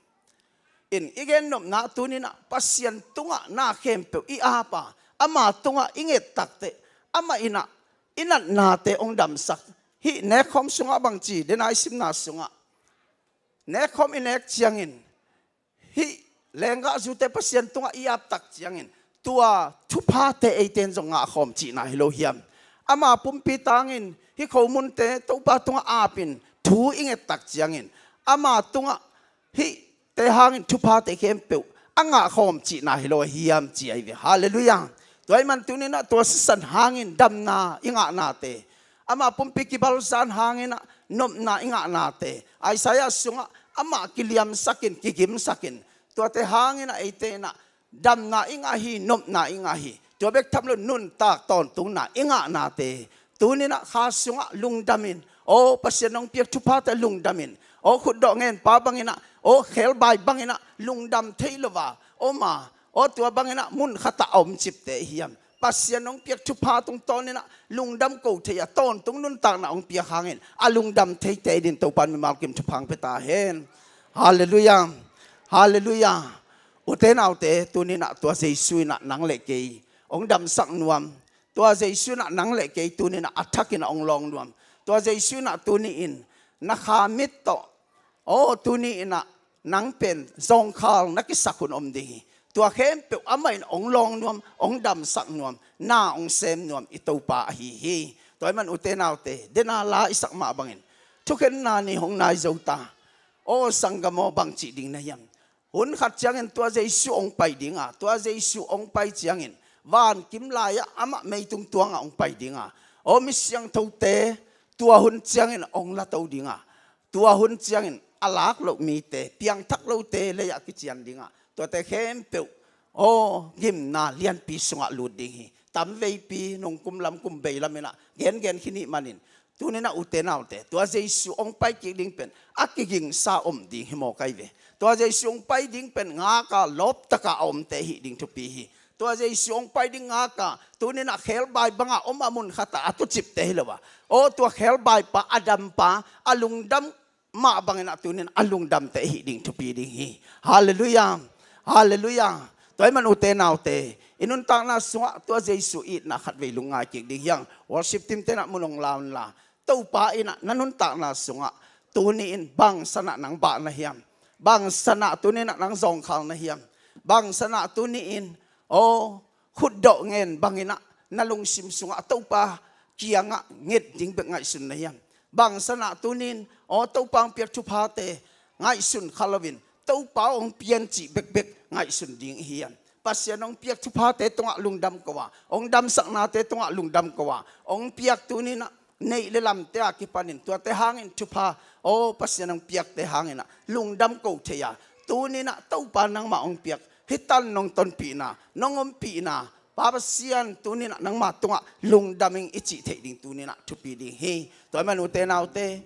In i gennopna tuninah Pasian tungah na khempeuh i apa, ama tungah i nget takteh amah inah i natnate hong damsak. Hih nekkhawm sungah bangci, dena i simna sungah nekkhawm i nek ciangin hih lenggahzute Pasian tungah i aptak ciangin tua thuphate eite in zong ngahkhawm cihna hi lo hiam? Ama pumpi tangin hih khomunte Topa tungah apin thu i ngettak ciangin ama tungah hihte hangin thuphate khempeuh a ngahkhawm cihna hi lo hiam ci ahi ve. Halleluiah. Tua ahih man tuninah tua sisan hangin damna i ngahnate, ama pumpi kibalzan hanginah nopna i ngahnate, Isaiah sungah amah kiliamsakin kigimsakin tuate hanginah eite inah damna i ngah hi, nopna i ngah hi. Tua bek tham lo nuntak tawntungna i ngahnate tuninah kha sungah lungdamin, aw, Pasian hong piak thuphate lungdamin, aw, khutdawh ngen pa banginah, aw, khelbai banginah lungdam thei lo a om a, aw, tua banginah mun khatah a om cipte i hiam? Pasian hong piak thupha tungtawninah lungdam ko thei a tawntung nuntakna hong piak hangin a lungdam theite i din Topa in mimal kim thupha hong pia ta hen. Halleluiah. Halleluiah. Ute naute, tuninah tua Jesu inah nang le kei hong damsak nuam. Tua Jesu inah nang le kei tuninah a thakinah hong lawng nuam. Tua Jesu inah tuni-in na kha mit tawh, aw, tuni inah nang pen zawngkhal na kisak hun om ding hi. Tua khempeuh amah in hong lawng nuam, hong damsak nuam, na hong sem nuam i Topa ahi hi. Tua ahih man ute naute, dena la i sak mah bangin thukhenna ni hong nai zo ta. Aw sanggam aw, bangci ding na hiam? Hun khat ciangin tua Jesu hong pai dinga, tua Jesu hong pai ciangin vankim lai-ah amah meitung tuangah hong pai dinga, aw, mi siangthote tua hun ciangin hong lato dinga, tua hun ciangin a lak loh mite, piangthak lote lei-ah kician dinga, tuate khempeuh, aw, gimna lianpi sungah lut ding hi. Tamveipi nungkum lamkum bei laminah gengen khin hih manin tuninah ute naute, tua Jesu hong pai kik ding pen a kigingsa om ding hi mawk ahi ve. Tua Jesu hong pai ding pen ngaka lawptaka a omte hih ding thupi hi. Tua Jesu hong pai ding ngaka, tuninah khelbai banga om a mun khatah a tucipte hi lo a, aw tua khelbaipa a dampa a lungdam mah banginah tunin a lungdamte i hih ding thupi ding hi. Halleluiah. Halleluiah. Tua ahih man ute naute, i nuntakna sungah tua Jesu itna khatvei lungngai kik ding hiang. Worship team tenah mun hong la unla, Topa inah na nuntakna sungah tuni-in bangsanah nang bah na hiam? Bangsanah tuninah nang zawngkhal na hiam? Bangsanah tuni-in aw khutdawh ngen banginah na lungsim sungah Topa kiangah nget ding bek ngaihsun na hiam? Bangsanah tunin aw Topa hong piak thuphate ngaihsun kha loin Topa hong pian cih bekbek ngaihsun ding i hiam? Pasian hong piak thuphate tungah lungdam ko a, hong damsaknate tungah lungdam ko a, hong piak tuninah neih le lamte a kipanin tuate hangin thupha aw Pasian hong piakte hanginah lungdam ko thei a, tuninah Topa nangmah hong piak hitan nong tonpihna, nong ompihna, Pa Pasian tuninah nangmah tungah lungdam ing i cih theih ding tuninah thupi ding hi. Tua ahih man ute naute,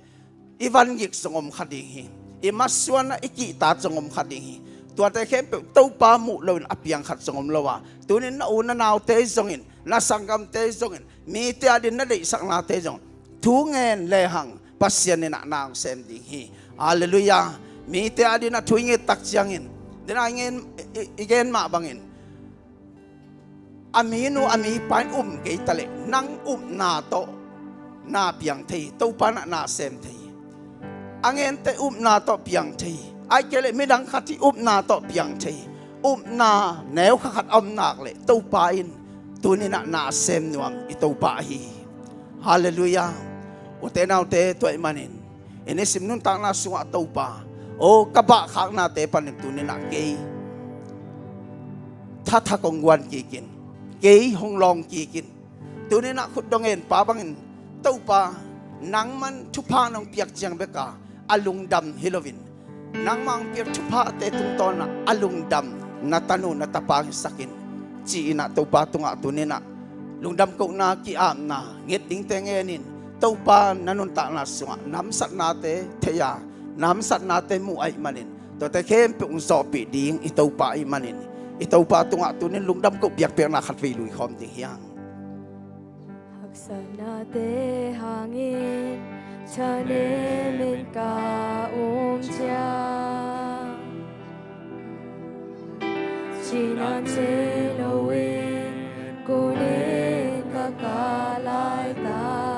i vangik zong om kha ding hi. I masuanah i kihtak zong om kha ding hi. Tuate khempeuh Topa muh loin a piang khat zong om lo a, tunin na u na naute zongin, na sanggamte zongin, mite adin na deihsaknate zong thu ngen lehang Pasian inah na hong sem ding hi. Halleluiah. Mite adinah thu i nget tak ciangin, dena i ngen, i, i gen mah bangin a minu a mipa in um kei taleh nang upna tawh na piang thei hi. Topa inah na sem thei hi. A ngente upna tawh piang thei hi. Ahih kei leh midang khat i upna tawh piang thei hi. Upna neu kha khat a om nak leh Topa in tuninah na sem nuam i Topa ahi hi. Halleluiah. Ute naute, tua ahih manin i nisim nuntakna sungah Topa aw ka bahkhaknate panin tuninah kei thatha kong guan kikin, kei hong lawng kikin, tuninah khutdawh ngen pa bangin Topa nangman thupha nong piak ciang beka a lungdam hi loin nangmah hong piak thuphate tungtawnah a lungdam na tanu na tapa hisak in, ci-inah Topa tungah tuninah lungdam kohna ki-apna nget dingte ngenin Topa na nuntakna sungah na hamsatnate thei a, na hamsatnate muh ahih manin tuate khempeuh hong zawhpih ding i Topa ahih manin i Topa tungah tunin lungdam koh biakpiakna khatvei lui khawm ding hiang. Haksatnate hangin thanemin ka um ciang, cinang thei loin kunin ka kah laitak.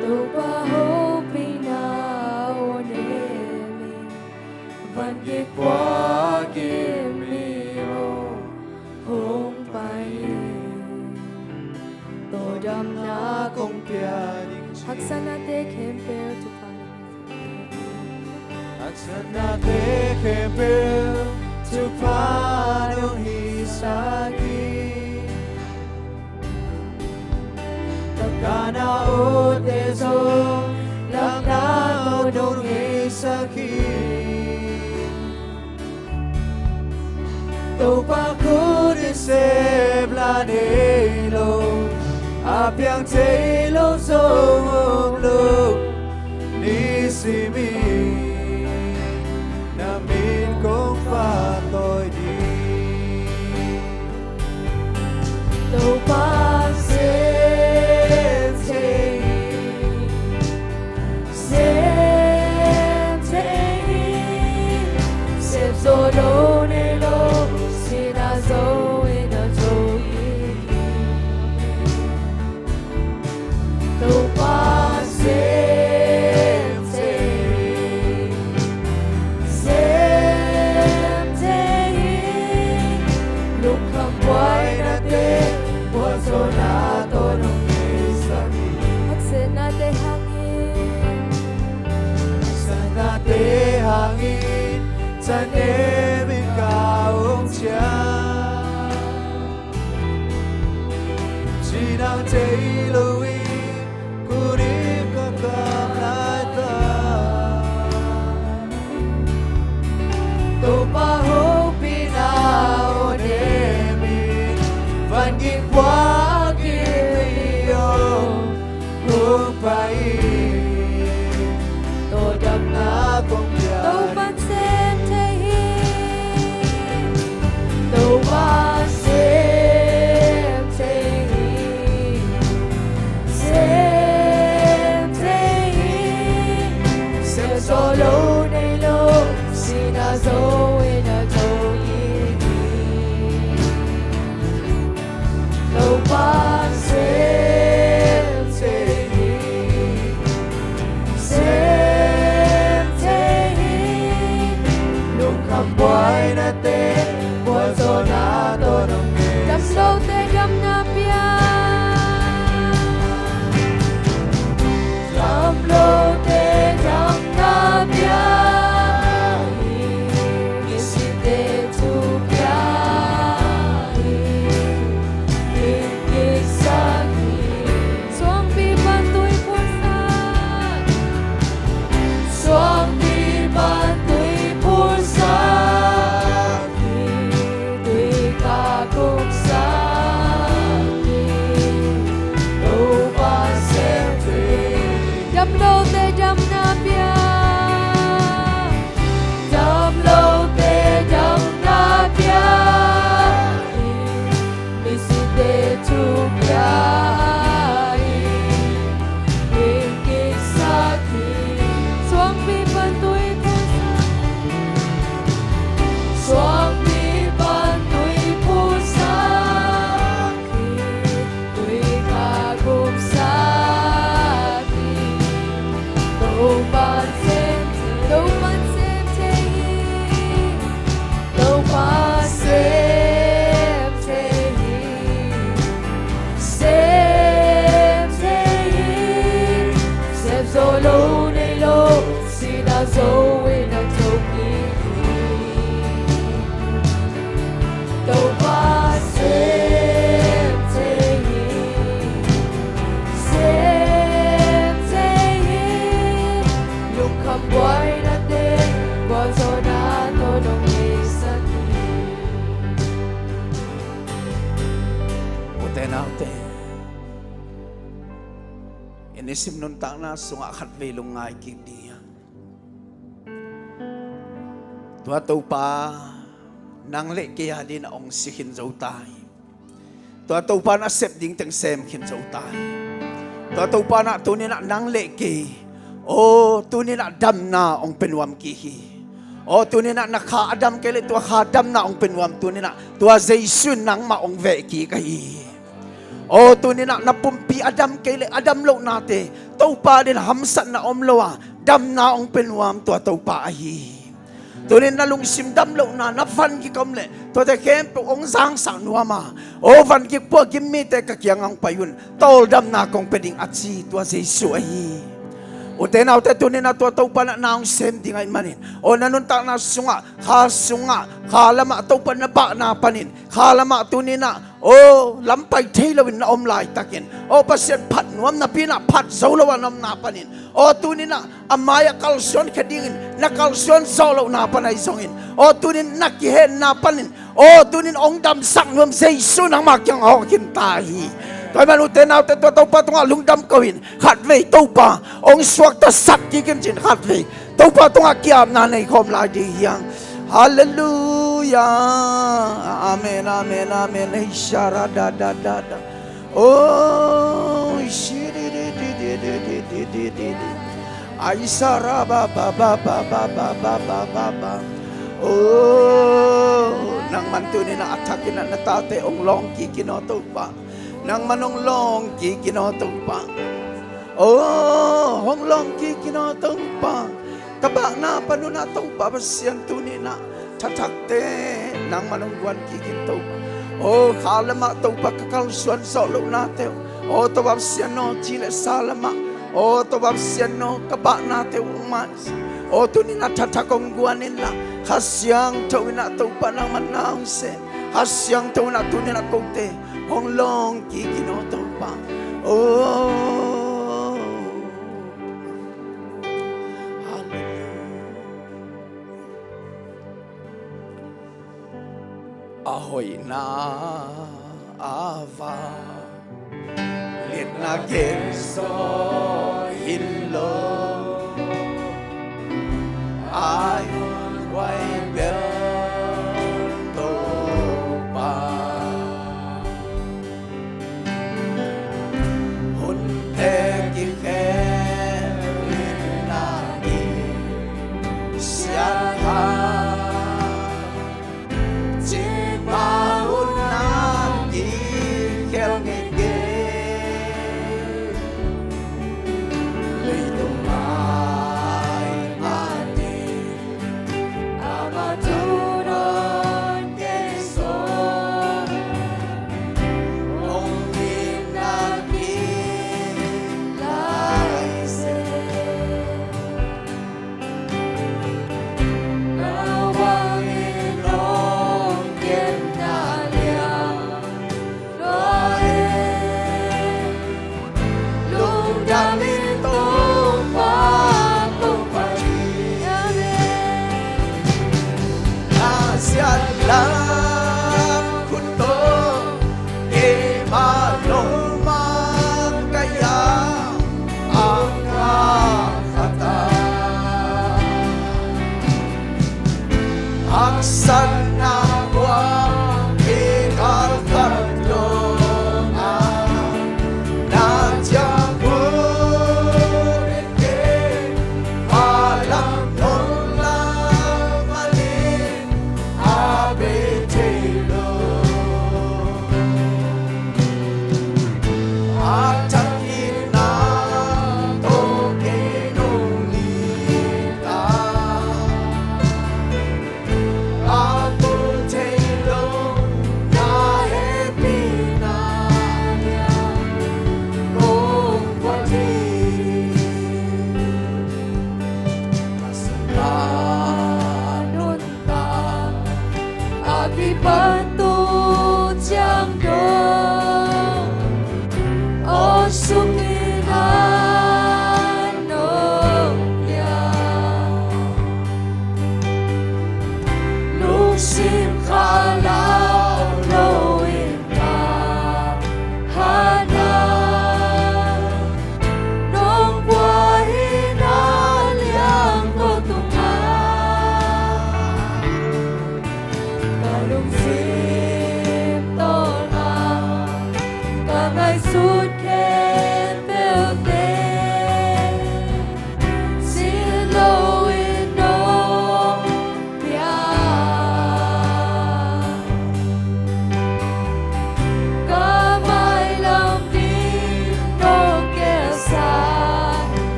Topa hopihna aw nemin, vangik puakin mi aw hong pai in. Tawldamna kong pia ding. Haksatnate khempeuh thupha, haksatnate khempeuh thupha nong hisak hi. Ka kana awte zong lakna tawh nong hisak hi. Topa khut in sep la nei lo, a piang thei lo zong om lo. Nisimin na min kong pahtawi ding. Topa sem thei hi, sem thei hi, sem zo lo nei lo, sihna zo in a zo hi. Topa sem thei hi, sem thei hi, lungkham buainate, puanzawhna tawh nong hisak hi. Haksatnate hangin, haksatnate hangin, thanemin ka um ciang, cinang thei loin kunin ka kah laitak. Topa hopihna aw nemin, vangik puakin mi aw hong pai in. Tawldamna kong pia. Topa sem thei hi. Thuk lai, ing kik sak hi. Suangpi pan tui phusak, suangpi pan tui phusak hi. Tui kha gumsak hi. Topa'n sem thei, Topa'n sem thei hi. Topa sem thei hi. Sem thei hi. Sem zo lo nei lo, sihna zo in a thok hi. Topa sem thei hi. Sem thei hi. Lungkham buaina te, gualzawhna tawh nong neisak hi. Ute naute, i nisim nuntakna sungah khatvei lungngai kik ding hi hang. Tua Topa nang le kei a dingin a hong si khin zo ta hi. Tua Topa na sep ding teng sem khin zo ta hi. Tua Topa na tuninah nang le kei, aw, tuninah damna hong pia nuam kik hi. Aw, tuninah na kha a dam kei leh tua kha damna hong pia nuam, tuninah tua Jesu in nangmah hong veh kik ahi hi. Aw, tuninah na pumpi a dam kei leh a dam lohnate Topa dingin hamsatna om lo a damna hong pia nuam tua Topa ahi hi. Tunin na lungsim dam lohna, na van gik om leh tuate khempeuh hong zangsak nuam a, aw, van gik pua gim mite ka kiangah hong pai un, tawldamna kong pia ding a ci tua Jesu ahi hi. Ute naute, tuninah tua Topa na na hong sem ding ahih manin, aw, na nuntakna sungah, kha sungah, kha lamah Topa na bahna panin, kha lamah tuninah, aw, lam pai thei loin na om laitakin, aw, Pasian phat nuam napi-in ah phat zo lo a na omna panin, aw, tuninah a mai-ah kalsuan khia dingin na kalsuan zawh lohna pan ahi zongin, aw, tunin na kihenna panin, aw, tunin hong damsak nuam Jesu nangmah kiangah hawh khin ta hi. Tua ahih manin ute naute, tua Topa tungah lungdam ko in, khatvei Topa hong suaktasak kik in cin, khatvei Topa tungah ki-apna nei khawm lai ding hi hang. Halleluiah. Amen, amen, amen. Ei, shara da da da da. Oh, shi di di di. Ai, shara ba ba ba. Oh, nangman tuninah a thakin ah na tate hong lawng kik in aw Topa. Nangman hong lawng kik in aw Topa. Oh, hong lawng kik in aw Topa. Ka bahna panun ah Topa Pasian tuninah thathakte nangman hong guan kik in Topa. Oh, kha lamah Topa ka kalsuan zawh lohnate uh, oh, Topa Pasian aw, ci le sa lamah, oh, Topa Pasian aw, ka bahnate uh hong mai. Oh, tuninah thathak hong guan inla, Kha Siangtho in ah Topa nangman na hong sem. Kha Siangtho in ah tuninah kote hong lawng kik in aw Topa. Oh. Hallelujah. A hoihna a vang, liatna genzaw hi lo. A hun huai bel Topa, hunte kikhel in na kisiat a, cima hun na kikhel ngei ngei.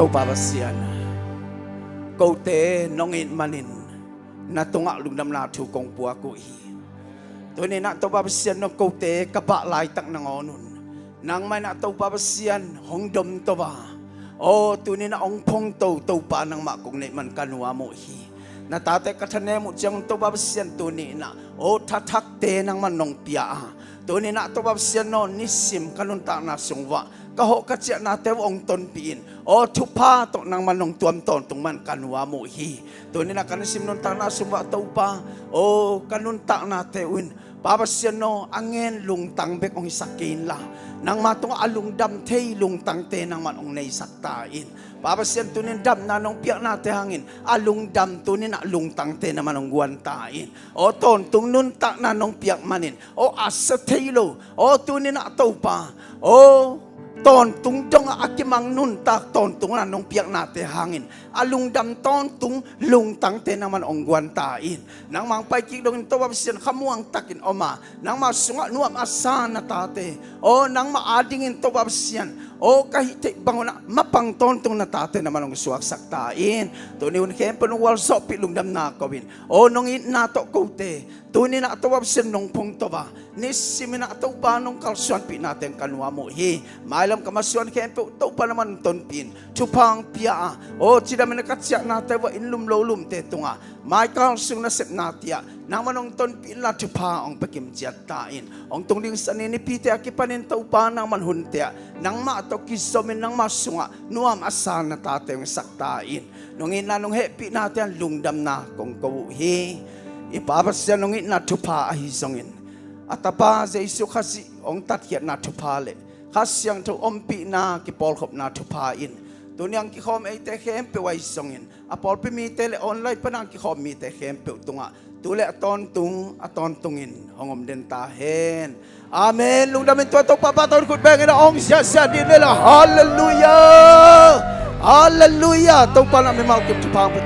Topa Pasian, kote nong it manin na tungah lungdamna thu kong puak uh hi. Tuni-in ah Topa Pasian, nong kote ka bah laitak nangawn un nangmah in ah Topa Pasian hong dom to a, aw tuni-in ah hong phongto Topa nangmah kong neih man ka nuam uh hi. Na tate ka thanem uh ciang Topa Pasian, tuni-in ah aw thathakte nangmah nong pia a, tuni-in ah Topa Pasian aw nisim ka nuntakna sung uah ka hawh ka ciahnate uh hong tonpih in, aw thupha tawh nangmah nong tuam tawntung man ka nuam uh hi. Tuni-in ah ka nisim nuntakna sung uah Topa, aw ka nuntaknate uh in Pa Pasian aw a ngen lungtang bek hong hisak kei inla, nangma tungah a lungdam thei lungtangte nangmah hong neisak ta in. Pa Pasian, tuni-in damna nong piaknate hangin a lungdam, tuni-in ah lungtangte nangmah hong guan ta in. Aw tawntung nuntakna nong piak manin aw a sia thei lo, aw tuni-in ah Topa, aw tawntung dongah a kimang nuntak tawntung na nong piaknate hangin a lungdam tawntung lungtangte nangmah hong guan ta in. Nangmah hong pai kik dongin Topa Pasian khamuang takin om a, nangmah sungah nuam a sa na tate, aw nangmah adingin Topa Pasian, aw ka hih theih bang un ah mapang tawntung na tate nangmah hong suaksak ta in. Tuni hun khempeuh nong gualzawhpih lungdamna ko in, aw nong itna tawh kote tuni-in ah Topa Pasian nong phongto a, nisim in ah Topa nong kalsuanpih na teng ka nuam uh hi. Mailam ka masuan khempeuh Topa nangmah hong tonpih in, thupha hong pia a, aw cidam in ah ka ciahnate uah inn lum lo lumte tungah, maikal sung nasepnate ah nangmah hong tonpih inla thupha hong pia kimciat ta in. Hong tung ding Sani nipite a kipanin Topa nangmah hunte ah nangmah tawh kizomin nangmah sungah nuam a sa na tate hong hisak ta in. Nong itna nong hehpihnate ah lungdamna kong ko uh hi. I Pa Pasian, nong itna thupha ahi zongin a Tapa Jesu Khazih hong tatkhiatna thupha le Kha Siangtho ompihna kipawlkhopna thupha in tuni-in hong kikhawm eite khempeuh ahi zongin a pawlpi mite le online pan a hong kikhawm mite khempeuh tungah tu le a tawntung a tawntungin hong om den ta hen. Amen. Lungdam in tua Topa pa tawh khut bengin a hong siasia dih le la. Halleluiah. Halleluiah. Topa na mimal kim thupha hong pia